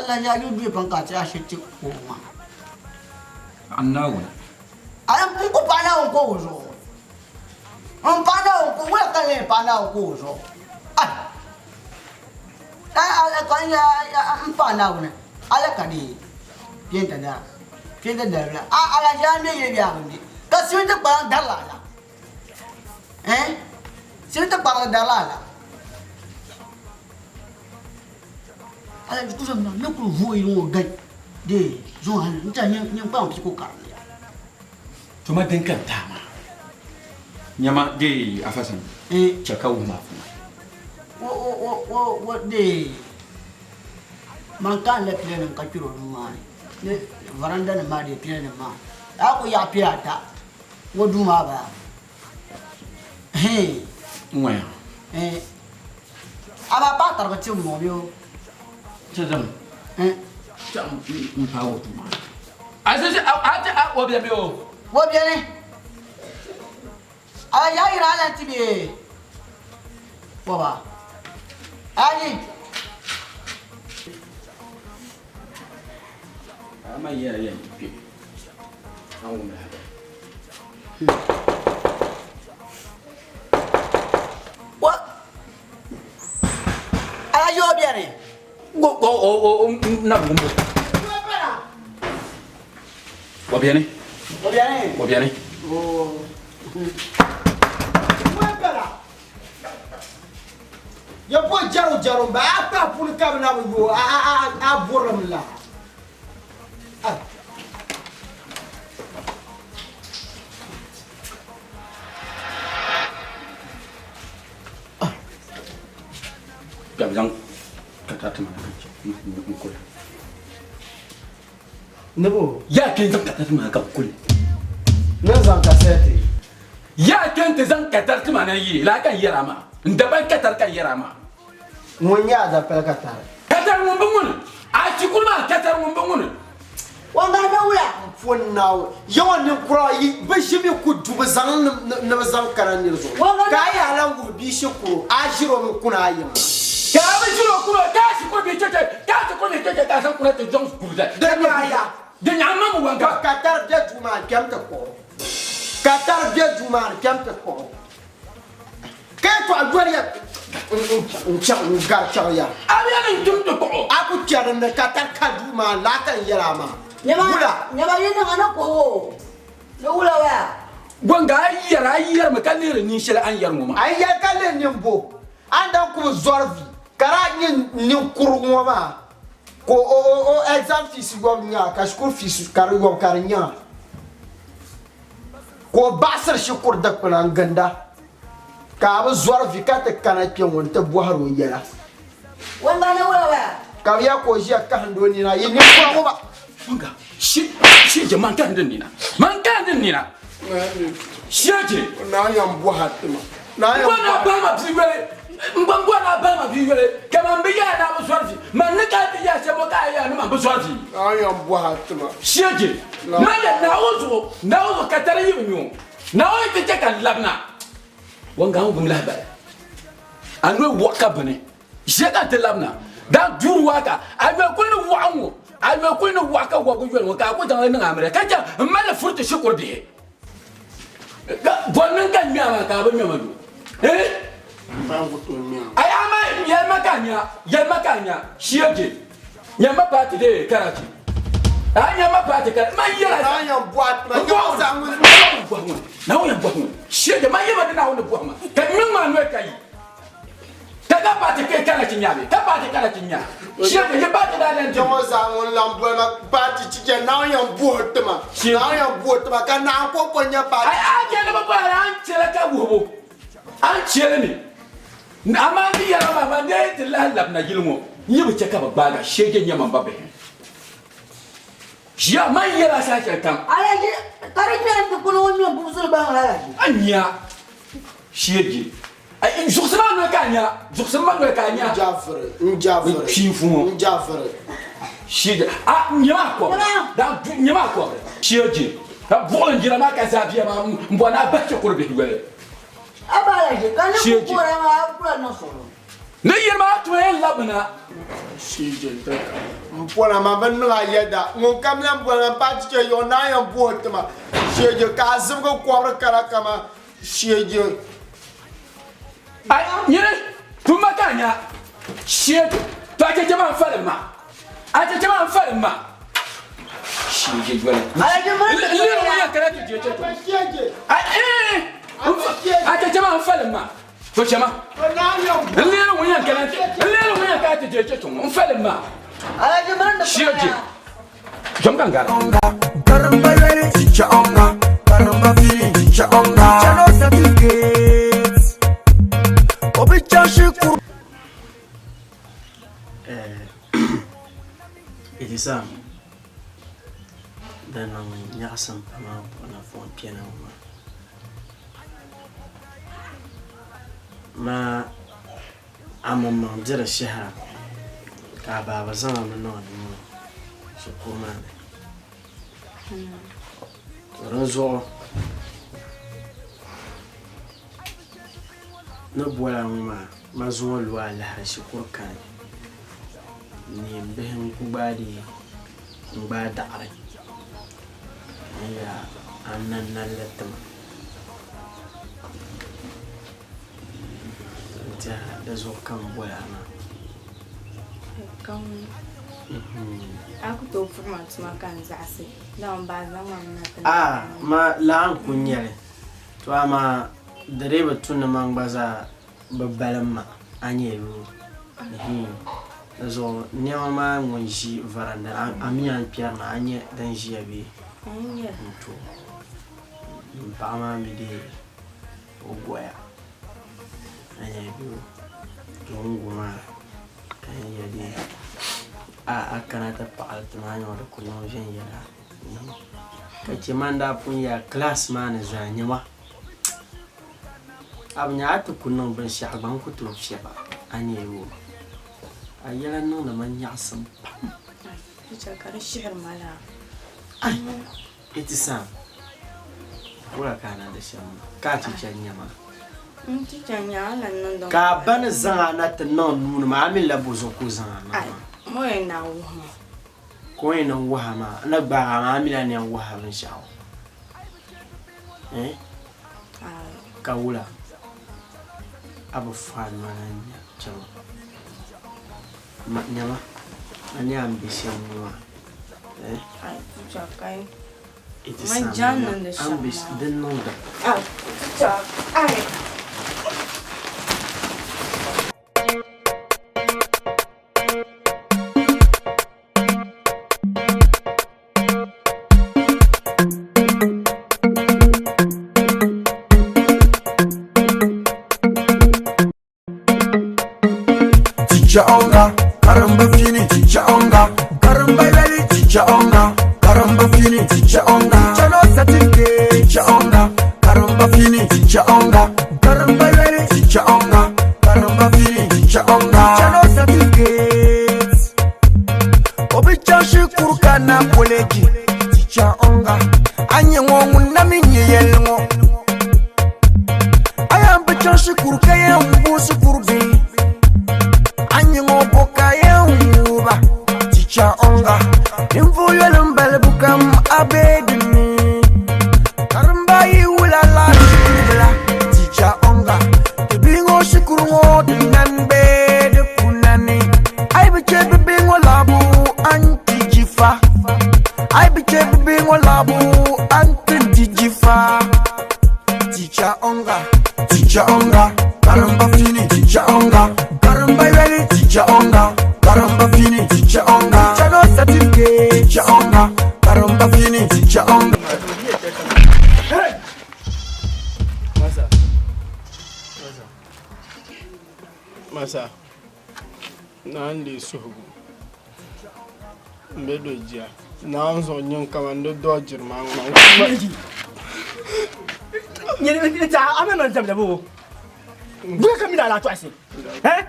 lahi a yi due pam ka a ti a shiri ti o maa. Paɣa Naawuni. A n ku paɣa Naawuni ka o zuɣu. N paɣa Naawuni ka wula ka n lee paɣa Naawuni ka o zuɣu. Ai! N paɣa Naawuni ala ka di piɛnta dara piɛnta daribila a alahichi a ni yili bɛ a bindi ka simiti kpalaŋ dari la ala. Eh? Shiri ti kparigi dari lala. Alaji ku zaŋ ne kuli vooi yili ŋɔ gai dee zuŋ hali n tiɛha nyin kpaŋ pii ku karim ya. Tuma din ka n-taai maa nyama dee afa sani chɛ ka wuhi ma funa. Wo wo wo wo wo dee man ka n la pila nim ka kpɛri o duu maa ni ni varanda nim maa dee pila nim maa a ku yaɣi pila ata wo duu maa bala hee Ŋɔya. Eh amaa paɣa tariga tim ŋɔ bɛ o. Chɛ zaŋ chaŋ n paai o duu maa ni. A zi a a ti a o beni bɛ o. O beni. A yaa yira a lan ti bɛ o ba. Ayi. A ma yɛra yɛn ti kpe a wum lahabali. Wa Alaji o beni. O o o na bi wumdi. O beni. O beni. O beni. Ya bo jaro jaro ba a kpa puuni ka bi na bi yo a a a burim la. Ka bi zaŋ katari ti ma na ka n kuli. Ni bo? Yaa kpe n-zaŋ katari ti ma na ka n kuli. Ni n zaŋ kasɛti? Yaa kpe nti zaŋ katari ti ma na yi laa ka n yɛri a maa. N dabali katari ka n yɛri a maa. Ŋun nyɛ a dapali katari? Katari ŋun bi ŋuni. A shikuru maa katari ŋun bi ŋuni. Wanga ni wula? M po Naawuni, yaŋɔ ninkura yi bi ʒimi ku du bɛ zaŋ ni bɛ zaŋ kana nir zuɣu, ka a yaa lan wuhi bia shikuru, a ʒir o mi kuna a yiŋa. Ka a bi ʒir o kuna o, ka a shikuru bihi chɛchɛ, ka a shikuru bihi chɛchɛ ka a zaŋ kuna ti zaŋ guri zali. Di nyaaya. Di nyaɣa ma mi wanga. Katari be duu maa ni kpɛm ti kpuɣi o. Katari be duu maa ni kpɛm ti kpuɣi o. Ka yɛtɔɣa doli ya n-chaŋ n-gari chaŋ ya. A bi yɛli n-tim ti kpuɣ o. A ku kpe din ni ka tari ka duu maa ni laa ka n yɛl a maa. Wula? Nyama yi niŋ a ni kuhi o ni wula waya? Gɔŋga a yi yɛri, a yi yɛrimi ka lihiri nin shɛli a ni yɛri ŋɔ maa. A yi yɛli ka lihi nin bo, a ni dan ku bi zɔri vi, ka daa nyɛ ninkurigu ŋɔ maa ka o exam fees yɔbu nya ka shikuru fees ka di yɔbu ka di nya. Ka o baɣisiri shikuru dikpuna n-ginda, ka a bi zɔri vi ka ti kana kpe ŋɔ nti bɔhir o yɛla. Ka bɛ ya ka o ʒiya kahindi o nina, yi ninkura ŋɔ ba. Wanga, shi, shi je man kahindi n nina, man kahindi n nina. Shi je. Naa yɛn bɔha ti ma. N bɔri ni a bahi ma bia yoli, n gba bɔri ni a bahi ma bia yoli, kaman bɛ yaa ni a bi zɔri vi, man ni ka ti yaa shɛm ŋɔ ka a yaa ni man bi zɔri vi. Naa yɛn bɔha ti ma. Shɛji, man yɛli Naawuni zuɣu, Naawuni zuɣu ka tari yi bi nyo, Naawuni ti chɛ ka n labina. Wanga n wum lahibali, a noli wɔɣ ka bini. Ʒe ka ti labina daa duuri waa ka a yoli kuli ni wɔɣa ŋɔ, a yoli kuli ni wɔɣa ka wɔbigu yoli ŋɔ ka a ku zaŋ li niŋ amiliya ka chɛ m-mali li furi ti shikuru bihi. Bɔri niŋ ka n ŋme a maa ka a bi ŋme ma yo. Eh? Ayi amaa yɛlima ka a nya, yɛlima ka a nya, shieje, nyamma paati dee Karachi. A nyamma paati Karachi, man yɛla Naawuni yɛn bɔhi a tima, nyɛ o zaŋ ŋun Naawuni bɔhi ŋun, Naawuni yɛn bɔhi ŋun, shieje, man yɛlima ni Naawuni bɔhi ma, ka n niŋ maa noli ka yi. Ka ka paati ka kana ti nya bɛ, ka paati kana ti nya. Shɛba yi paati daa lan Jɛŋɔ zaa ŋun lan boli ma paati chicha Naawuni yɛn buhi ti ma. Naawuni yɛn buhi ti ma ka Naawuni kɔŋko n-nyɛ paati. Ayi a chɛ ni bɛ bɔhiri a ni chɛ li ka wuhibu, a ni chɛ li mi. Amaa n ni yɛri a maa, man dee ti lahi labina yili ŋɔ, n yi bi chɛ ka bɛ gbaag a, shee je nyɛ man ba bihi. Ʒiya, man yɛri a saha shɛli kam. Alaji, ka di ŋmɛri dukpuni ŋɔ ŋmɛ bubisili baŋ alaji. A nya shee je. Zuɣusi maa noli ka a nya, zuɣusi maa noli ka a nya. N javiri, n javiri, Kpiinfu ŋɔ. n javiri. Shee a nyɛ maa kɔbiri, daa du nyɛ maa kɔbiri. Shee je, ka buɣili n jira maa ka zaa bia maa n bɔri ni a bahi shikuru bihi yoli. A ba alaji, ka ni Shee ku je. koora maa a kula niŋ suɣulo. Ni yiri maa tuma yɛn labina. Shee je n ti ka. M pɔna ma bi niŋ a yɛda, ŋun kam lan boli ma m paai ti chɛ yuɣu naa yɛn buhi ti ma. Shee je ka a zibigi kɔbiri kana kaman Shee Ai, nyini, tumma ka a nya. Shee to a chɛchɛ maa n-falim ma. A chɛchɛ maa n-falim ma. Shee yoli. N lihiri ŋun yɛn kana ti je chɛchɛ. Ai, eh, a chɛchɛ maa n-falim ma. To chɛma n leeri ŋun yɛn kana n leeri ŋun yɛn kana ti deei cheche ŋɔ n falim maa. Shia je zom ka n gari. Karimba yɛli chicha onga, karimba fili chicha onga. Chicha no certificate, obi chaŋ shikuru. Itisam di niŋ nyaɣisim pam a ni kpuɣi napɔŋ kpɛna ŋɔ maa. Maa a maŋmaŋ diri shɛhira ka a baaba zaŋ a mi niŋ a nuu ni shikuru maa ni. To dinzuɣu ni boli a ŋɔ maa ma zuŋɔ lu a lahiri shikuru kani neem bihi n-ku gbaai di n-gbaai daɣiri n-yɛra a ni na nalli ti ma. N tɛha di zuɣu ka m boli a maa. A ku tooi puhi ma tuma ka n zaɣisi, dama m ba zaŋ ma mi na ti A ma laa n-ku nyɛ li. To amaa di dii bi tu ni man gba zaa bi balim ma, a nya bee? Di zuɣu nɛma maa ŋun ʒi varanda a mi a ni kpɛri na a nya din ʒiya bee? To m paɣa maa mi dee o goya a nya bee? To o ni go maa ka n ya dee a kana ti paɣili ti maa nya di ku niŋ viɛnyɛla. Ka chɛ man daa pun yaa class maa ni zaa nya ma. A bi nya a ti ku niŋ binshɛɣu gba n ku tooi fiɛb a, a nya o. A yɛla niŋdi ma nyaɣisim pam. Teacher, ka di shihiri ma laa. Ai, Itisam, wula ka a niŋdi shɛm maa? Ka a chicha nya ma? N chicha nya a lan niŋdi Ka a ba ni zaŋ a na ti niŋ nuu ni maa, a mi la bo zuɣu ka o zaŋ a niŋ Ai, maa? mo yɛn naa wuhi ma. Ka o yɛn niŋ wuhi a maa, n ni gbaag a maa, a mi la ni yɛn wuhi a binshɛɣu. Eh? Ka wula? A bi fa a noli a nya chama. Ma, nyama, a ni a ni be shɛm ŋɔ maa. Eh? Ai, teacher, kai. It is Man some jan nyama. niŋdi A shɛm ni be maa. din niŋda. Ah, teacher, ai. Chicha onga, karamba fini chicha onga, karamba yali chicha onga, karamba fini chicha onga. Chicha no certificate chicha onga, karamba fini chicha onga, karamba yali chicha onga, karamba fini chicha onga. Chicha no certificate. Obi chaŋ shikuru ka na koleji chicha onga, a nyɛ ŋɔ ŋun na mi nyɛ yɛlli ŋɔ. A yɛn bi chaŋ shikuru ka yɛn bo shikuru bihi. A nyɛ ŋɔ bo ka yɛn wuhi ba chicha onga. Ninvuɣ yoli m-balibu kam a be dinni. Karimba yi wula la shikuru bila chicha onga. Ti bihi ŋɔ shikuru ŋɔ di nani bee di ku nani. A yi bi che bi bihi ŋɔ laɣibu a ni ti jifa. A yi bi che bi bihi ŋɔ laɣibu a ni ti di jifa. Chicha onga, chicha onga, karamba fini chicha onga, karamba yɛli chicha onga, karamba fini chicha onga. Chicha no certificate chicha onga, karamba fini chicha onga. Masa. Masa. Masa. Naa n-leei suhigu. M be do jia. Naawuni zuɣu nyin kaman di dɔɔjiri maa ŋuna. A ma man zabila bo. Bula ka mina ala tɔɣisi. Eh?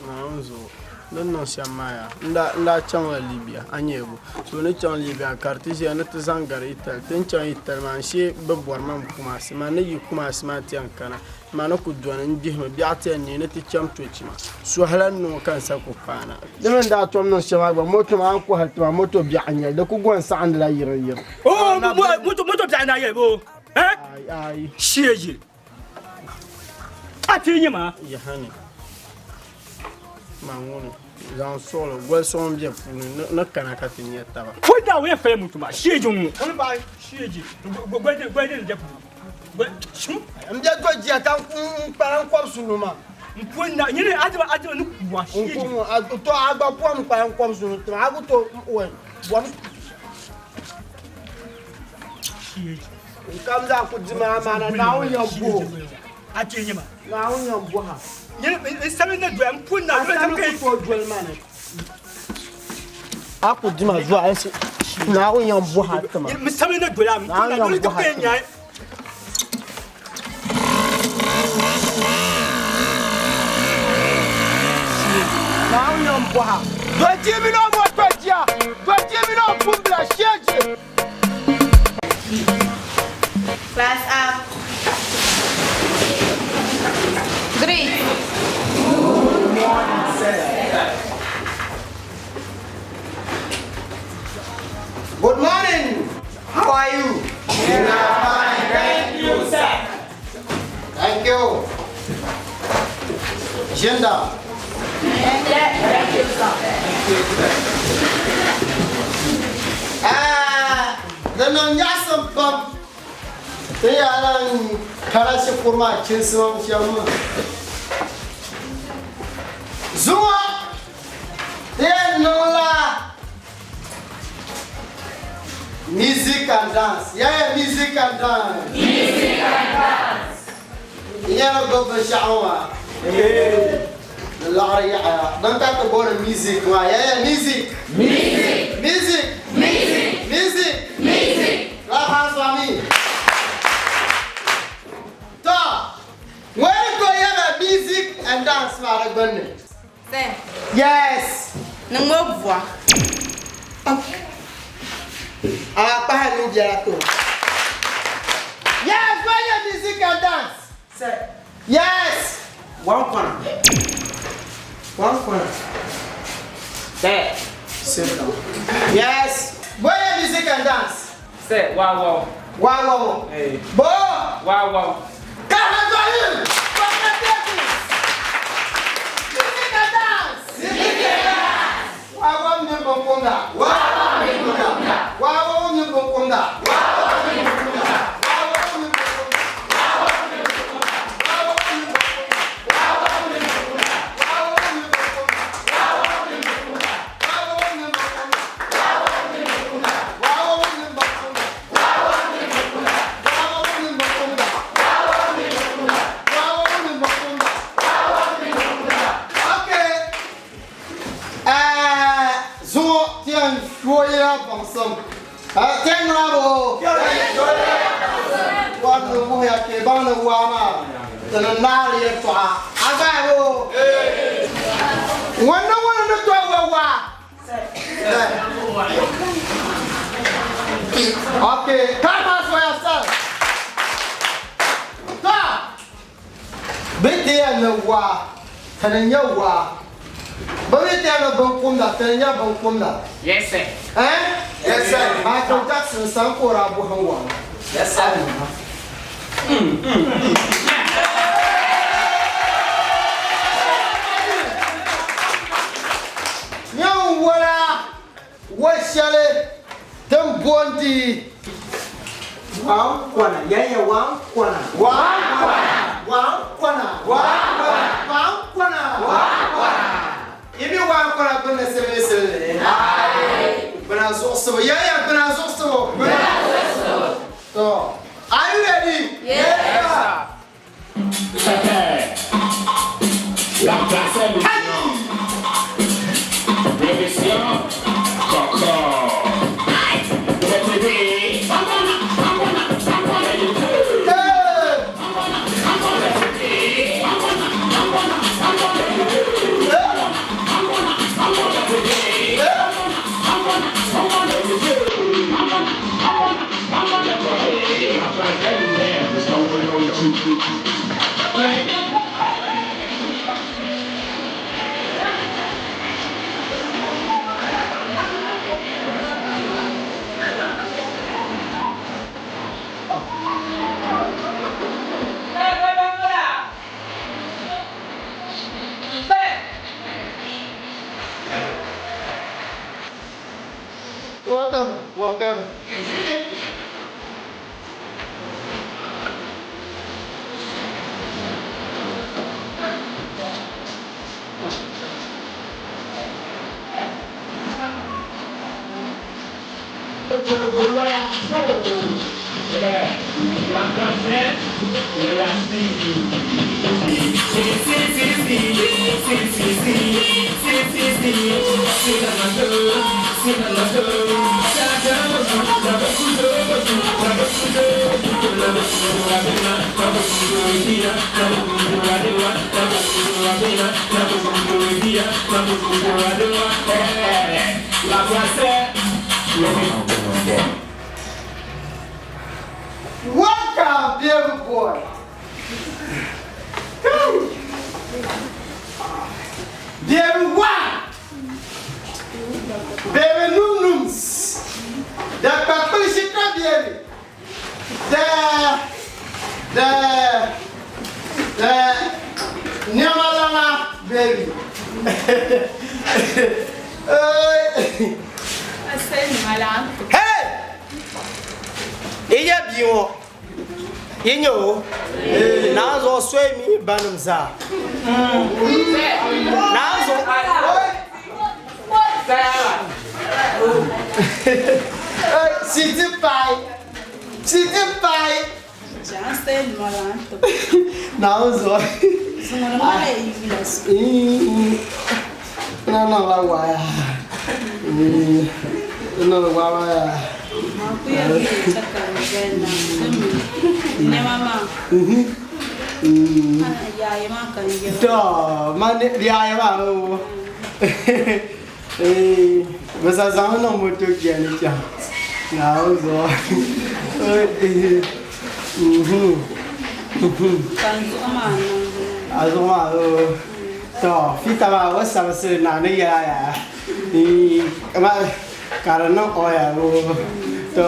Naawuni zuɣu din niŋ shɛm maa yaa n daa chaŋla Libya a nyɛ bo so ni chaŋ Libya ka di ti ʒiya ni ti zaŋ gari Italy ti ni chaŋ Italy maa n shee bi bɔri ma Kumasi maa ni yi Kumasi maa ti yɛn kana Ma ni ku dɔni n-gbihimi biɛɣu ti yɛn neei ni ti cham Tochima. Sɔhila n-niŋ o ka n sa ku paana. Di mini daa tom niŋ shɛm maa gba, moto maa a ni kɔhiri ti ma moto biɛɣu n-nyɛ li, di ku go n-saɣindila yiriŋyiriŋ. Oo, moto biɛɣu n-daa yɛli boo? Eh? Ayi. Shee A ti nyɛ maa? Yahani. Ma ŋuni zaŋ suɣili goli suŋ m-be puuni ni kana ka ti nya taba. Pɔi daa o yɛn fali moto maa, shee ŋɔ. Sheeji. Goli din be puuni. Goli, shum. N bɛ do jia ka n kpara n kɔbi sunu maa. N pun na nyini adima adima ni kuwa N ku to a gba pɔm n kpara n kɔbi sunu tima a ku to wɛ bɔm. N kam zaa ku dima amaana Naawuni yɛn bo. A ti nyima. Naawuni yɛn bo ha. Nyini n sabi ni doya n pun na A sabi ku tooi doli ma ni. A ku dima zuwa alisi Naawuni yɛn bo ha tima. N sabi ni doya n pun na doli ti ka nya. Naawuni yɛn bo ha. Dɔji mini o moto jia. Dɔji mini o pumbila sheeji. Class up. Greet. Good morning, sir. Good morning. How are you? We are fine, thank you, sir. Thank you. Gender. Thank you, sir. Di niŋ nyaɣisim pam ti yaa lan kana shikuru maa chinsimam shɛm maa. Zuŋɔ ti yɛn niŋla music and dance. Yaya music and dance. Music and dance. N yɛn gbubi binshɛɣu maa. Di laɣiri yaɣaya. Din ka ti booni music maa. Yaya music. Music. Music. Music. Music. Music. Clap hands for me. To, ŋun ni tooi yɛli music and dance maa di gbunni. Sir. Yes. Niŋ o bua. A kpahi ni biɛla to. Yes, where your music and dance? Sir. Yes. One corner. One corner. Sir. Sit down. Yes. Where your music and dance? Sir, wow wow. Wow wow. Hey. Bo. Wow wow. Congratulations. Music and dance. Music and dance. Wow wow mini binkumda. Wow wow mini binkumda. Wow wow mini binkumda. Wow wow mini binkumda. Wow wow mini binkumda. Okay. Zuŋɔ ti yɛn shooyila baŋsim. Ti yɛn niŋla bo? Bɔri ni wuhiya ka yi baŋ ni waa maa ti ni naari yɛltɔɣa. A gbaai bo? Ŋun ni ŋuni ni tooi wa waa? Okay, clap hands for yourself. Ta! Bɛ ti yɛn ni waa, ti ni nya waa. Bɛ mi ti yɛn ni binkumda, ti ni nya binkumda. Yes sir. Eh? Yes, sir. Michael Jackson san ka o daa bɔhim waa. Yes sir. Nyɛ wala wa shɛli din bondi One corner. Yeah, yeah, one corner. One corner. One corner. One corner. One corner. One corner. Yi mi one corner gbunni silimiinsili ni? Bina zuɣusibu. Yeah, yeah, bina zuɣusibu. Bina zuɣusibu. To, are you ready? Yes. C'était la place émission. L'émission Coco. TV. Welcome, welcome. Welcome, baby boy. Baby one. Baby num nums. The purple shikra baby. The the the Nyamalana baby. Hey! Yi nya bia ŋɔ yi nya o naa zuɣu soyi mini banim zaa naa zuɣu Siti pai siti pai naa zuɣu na niŋla waya niŋ waya To, ma yaaya maa o bɛ sa zaŋ niŋ moto chani chaŋ Naawuni zuɣu. A zuɣu maa o to fita maa o sabisili na ni yɛla yaa ka di niŋ oya o to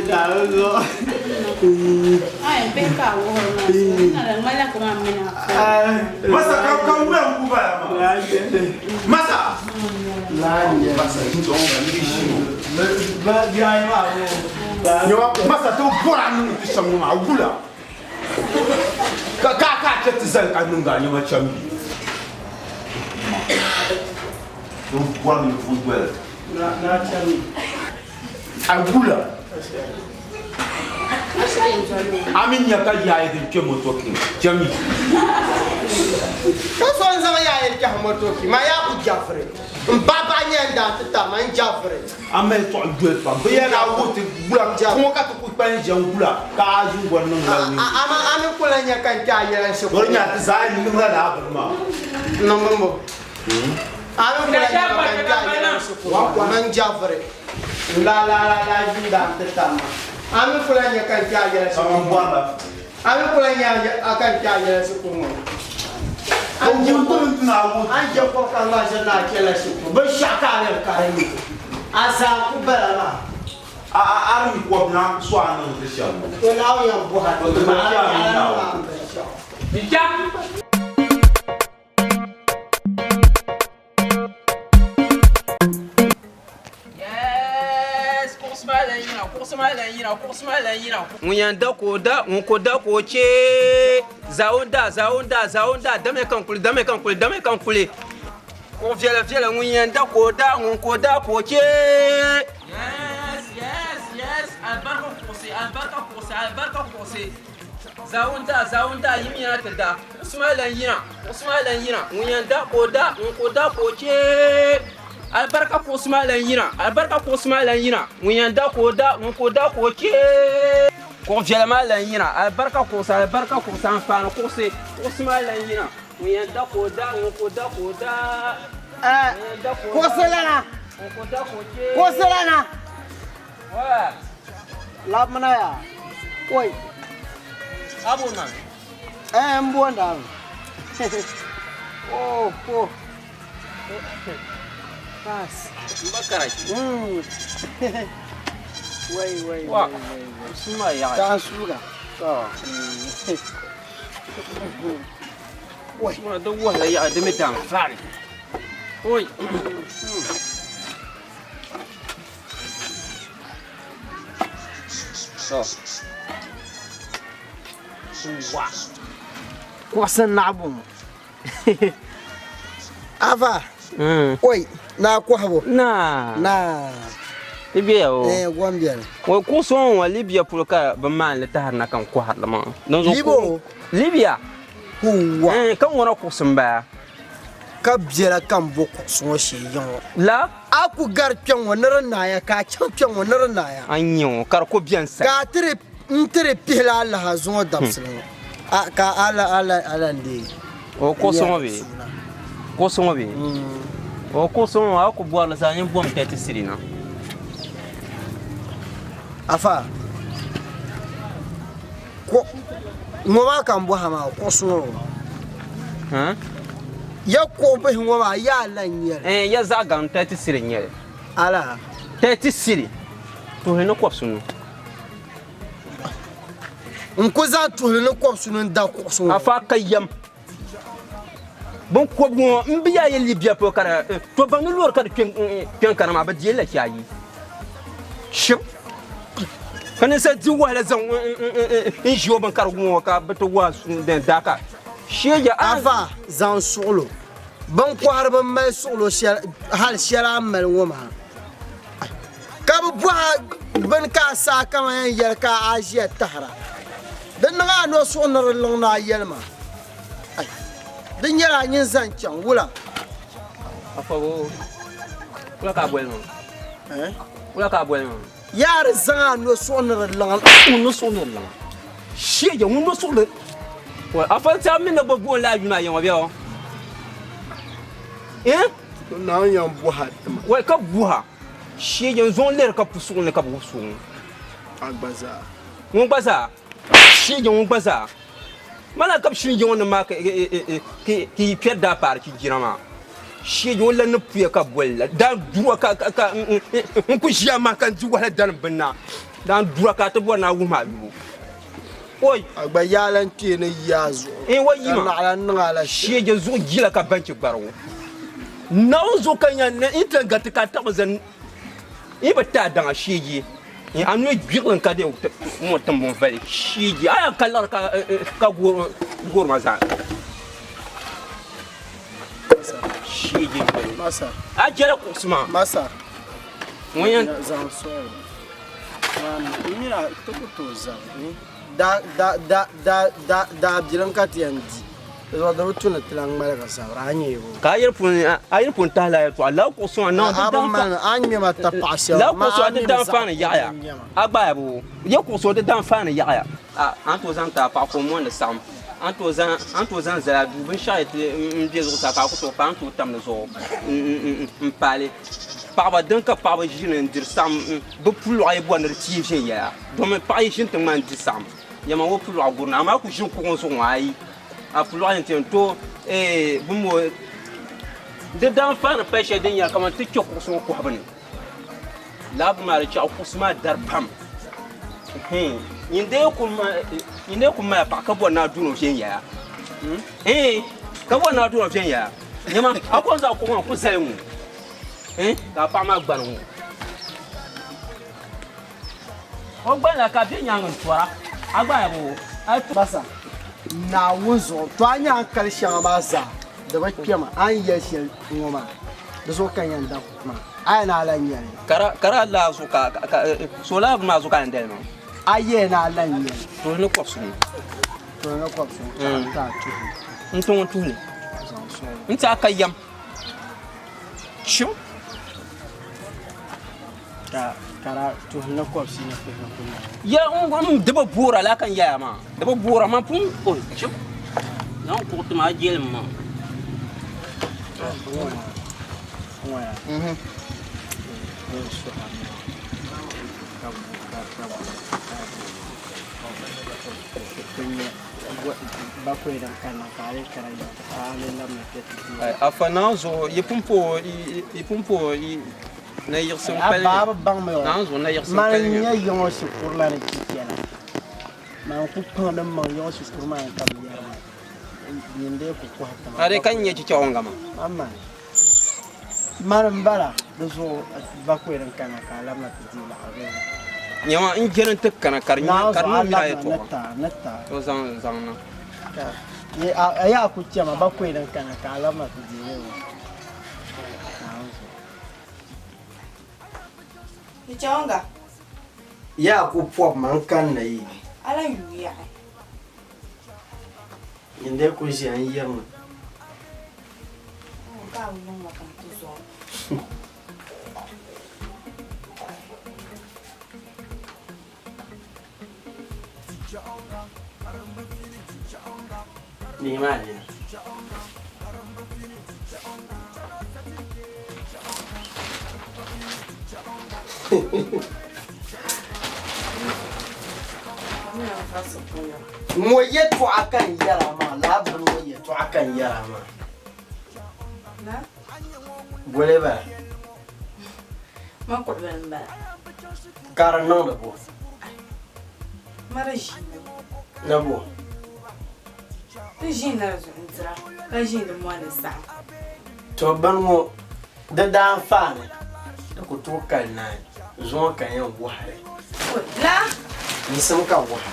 Naawuni zuɣu. Masa ka ka wula n ku bala maa. Masa. Masa ti bɔra niŋ ti shɛm ŋɔ maa wula ka ka ka chɛ ti zali ka niŋ a nɛma chɛm bi. Ti bɔri ninvuɣ doli. A wula. A mi nya ka yaai din kpe motoki chɛmi. Ka so n-zaŋ yaai kpɛhi motoki maa yaa ku jafiri. M ba baɣa nyɛ n daa ti tari ma n jafiri. A mali tɔɣu doli pam. Bɛ yɛn a wuhi ti gula kuŋɔ ka ti ku kpalim ʒe n-gula ka a ʒi n-gɔri niŋ la wee. Amaa a mi ku lan nya ka n kpe a yɛla n shikuru. Doli nya ti zaa niŋla lala bini maa. Niŋ bimbo. A mi ku lan nya ka n kpe a yɛla n shikuru maa. N jafiri. N la la la la ʒi n-daa ti tari ma. A mi ku lan nya ka n kpe a yɛla shikuru maa. A mi ku lan nya ka n kpe a yɛla shikuru ŋɔ. A ni je kɔbu ka ŋma ʒiri ni a kpɛla shikuru, binshɛɣu ka a yɛn karim a zaa ku bala maa. A di mi kɔbu na so a niŋ ti shɛm ŋɔ. To Naawuni yɛn bɔhi a ti maa, a niŋ a ni binshɛɣu. Ŋun yɛn da ka o da, ŋun ko da ka o chɛ. Zaawun da, zaawun da, zaawun da, dami ka n kuli, dami ka n kuli, dami ka n kuli. Kuɣ viɛla viɛla, ŋun yɛn da ka o da, ŋun ko da ka o chɛ. Yes, yes, yes, alibarika kuɣusi, alibarika kuɣusi, alibarika kuɣusi. Zaawun da, zaawun da, yim yɛna ti da. Kuɣusi maa lan yina, kuɣusi maa lan yina. Ŋun yɛn da ka o da, ŋun ko da ka o chɛ. Alibarika kuɣusi maa lan yina, alibarika kuɣusi maa lan yina. Ŋun yɛn da ka o da, ŋun ko da ka o chɛ. Kuɣ viɛla maa lan yina, alibarika kuɣusi, alibarika kuɣusi, anfaani kuɣusi, kuɣusi maa lan yina. Ŋun yɛn da ka o da, ŋun ko da ka o da. Ŋun yɛn da ka o da, Kuɣusi lana, ŋun ko da ka o chɛ. kuɣusi lana. Labimina yaa. Oi. A bo na? Eh, n boonda mi. Oh, oh. Pass. N ba karachi. Wai, wai, Wa. wai, wai. Suma yaɣi. Ta suuga. To. Wai. Suma di wahala yaɣi di mi daan faani. Oi. To. Wa. Kuɣusi naɣibu ŋɔ. Ava. Oi. Naa kɔhibu. Naa. Naa. Ti be ya o. Eh, gom beni. O kuɣusi ŋɔ ŋɔ Libya polo ka bɛ maani li tahiri na ka n kɔhiri li maa. Dinzuɣu Libo? Libya. Huwa. Eh, ka ŋɔna kuɣusi m-bala. Ka biɛla ka m bo kuɣusi ŋɔ shee yiŋɔ. La? A ku gari kpɛŋ ŋɔ ni di naaya ka a chaŋ kpɛŋ ŋɔ ni di naaya. A nya ŋɔ ka di ku beni sali. Ka a ti di n ti di pihili alaha zuŋɔ dabisili ŋɔ. A ka a la a la a la n-deei. O kuɣusi ŋɔ bee? Kuɣusi ŋɔ bee? O kuɣusi ŋɔ a ku bɔri li zaa nyin bom 30 cedi na. Afa, kuɣ ŋɔ maa ka n bɔha maa kuɣusi ŋɔ Ha? Ya kuɣ bihi ŋɔ maa ya ala n-nyɛ li? Eh, ya zaɣ gaŋ 30 cedi n-nyɛ li. Ala? 30 cedi. Tuhili ni kɔbisinu. N ku zaŋ tuhili ni kɔbisinu n-da kuɣusi ŋɔ. Afa ka yɛm. Binkɔbigu ŋɔ m bi yaa yi Libya polo ka di to baŋ ni loori ka di kpe n kana maa bɛ deei la chi ayi. Shim! Ka ninsal di wahala zaŋ n ʒi o binkarigu ŋɔ ka bɛ ti wahi daaka. Sheeja a. Afa zaŋ suɣilo. Binkɔhiriba m-mali suɣilo hali shɛli a ni mali ŋɔ maa. Ka bɛ bɔh a bini ka a saai kaman yɛn yɛli ka a ʒiya tahira. Di niŋ a ni o suhu ni di liŋ ni a yɛli ma, Ai, di nyɛla a nini zaŋ chaŋ wula? Afɔbo, wula ka a boli maa? Wula ka a boli maa? Yaa di zaŋ a ni o suhu ni di liŋ. Ŋun ni o suhu ni di liŋ. Sheeja, ŋun ni o suhu ni. Afa n-ti a mi ni bɛ booni la a yuma yiŋɔ bɛ o? Eh? Naawuni yɛn bɔha ti ma. Wai ka bɔha. Sheeja n-zaŋ lɛri ka pu suɣili ni ka bɛ wubisi o ŋɔ. A gba zaa. Ŋun gba zaa. Sheeja ŋun gba zaa. Mana ka bɛ shini yiŋɔ ni maa ka yi kpɛri daa paari chinchina maa. Sheeja o lan ni puya ka boli la. Daan dura ka ka n ku ʒiya maa ka n di wahala dalim bini na. Daan dura ka a ti bɔri ni a wuhi ma a yubu. Oi! A gba yaa lan kpee ni yi a zuɣu. N wa yima. Ka naɣila niŋ a la shɛli. Sheeja zuɣu jila ka banchi gbarigu. Naawuni zuɣu ka nya ni n ti lan gariti ka a taɣi zani n bi ti a daŋa sheeji. A noli gbiɣilim ka deei ŋɔ tiŋbuŋ vali sheeji. A yaa ka liɣiri ka goori ma zaa. Sheeji. Masa. A jɛla kuɣusi maa. Masa. Ŋun yɛn. Zaŋ sɔɣi. N mini a ti ku tooi zali. Daabilim ka ti yɛn di. Di zuɣu di bi tu ni ti lan ŋmaligi zabiri, a ni nya o. Ka a yiri puuni, a yiri puuni tahi la yɛltɔɣa, lala kuɣusi ŋɔ niŋ di daanfaani. A ni ŋme ma tapaɣ shɛli, Lala amaa kuɣusi ŋɔ a di mi bi daanfaani zaɣ yaɣiya. n nyɛ ma. A gbaaya boo? Ya kuɣusi ŋɔ di daanfaani yaɣiya. A a ni tooi zaŋ ti a paɣa ka o mondi saɣim. A ni tooi zaŋ, a ni tooi zaŋ zali a duu binshɛɣu yi ti m-be zuɣusaa ka a ku tooi pa, a ni tooi tam di zuɣu m-paai li. Paɣaba, din ka paɣaba ʒini n-diri saɣim, bɛ puluɣa yi bɔri ni di teei viɛnyɛla. Domi paɣa yi ʒini tiŋ maa n-di saɣim, yɛma o puluɣa gurina, amaa a ku ʒini kuɣu ŋɔ zuɣu ŋɔ ayi, a puluɣa yɛn ti yɛn tooi eeh bɛ mo di daanfaani pali shɛli din nyɛla kamani ti kpe kuɣusi ŋɔ kɔhibu ni. Lala bini maa di chaɣi kuɣusi maa dari pam. Ɛhɛn, nyin dee ku nyin dee ku mali paɣa ka bɔri ni a duuni o viɛnyɛla. Ɛɛn, ka bɔri ni a duuni o viɛnyɛla. Nyama, a ko zaŋ kuɣu ŋɔ n-ku zali ŋɔ. Ɛɛn, ka a paɣa maa gbani ŋɔ. O gbani la ka bɛ nyaaŋa n-tɔra. A gba ya bɔ? Masa, Naawuni zuɣu, to a nya a ni kali shɛŋa maa zaa, di bi kpɛma, a ni yɛli shɛli ŋɔ maa, di zuɣu ka n yɛn da kuɣu maa. A yɛn a lan nya li. Ka di a laa zuɣu ka so laa bini maa zuɣu ka a yɛn dali maa. A yɛn a lan nya li. Tuhili ni kɔbisinu. Tuhili ni kɔbisinu, ka a ti a tuhili. N ti ŋun tuhili. N ti a ka yɛm. Chim. Ka kara tuhili ni kɔbisinu pihinu ku naai. Ya n di bi boora laa ka n yɛya maa. Di bi boora man pun o chim. Zaŋ kuɣu ti ma a jɛlim maa. Afa naa zuɣu yi pumpɔŋɔ yi pumpɔŋɔ yi na yiɣisi n pali A bi baŋ mi o. Naa zuɣu na yiɣisi n Mani pali n-nyɛ yiŋɔ shikuru la ni chichɛla. Mani ku kpaŋdi m maŋ yiŋɔ shikuru maa ni ka bɛ yɛri ma. Nyin dee ku kɔhi ti ma. A dee ka n-nyɛ chichɛɣu ŋ-gama. Aman. Mani m-bala, di zuɣu bakɔi din kanna ka a labina ti deei laɣiri bee? Nyama, n jɛli nti kana ka di Naa ka di zuɣu a niŋ mini a labina ni yɛtɔɣa. taai, ni taai. To zaŋ zaŋ na. Ka a yaa ku chɛma bakɔi din kanna ka a labina ti deei li. Naa zuɣu. Di chaŋ ga. Yaa ku pɔbi ma n kanna yi. A lan yuui yaɣi. Nyin dee ku ʒiya n yirina. Ka a bi niŋ ma ka n ti zɔri. Niŋ maa nina. Ŋɔ yɛtɔɣa ka n yɛra maa, lala bini ŋɔ yɛtɔɣa ka n yɛra maa. Goli bala. Ma kuɣibili m-bala. Ka di niŋdi bo? Ma di ʒiindi. Ni bo? Ti ʒiindi di zuɣu n-dira, ka ʒiindi mɔndi saɣim. To bini ŋɔ di daanfaani di ku tooi kali naai, zuŋɔ ka n yɛn wɔhi li. La! Yiɣisim ka wɔhi.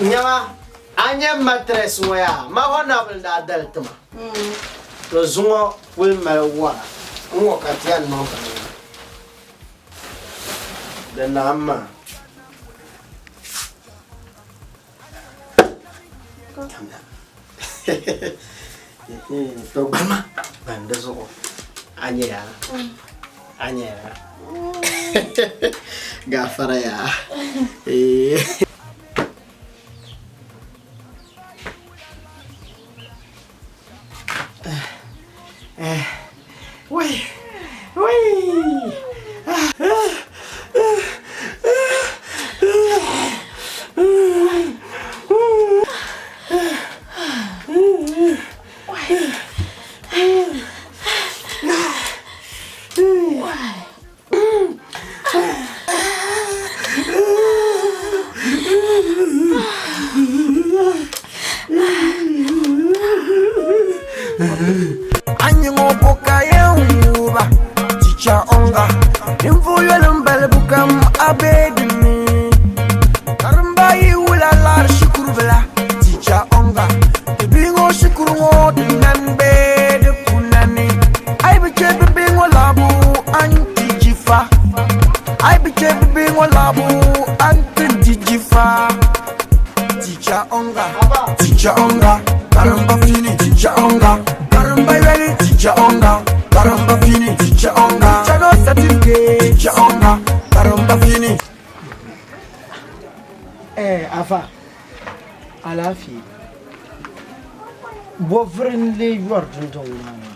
Nyama, a nya matirɛsi ŋɔ yaa, ma Honorable daa dali ti ma. To zuŋɔ kuli mali wɔra n-ŋɔ ka ti yɛn niŋ bini ŋɔ. Di naam maa. To gbalima ban di zuɣu a nyɛ yaa a nyɛ yaa gafara yaa Wai wai Anyingo ka yɛn wuba Teacher onga Ninvuɣ yoli m-balibu kam a be dinni Karimba yi wula lari shikuru bila Teacher onga Ti bihi ŋɔ shikuru ŋɔ di nani bee di ku nani A yi bi che bi bihi ŋɔ laɣibu a ni ti jifa A yi bi che bi bihi ŋɔ laɣibu a ni ti di jifa Teacher onga Teacher onga Karimba fini teacher onga Karimba yoli teacher onga Karimba fini teacher onga Teacher no certificate teacher onga Karimba fini Eh, afa alaafee bɔ vuri n-lee yɔri dundɔŋ maa ni?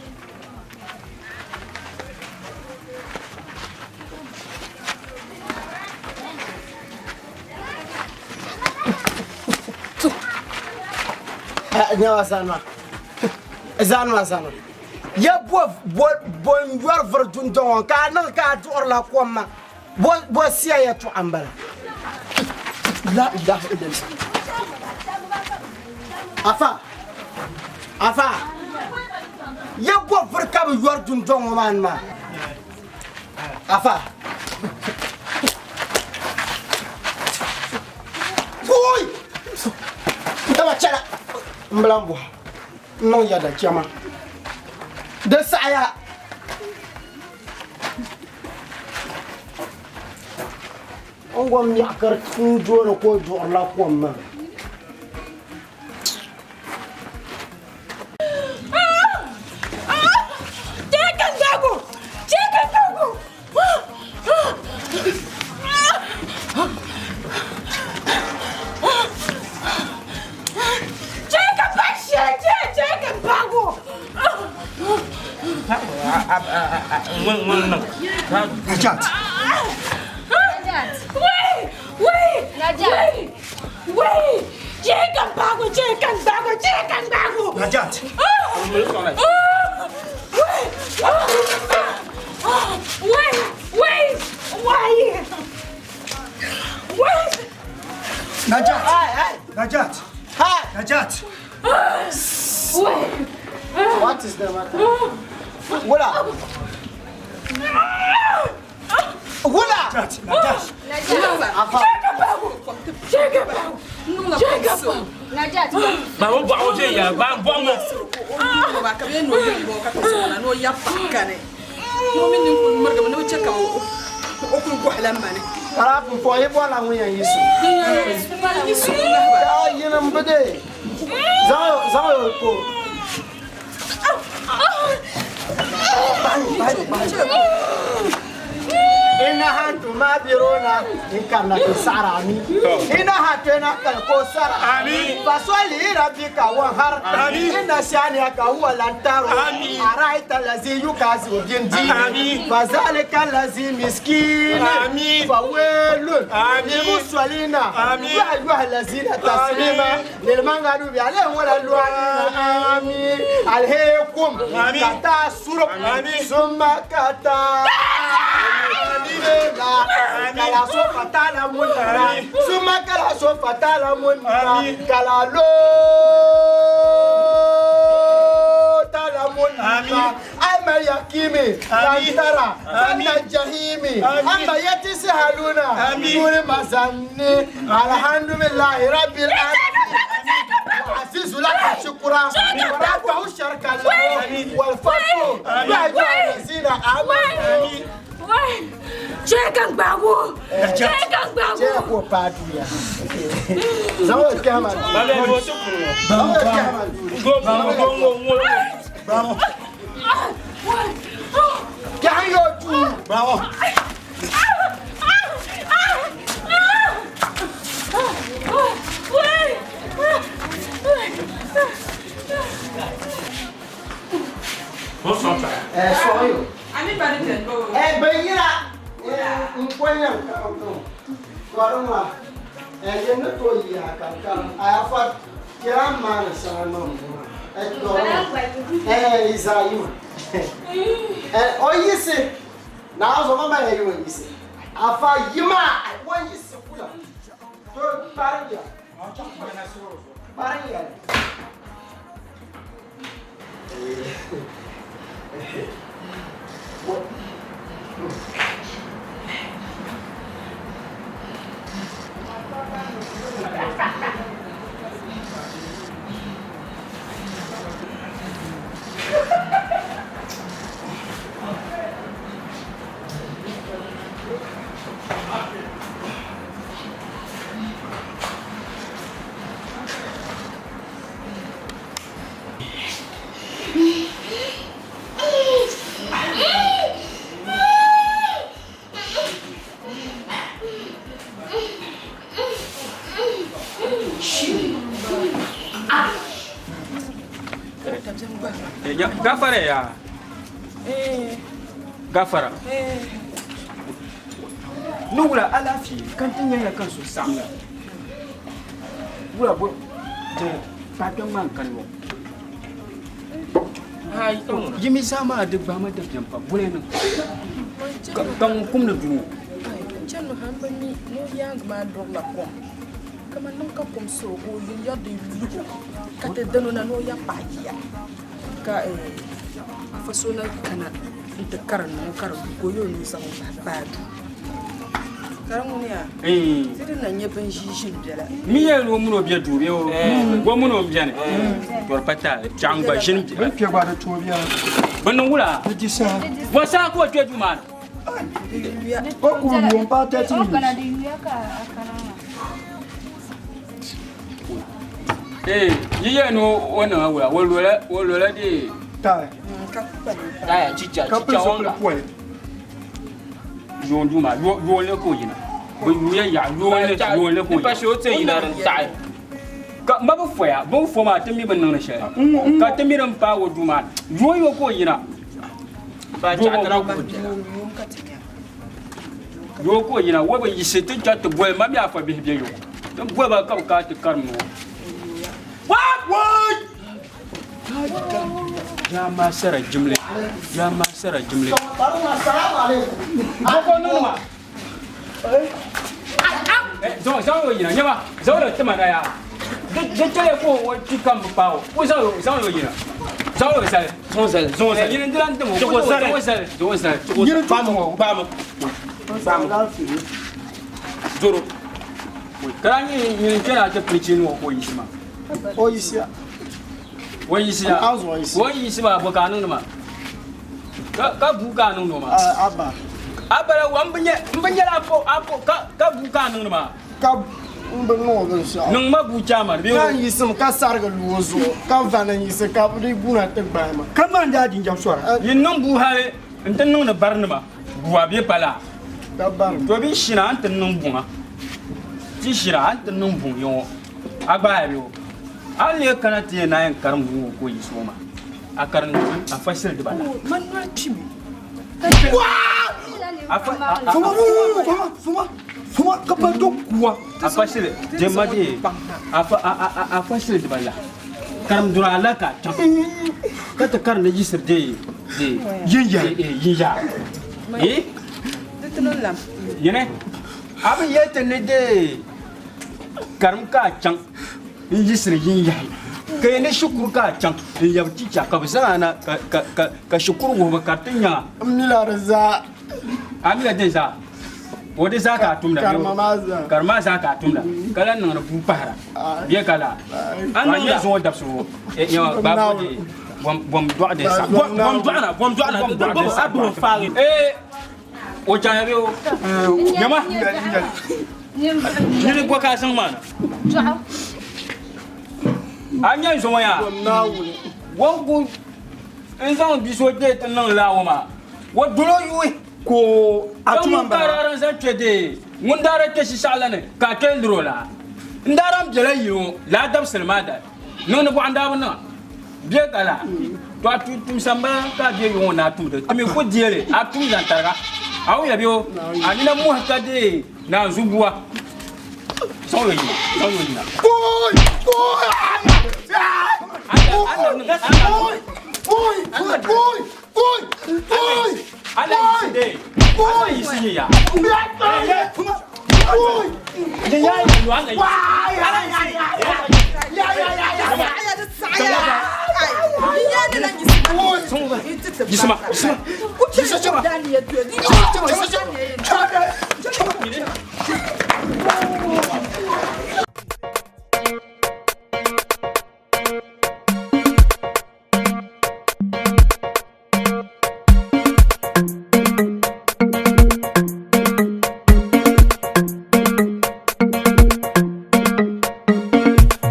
Nyawa zanima zanima zanima ya bɔ bɔ bɔ n-yɔri vuri dundɔŋ ŋɔ ka a niŋ ka a duɣirila kom maa bɔ bɔ siya yɛtɔɣa m-bala la ilaha illallah afa afa ya bɔ vuri ka bi yɔri dundɔŋ ŋɔ maa ni maa afa Oi! Dama chɛla n bi lan bɔha n niŋ yɛda chɛma di saɣaya n gom nyaɣikiri n dooni ka o duɣirila kom maa. Najat. Najat. Najat. Najat. Najat. What is the matter? Wula. Wula. Najat. Najat. Afa. Ba o bɔɣu o viɛnyɛla, ba n bɔɣu ŋɔ. Ka bɛ yɛn ni o yɛli bɔ ka ti sɔŋ na ni o ya paɣa kani. Ŋɔ mi ninkuri mirigimi ni o chɛ ka o kuli gɔhila mani. Kara pumpɔŋ yi bɔrila ŋun yɛn yi su. Yaa yinim bi dee zaŋ o ko. Ina hantu ma biruna in karna fi sara ami. Ina hantu ina kalko sara ami. Fasoli rabbika wanhar. Inna shani'aka huwa lantaru. Araita allazi yukazibu bindini. Fazalika allazi miskin. Fawailun lilmusallina. Ya ayyuha allazina taslima lilmaghdubi alayhim waladdallin. Amin. Alhaykum katasur. Summa kata. Kala sofa ta'lamun. Summa kala sofa ta'lamun. Kala lo ta'lamun. Ama yakimi lantara anna jahimi amma yatisi haluna nuri mazanni alhamdulillahi rabbil alamin. عزيز لك شكرا ورفع الشرك له والفضل يا أيها الذين آمنوا Cheka gbagu! Cheka gbagu! Cheka ko paduya. Zawo kama. Zawo kama. Go go go go. Bravo. Kya tu. Bravo. Eh, sorry. Ami bani ten go. Eh, bayira. Eh, nkwenya nkanto. Twaruma. Eh, yenu to yi akankan. Ayafa kira man sana no. Eh, twaruma. Eh, Isaima. Eh, oyisi. Na zo mama ye oyisi. Afa yima, oyisi kula. To parnya. Parnya. Gafara ya. Gafara. Ni wula alaafee ka ti nyɛla kan so saɣam la wula bo paɣa maa n kani ŋɔ yimi zaa maa di gbaama dabiɛm pa boli niŋ ka ŋun kumdi duu ŋɔ Chɛni ha n bi mi ni o yaangi maa lurila kom kama niŋ ka kom so ka o yuli yɛri di lugo ka ti dino na ni o ya paɣa yiya ka afa so na kana n ti karim ŋɔ ka di lu ka o yɛli ni o zaŋ o bahi baadu ka di ŋuni yaa ti di na nyɛ bin ʒii ʒini biɛla mi yɛli ni o mini o bɛ duu bee o mini o biɛni tɔri pa taali chaŋ gba ʒini Bin kpɛ gba di tooi biɛni. bi niŋ wula Di di saha. bɔ saha ka o kpɛ duu maa ni O kuli yuun paai 30 minutes. Yi yɛli ni o niŋ wula o lola di Taaya. Taaya chicha Ka pili chicha zipili wanga pɔli. Yoon duu maa yoon le ka o yina bi yuuya yaɣa yoon le ka o yina Pa shee o ti yina din taɣi. Ka ma bi foya bi fo maa ti mi bi niŋdi shɛli ka ti mi din paai o duu maa ni yoon yo ka o yina Ba chaɣa tira ku biɛla. Yoo ka o yina wo bi yiɣisi ti chaŋ ti boli ma mi afa bihi bɛ yo ti boli ba ka bi kana ti karim ni o. Yaa maa sara jimli yaa maa sara jimli. Boko niŋ ma. Zaŋ zaŋ o yina nyɛma zaŋ o tima na yaa di chɛli ka o ti kam bi paai o o zaŋ o zaŋ o yina zaŋ o zali zaŋ zali zaŋ zali yini dilan dim o Zaŋ o zali. zaŋ o zali zaŋ o zali Yini gbaami gbaami zoro kara nyɛ nyini kpɛna ti pilichi ni o ka o yiɣisi maa O yiɣisiya. o yiɣisiya An zo o yiɣisi. o yiɣisi maa bɔ ka a niŋdi maa. Ka buu ka a niŋdi o maa. Abba. Abba la wa n bi nyɛ n bi nyɛla a po a po ka ka buu ka a niŋdi maa. Ka n bi niŋ o binshaɣu. Niŋ ma buu chairman bee. Ka n yiɣisimi ka sarigi lu o zuɣu ka vani n yiɣisi ka di guuna ti gbaai ma. Ka maa n daa jinjam sɔra. Yi niŋ buu hali n ti niŋdi barinima bua bee pala. Ka bari. To bi shina a ni ti niŋ buŋa. Ti shina a ni ti niŋ buŋ yiŋɔ a gbaai bee o. A ni lee kana ti yɛn naan yɛn karim buu ŋɔ ka o yiɣisi o maa. A karim a fa shili dibata. Man noli kpimi. Fuma fuma fuma fuma ka pa to kuwa. A fa shili jɛma de a fa a a a fa shili dibala. Karim dura ala ka chaŋ ka ti karim di yiɣisiri de de yin ya yin ya. Eh? Di ti niŋ lam. Yini a bi yɛli ti ni de karim ka a chaŋ n yiɣisiri yin yahi ka yɛn ni shikuru ka a chaŋ n yabi chicha ka bi zaŋ a na ka ka ka ka shikuru wuhibu ka di ti nyaŋa. N mila di zaa. A mila din zaa o di zaa ka a tumda Karima maa zaa. Karima maa zaa ka a tumda ka lahi niŋdi buu pahira bee ka laa a niŋda zuŋɔ dabisi ŋɔ nyɛma babu de bom dɔɣi din sa bom dɔɣi na bom dɔɣi na bom a bom faagi ee o chaŋya bee o nyɛma nini bɔ ka a zaŋ maa na a nyɛ n zuŋɔ yaa o ku n zaŋ bia so deei ti niŋ laawo maa o dolo yuui ko a tuma n bala n zaŋ kpɛ dee ŋun daa di kpɛ shishaɣu la ni ka a kpɛ liri o la n daa dan bela yili ŋɔ laa dabisili maa dali niŋdi bɔɣu n daa bi niŋa bɛ ka laa to a tumsa n bala ka a bɛ yili ŋɔ ni a tumdi ti mi ku deeli a tum zaŋ tariga a wuya bɛ o a nina muhi ka dee naanzu bua zaŋ o yina zaŋ o yina Koi! Koi! Koi! Koi! Koi! Koi! Ala yisi de ala yisi yi ya Koi! Ya yi ala yisi ala yisi Yisima yisima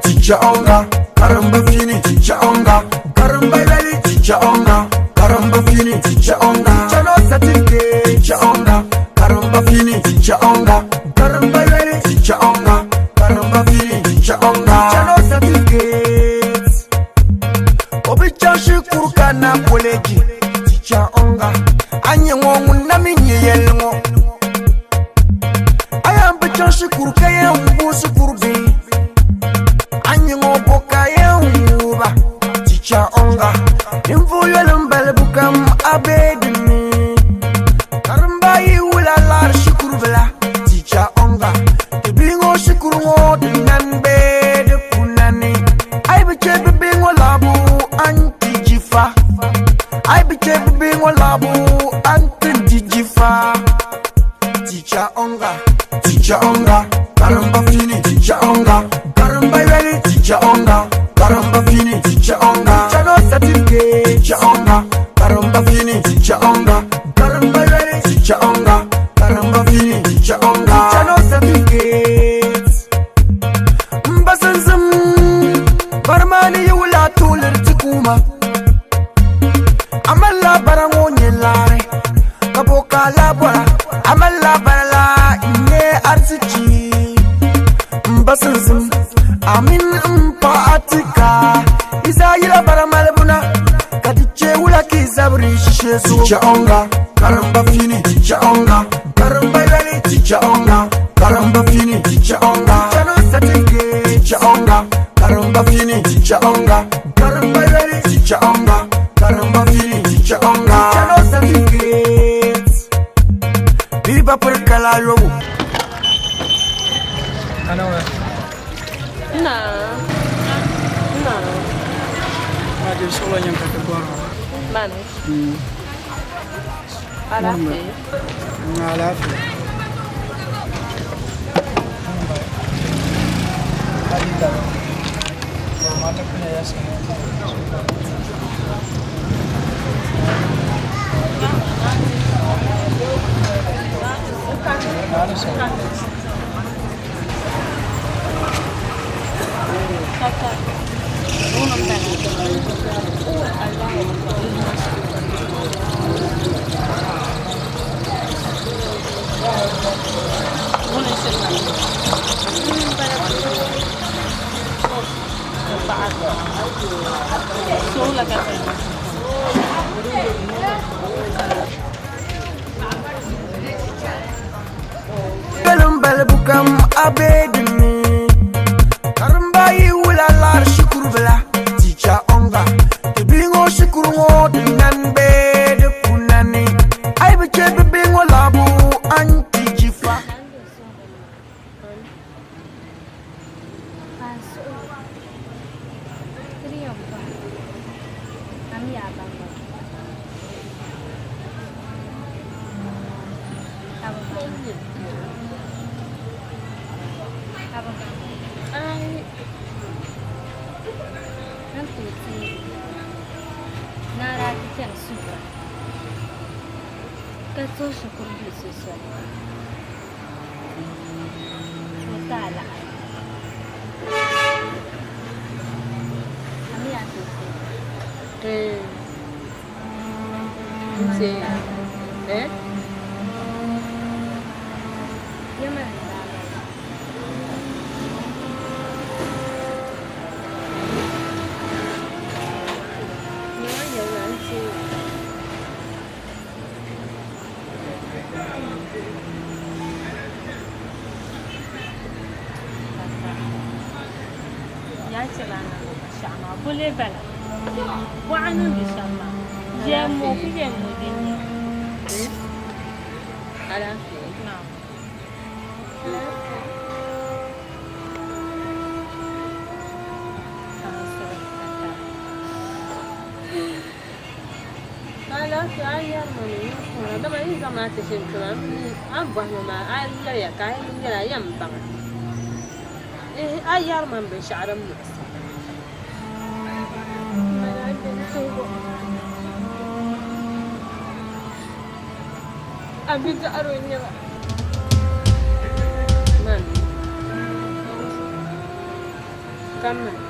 Teacher onga, karamba fini teacher onga, karamba yali teacher onga, karamba fini teacher onga, teacher no certificate teacher onga, karamba fini teacher onga, karamba yali teacher onga, karamba fini teacher onga, teacher no certificate. Obi chashi kuruka na college teacher onga, anye ngongu na minye yelngo. Ayambe chashi kuruka ye umbusu kurubi. Anyi ŋɔ bo ka yɛn wuba Teacher onga Ninvuɣ yoli m-balibu kam a be dinni Karimba yi wula lari shikuru bila Teacher onga Ti bihi ŋɔ shikuru ŋɔ di nani bee di ku nani A yi bi che bi bihi ŋɔ labu a ni ti jifa A yi bi che bi bihi ŋɔ labu a ni ti di jifa Teacher onga Teacher onga Karamba fini teacher onga Karamba yali teacher onga Karamba fini teacher onga Teacher no certificate teacher onga Karamba fini teacher onga Karamba yali teacher onga Karamba fini teacher onga Teacher no certificate Mbasanzim Barmani yula tulir tikuma Amala barango nyelare Kaboka la bora Amala barala nye arziki Mbasanzim Amin mpa atika Izayila bara malbuna Kadiche wula kizabri shishezu Teacher onga Karamba fini teacher onga Karamba yali teacher onga Karamba fini teacher onga Teacher no certificate teacher onga Karamba fini teacher onga Karamba yali teacher onga Karamba fini teacher onga Teacher no certificate Biba perkala yobu Anawa. Na. Na. Ma je solo nyam ka te boro. Mani. Alaafee. Alaafee. Galim balibu kam a be dinni Karimba yi wula lari shikuru bila Teacher onga Ti bihi ŋɔ shikuru ŋɔ di nani bee di ku nani A yi bi che bi bihi ŋɔ labu a ni ti jifa. Ka tuhi shikuru bihi so soli ka o ti a laɣiri a mi a tooi teei. Yɛma n-daa bala. Alaafee a yɛri ma ni n dama yi zaŋ ma ti shɛli kpɛma a ni bɔhi ma maa a yɛliya ka a yi yɛli a yɛn baŋ a yɛri ma binshɛɣu din muɣisi. A bi dɔɣiri o nɛma. Kamani.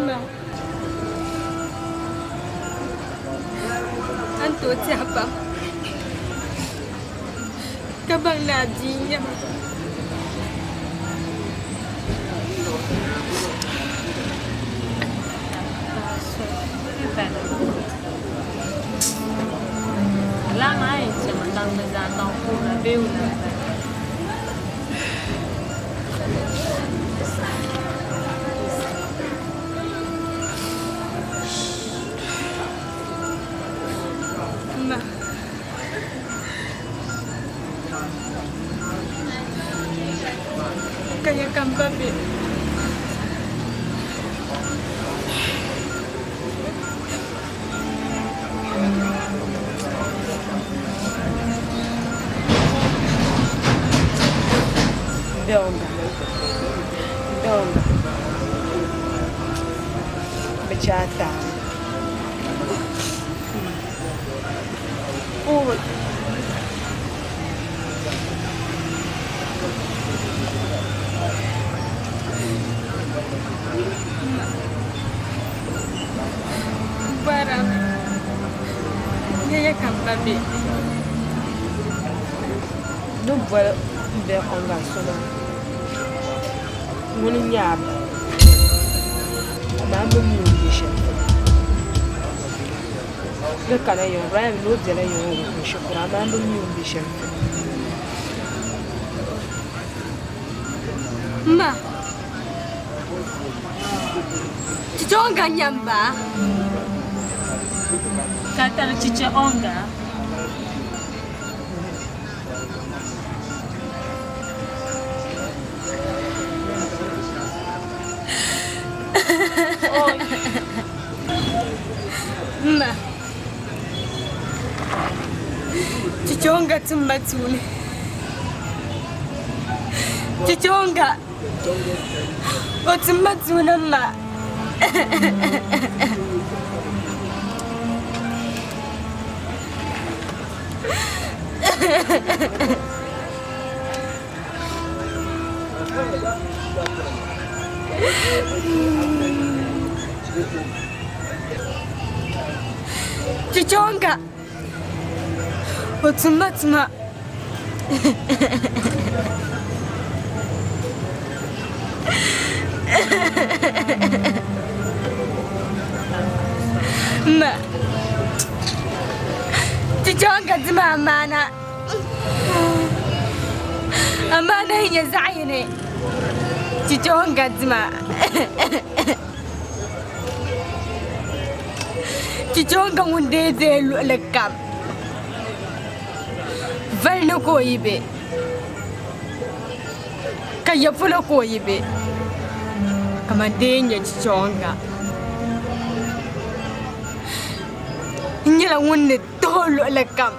Ma, a ni tooi tɛhi pam ka baŋ ni a bia n-nyɛ ma. Ma. Ka ya ka m ba be. Bɛ Bɛ chɛ a taali. Bɔrimi yaya ka m ba be. Ni boli m-be ɔŋga so maa, ŋuni n-nyɛ a ba, amaa m bi mi o ni be shɛli polo. Ni kana yiŋ, Ibrahim ni o bela yiŋ o bi kuni shikuru, amaa m bi mi o ni be shɛli polo. Ma, chicha ɔŋga n-nyɛ m ba? Ka tari chicha ɔŋga. Ma, chichonga tim ma tuuni. Chichonga, o tim ma tuuni m ma. Chichonga, o tum ma tuma. Ma, chichonga dima amaana. Amaana yi nyɛ zaɣ yini, chichonga dima. Chichonga ŋun deei deei luɣili kam, vali ni ka o yi be, ka ya polo ka o yi be, kaman deei n-nyɛ chichonga. N nyɛla ŋun ni tahi o luɣili kam.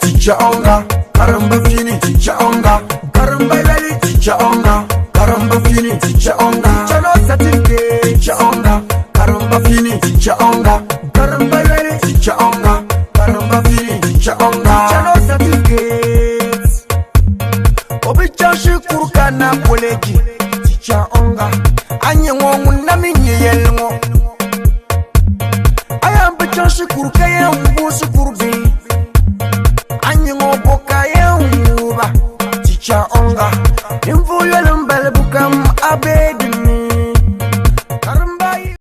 Teacher onga, karamba fini teacher onga, karamba yali teacher onga, karamba fini teacher onga, teacher no certificate teacher onga, karamba fini teacher onga, karamba yali teacher onga, karamba fini teacher onga, teacher no certificate. Obi chaŋ shikuru ka na college teacher onga, a nyɛ ŋɔ ŋun na mi nyɛ yɛlli ŋɔ. A yɛn bi chaŋ shikuru ka yɛn wuhi shikuru bihi. A nyɛ ŋɔ bo ka yɛn wuhi ba teacher